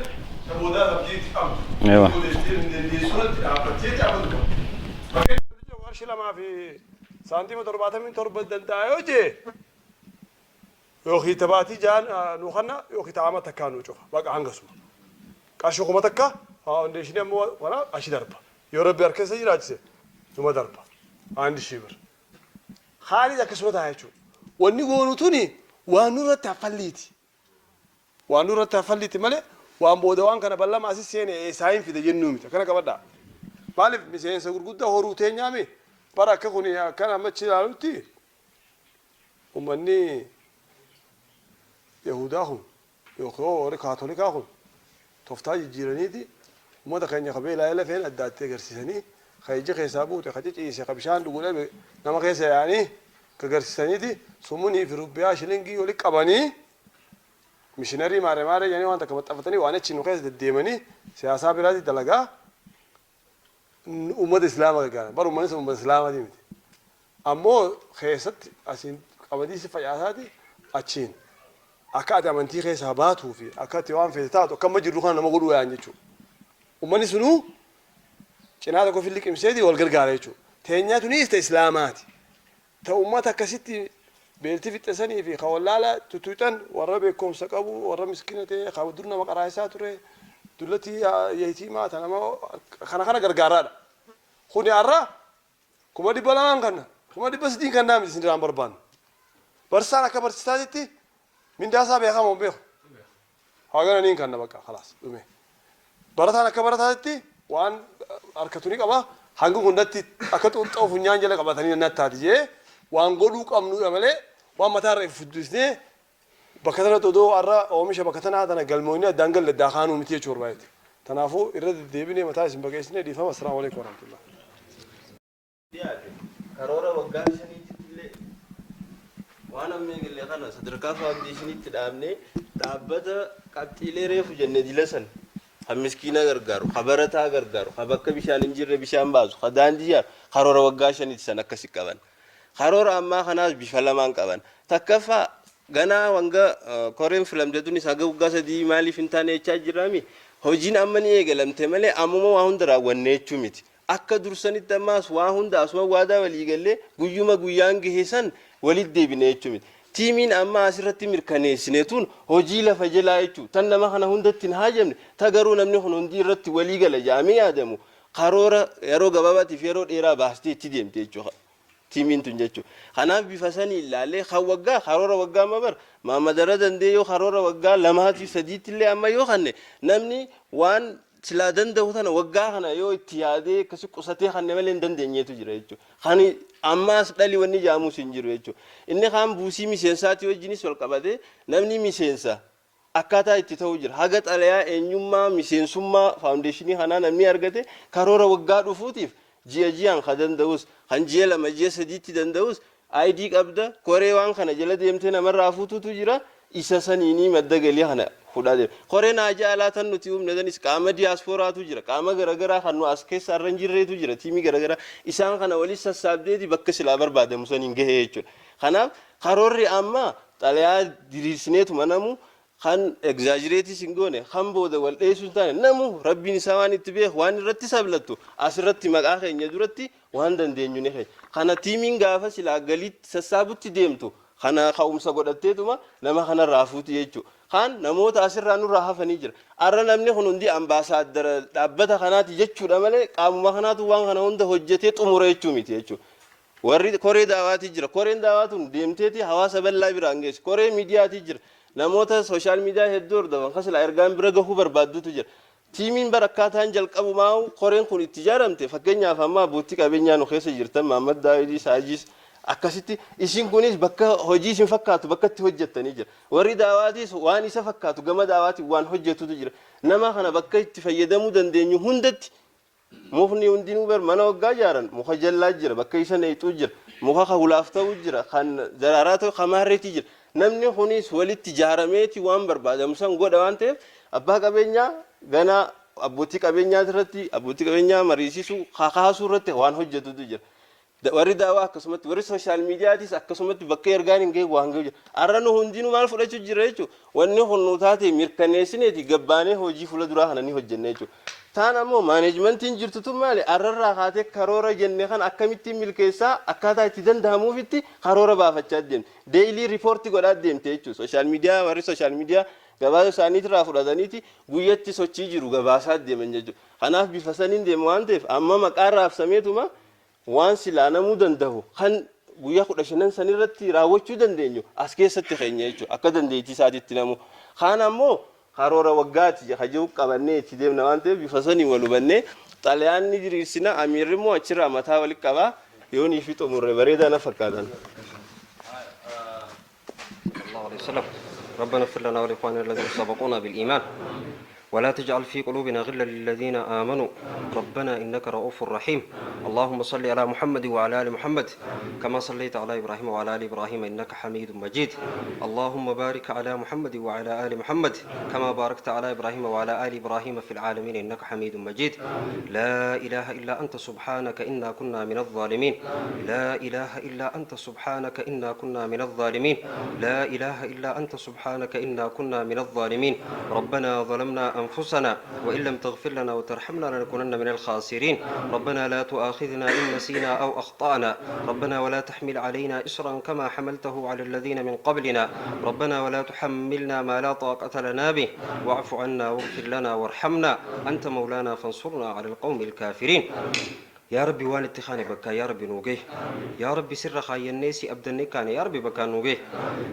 ta boodaas abdiitti qabdu. Dandeessee hin dandeessu irratti dhaabbattee dhaabbatu. Fakkeenya qarshii 2 fi saantiima 77 danda'a yoo jee yookiin tabaatii jaan nu kanna yookiin ta'ama takkaa nu cufa baqa hangasuma. Qarshii 1000 foundation ammoo kana achi darba. Yoo Rabbi harka isa jiraachise numa darba. 1000 bir. Haalis akkasuma ta'a jechuudha. Wanni goonu tuni waan nurratti haffalliiti. Waan nurratti haffalliiti malee waan booda waan kana ballama asis seene eessaa hin fide jennuu miti. Akkana qabadhaa. Maaliif miseensa gurguddaa horuu teenyaami bara akka kun akkana ammachi ilaalutti ummanni Yahudaa kun yookiin warri Kaatolikaa kun tooftaa jijjiiraniiti ummata keenya ka beelaa lafeen addaatti agarsiisanii, ka ija keessaa buute, ka ciciise, ka bishaan dhugu dhabe nama keessa yaa'anii ka agarsiisaniiti sumunii fi rubbiyaa shilingii wali qabanii missionarii maaree maaree jedhanii waan takka maxxanfatanii waan achi nu keessa deddeemanii siyaasaa biraatti dalagaa ummata Islaamaa gargaaran. Bar uummanni sun ummata Islaamaati miti. Ammoo keessatti asiin qamadii si facaasaati achiin akka ati amantii keessaa baatuu fi akka ati waan feete taatu akka amma jirru kana nama godhuu yaa'an jechuudha. Uummanni sunuu cinaa tokko fi liqimseeti wal gargaara jechuudha. Teenyaa tunis ta Islaamaati. Ta uummata akkasitti beelti fixxesanii fi ka wallaala tuttuuxan warra beekumsa qabu, warra miskiina ta'e, ka dur nama qaraasaa ture, dullatti yeetiimaa ta nama kana kana gargaaraadha. Kuni har'a 200,000 kanna 300,000 kannaa miti isin irraan barbaannu. Barsiisaan akka barsiisaatitti mindaa isaa beekamoo hin beeku. Hagana niin kanna bakka khalaas dhume. Barataan akka barataatitti waan harkatu ni qaba. Hangi kun natti akka xuuxxoo funyaan jala qabatanii natti taati jee waan godhuu qabnudha malee waan mataa irra fuddisnee bakka tanatti odoo har'a oomisha bakka tanaa tana galmoonni addaan galle addaa kaanuu miti jechuu barbaadetti. Tanaafuu irra deddeebinee mataa isin baqeessine dhiifama. Assalaamu alaikum warahmatullah. Dhiyaate karoora waggaa shaniititti illee waan amma eegalle kana sadarkaa faawundeeshiniitti dhaabnee dhaabbata qabxiilee reefu jenne dila san kan miskiina gargaaru, ka barataa gargaaru, ka bakka bishaan hin jirre bishaan baasu, ka daandii ijaaru karoora waggaa shaniiti san akkasi qaban. Karoora ammaa kanaas bifa lamaan qaban. Takkaffaa ganaa wanga koreen filamte tunis haga waggaa 3 maaliif hin taane jechaa jirraami. Hojiin amma ni eegalamte malee ammuma waa hunda raawwanne jechuu miti. Akka dursanitti ammaas waa hunda asuma waadaa walii gallee guyyuma guyyaan gahe san walitti deebine jechuu miti. Tiimiin amma asirratti mirkaneessine tun hojii lafa jalaa jechuu tan nama kana hundatti hin haajamne ta garuu namni kun hundi irratti walii gala jedhamee yaadamu karoora yeroo gabaabaatiif yeroo dheeraa baastee itti deemte jechuudha. Tiimiin tun jechuudha. Kanaaf bifa sanii ilaallee kan waggaa karoora waggaa amma bar Maammadara dandee yoo karoora waggaa lamaatiif sadiitti illee amma yoo kanne namni waan silaa danda'u tana waggaa kana yoo itti yaadee akkasi qusatee kanne malee hin dandeenyeetu jira jechuudha. Kan ammaas dhali wanni jaamus hin jiru jechuudha. Inni kaan buusii miseensaatii wajjinis wal qabatee namni miseensa akkaataa itti ta'u jira. Haga xalayaa eenyummaa miseensummaa faawundeeshinii kanaa namni argate karoora waggaa dhufuutiif ji'a ji'aan ka danda'us kan ji'a 2 ji'a 3tti danda'us ID qabda koree waan kana jala deemtee namarraa fuututu jira isa saniinii madda galii kana fudhaa deema. Koreen haajaa alaa tan nuti uumne sanis qaama diyaaspooraatu jira qaama garagaraa kan nu as keessa har'a hin jirreetu jira tiimii garagaraa isaan kana walitti sassaabdeeti bakka silaa barbaadamu saniin gahee jechuudha. Kanaaf karoorri amma xalayaa diriirsineetuma namu kan exaggerate hin goone kan booda wal dheessuu hin taane namu rabbiin isaa waan itti beeku waan irratti sablattu asirratti maqaa keenya duratti waan dandeenyu ni keenya. Kana tiimiin gaafa silaa galiitti sassaabutti deemtu kana ka'umsa godhatteetuma nama kanarraa fuuti jechuudha. Kaan namoota asirraa nurraa hafanii jira. Arra namni kun hundi ambaasaaddara dhaabbata kanaati jechuudha malee qaamuma kanaatu waan kana hunda hojjetee xumura jechuu miti jechuudha. Warri koree daawaatii jira. Koreen daawaa tun deemteeti hawaasa bal'aa biraan geessi. Koree miidiyaatii jira. Namoota social media hedduu hordofan kan silaa ergaan bira gahuu barbaaddutu jira. Tiimiin bara akkaataan jalqabumaa koreen kun itti ijaaramte fakkeenyaaf amma abbootii qabeenyaa nu keessa jirtan Mahammad Daawidii Saajiis akkasitti isin kunis bakka hojii isin fakkaatu bakka itti hojjettanii jira. Warri daawaatiis waan isa fakkaatu gama daawaatiin waan hojjetutu jira. Nama kana bakka itti fayyadamuu dandeenyu hundatti Mukni hundinuu bar mana waggaa ijaaran muka jallaa jira, bakka isa neeyxuu jira, muka ka hulaaf ta'u jira, kan daraaraa ta'u ka maarreetii jira. Namni kunis walitti ijaarameeti waan barbaadamu san godha waan ta'eef abbaa qabeenyaa ganaa abbootii qabeenyaa irratti abbootii qabeenyaa mariisisuu kakaasuu irratti waan hojjetutu jira. Warri daawaa akkasumatti warri social miidiyaatis akkasumatti bakka ergaan hin gahin waan gahu jira. Har'a nu hundinuu maal fudhachuu jira jechuudha. Wanni kun nu taate mirkaneessineeti gabbaanee hojii fuula duraa kana ni hojjenna jechuudha. Taan ammoo maaneejmentiin jirtu tun maali har'arraa kaatee karoora jenne kana akkamittiin milkeessaa akkaataa itti danda'amuufitti karoora baafachaa deemte. Daily report godhaa deemte jechuudha. Social media warri social media gabaasa isaaniitirraa fudhataniiti guyyatti sochii jiru gabaasaa deeman jechuudha. Kanaaf bifa saniin deema waan ta'eef amma maqaa raabsameetuma waan silaa namuu dandahu kan guyyaa 15n san irratti raawwachuu dandeenyu as keessatti keenya jechuudha. Akka dandeettii isaatitti namuu. Kaan ammoo karoora waggaati ka jiru qabannee itti deemna waan ta'eef bifa saniin wal hubannee xalayaan ni diriirsina amiirri immoo achirraa mataa walitti qabaa yoo nii fi xumurre bareedaa na fakkaatan. الله عليه وسلم ربنا اغفر لنا ولإخواننا الذين سبقونا بالإيمان ولا تجعل في قلوبنا غلا للذين آمنوا ربنا إنك رؤوف رحيم اللهم صل على محمد وعلى آل محمد كما صليت على إبراهيم وعلى آل إبراهيم إنك حميد مجيد اللهم بارك على محمد وعلى آل محمد كما باركت على إبراهيم وعلى آل إبراهيم في العالمين إنك حميد مجيد لا إله إلا أنت سبحانك إنا كنا من الظالمين لا إله إلا أنت سبحانك إنا كنا من الظالمين لا إله إلا أنت سبحانك إنا كنا من الظالمين ربنا ظلمنا أنفسنا وإن لم تغفر لنا وترحمنا لنكونن من الخاسرين ربنا لا تؤاخذنا إن نسينا أو أخطأنا ربنا ولا تحمل علينا إصرا كما حملته على الذين من قبلنا ربنا ولا تحملنا ما لا طاقة لنا به واعف عنا واغفر لنا وارحمنا أنت مولانا فانصرنا على القوم الكافرين. Yaa Rabbi waan itti kaane bakkaan yaa Rabbi nuu gahi. Yaa Rabbi sirra kaayyannee si abdannee kaane yaa Rabbi bakkaan nuu gahi.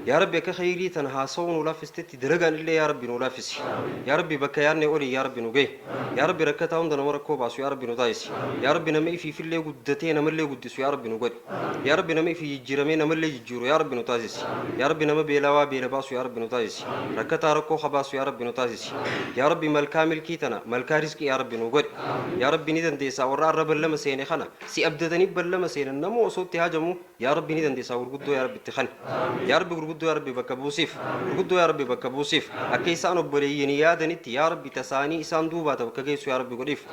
Yaa Rabbi akka kheyrii tana haasawuu nuu laaffistetti dalagaan illee yaa Rabbi nuu laaffisi. Yaa Rabbi bakka yaadne olii yaa Rabbi nu gahi. Yaa Rabbi rakkataa hunda nama rakkoo baasu yaa Rabbi nu taasisi. Yaa Rabbi nama ifiifillee guddatee namallee guddisu yaa Rabbi nu godhi. Yaa Rabbi nama ifii jijjiiramee namallee jijjiiru yaa Rabbi nu taasisi. Yaa Rabbi nama beelawaa beela baasu yaa Rabbi nu taasisi. Rakkataa rakkoo ka baasu yaa Rabbi nu taasisi. Yaa Rabbi malkaa milkii tana malkaa rizqii yaa Rabbi nuu godhi. Yaa Rabbi ni dandeessaa warra arra ballama seene kana si abdatanii ballama seenan namuu osoo itti haajamu yaa Rabbi ni dandeessaa gurguddoo yaa Rabbi itti kani. Yaa Rabbi gurguddoo yaa Rabbi bakka buusiif. Gurguddoo yaa Rabbi bakka buusiif. Akka isaan obboleeyyani yaadanitti yaa Rabbi tasaanii isaan duubaa ta bakka geessu yaa Rabbi godhiif.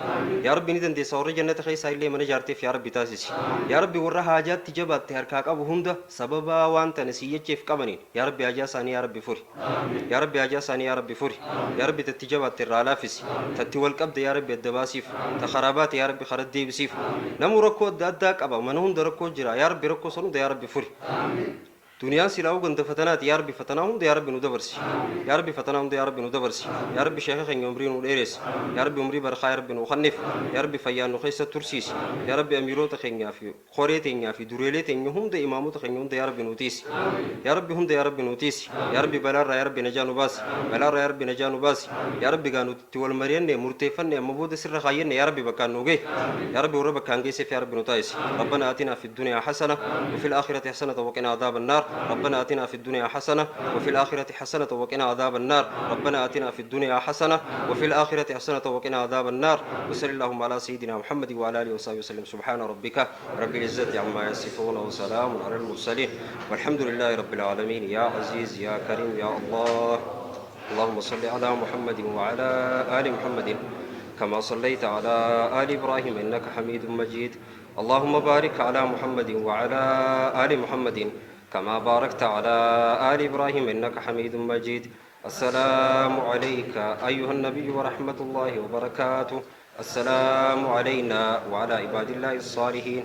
Yaa Rabbi ni dandeessaa warra jannata keessaa illee mana jaarteef yaa Rabbi taasisi. Yaa Rabbi warra haajaatti jabaatte harkaa qabu hunda sababaa waan tana sii jecheef qabaniin yaa Rabbi haajaa isaanii yaa Rabbi furi. Yaa Rabbi haajaa isaanii yaa Rabbi furi. Yaa Rabbi ta itti jabaatte irraa laaffisi. Ta itti wal qabde yaa Rabbi adda baasiif. Ta karaa baate yaa Rabbi karatti deebisiif. Namuu rakkoo adda addaa qaba mana hunda rakkoo jira yaa Rabbi rakkoo san hunda yaa Rabbi furi. Duniyaan silaahuu ganda fatanaati yaa Rabbi fatanaa hunda yaa Rabbi nu dabarsi. Yaa Rabbi fatanaa hunda yaa Rabbi nu dabarsi. Yaa Rabbi sheekha keenya umrii nuu dheeressi. Yaa Rabbi umrii barakaa yaa Rabbi nuu kanniif. Yaa Rabbi fayyaan nu keessa tursiisi. Yaa Rabbi amiiroota keenyaa fi koree teenyaa fi dureelee teenya hunda imaamota keenya hunda yaa Rabbi nuu tiisi. Yaa Rabbi hunda yaa Rabbi nuu tiisi. Yaa Rabbi balaarraa yaa Rabbi najaa nu baasi. Balaarraa yaa Rabbi najaa nu baasi. Yaa Rabbi gaa nuti itti wal mari'anne murteeffanne amma booda sirra kaayyanne yaa Rabbi bakkaan nuu gahi. Yaa Rabbi warra bakkaan geesseef yaa Rabbi nu taasisi. Rabbana aatinaa fi الدنيا حسنة وفي الآخرة حسنة وقنا عذاب النار. ربنا آتنا في الدنيا حسنة وفي الآخرة حسنة وقنا عذاب النار. ربنا آتنا في الدنيا حسنة وفي الآخرة حسنة وقنا عذاب النار. وصلى اللهم على سيدنا محمد وعلى آله وصحبه وسلم. سبحان ربك رب العزة عما يصفون وسلام على المرسلين والحمد لله رب العالمين. يا عزيز يا كريم يا الله، اللهم صل على محمد وعلى آل محمد كما صليت على آل إبراهيم إنك حميد مجيد. اللهم بارك على محمد وعلى آل محمد كما باركت على آل إبراهيم إنك حميد مجيد. السلام عليك أيها النبي ورحمة الله وبركاته. السلام علينا وعلى عباد الله الصالحين.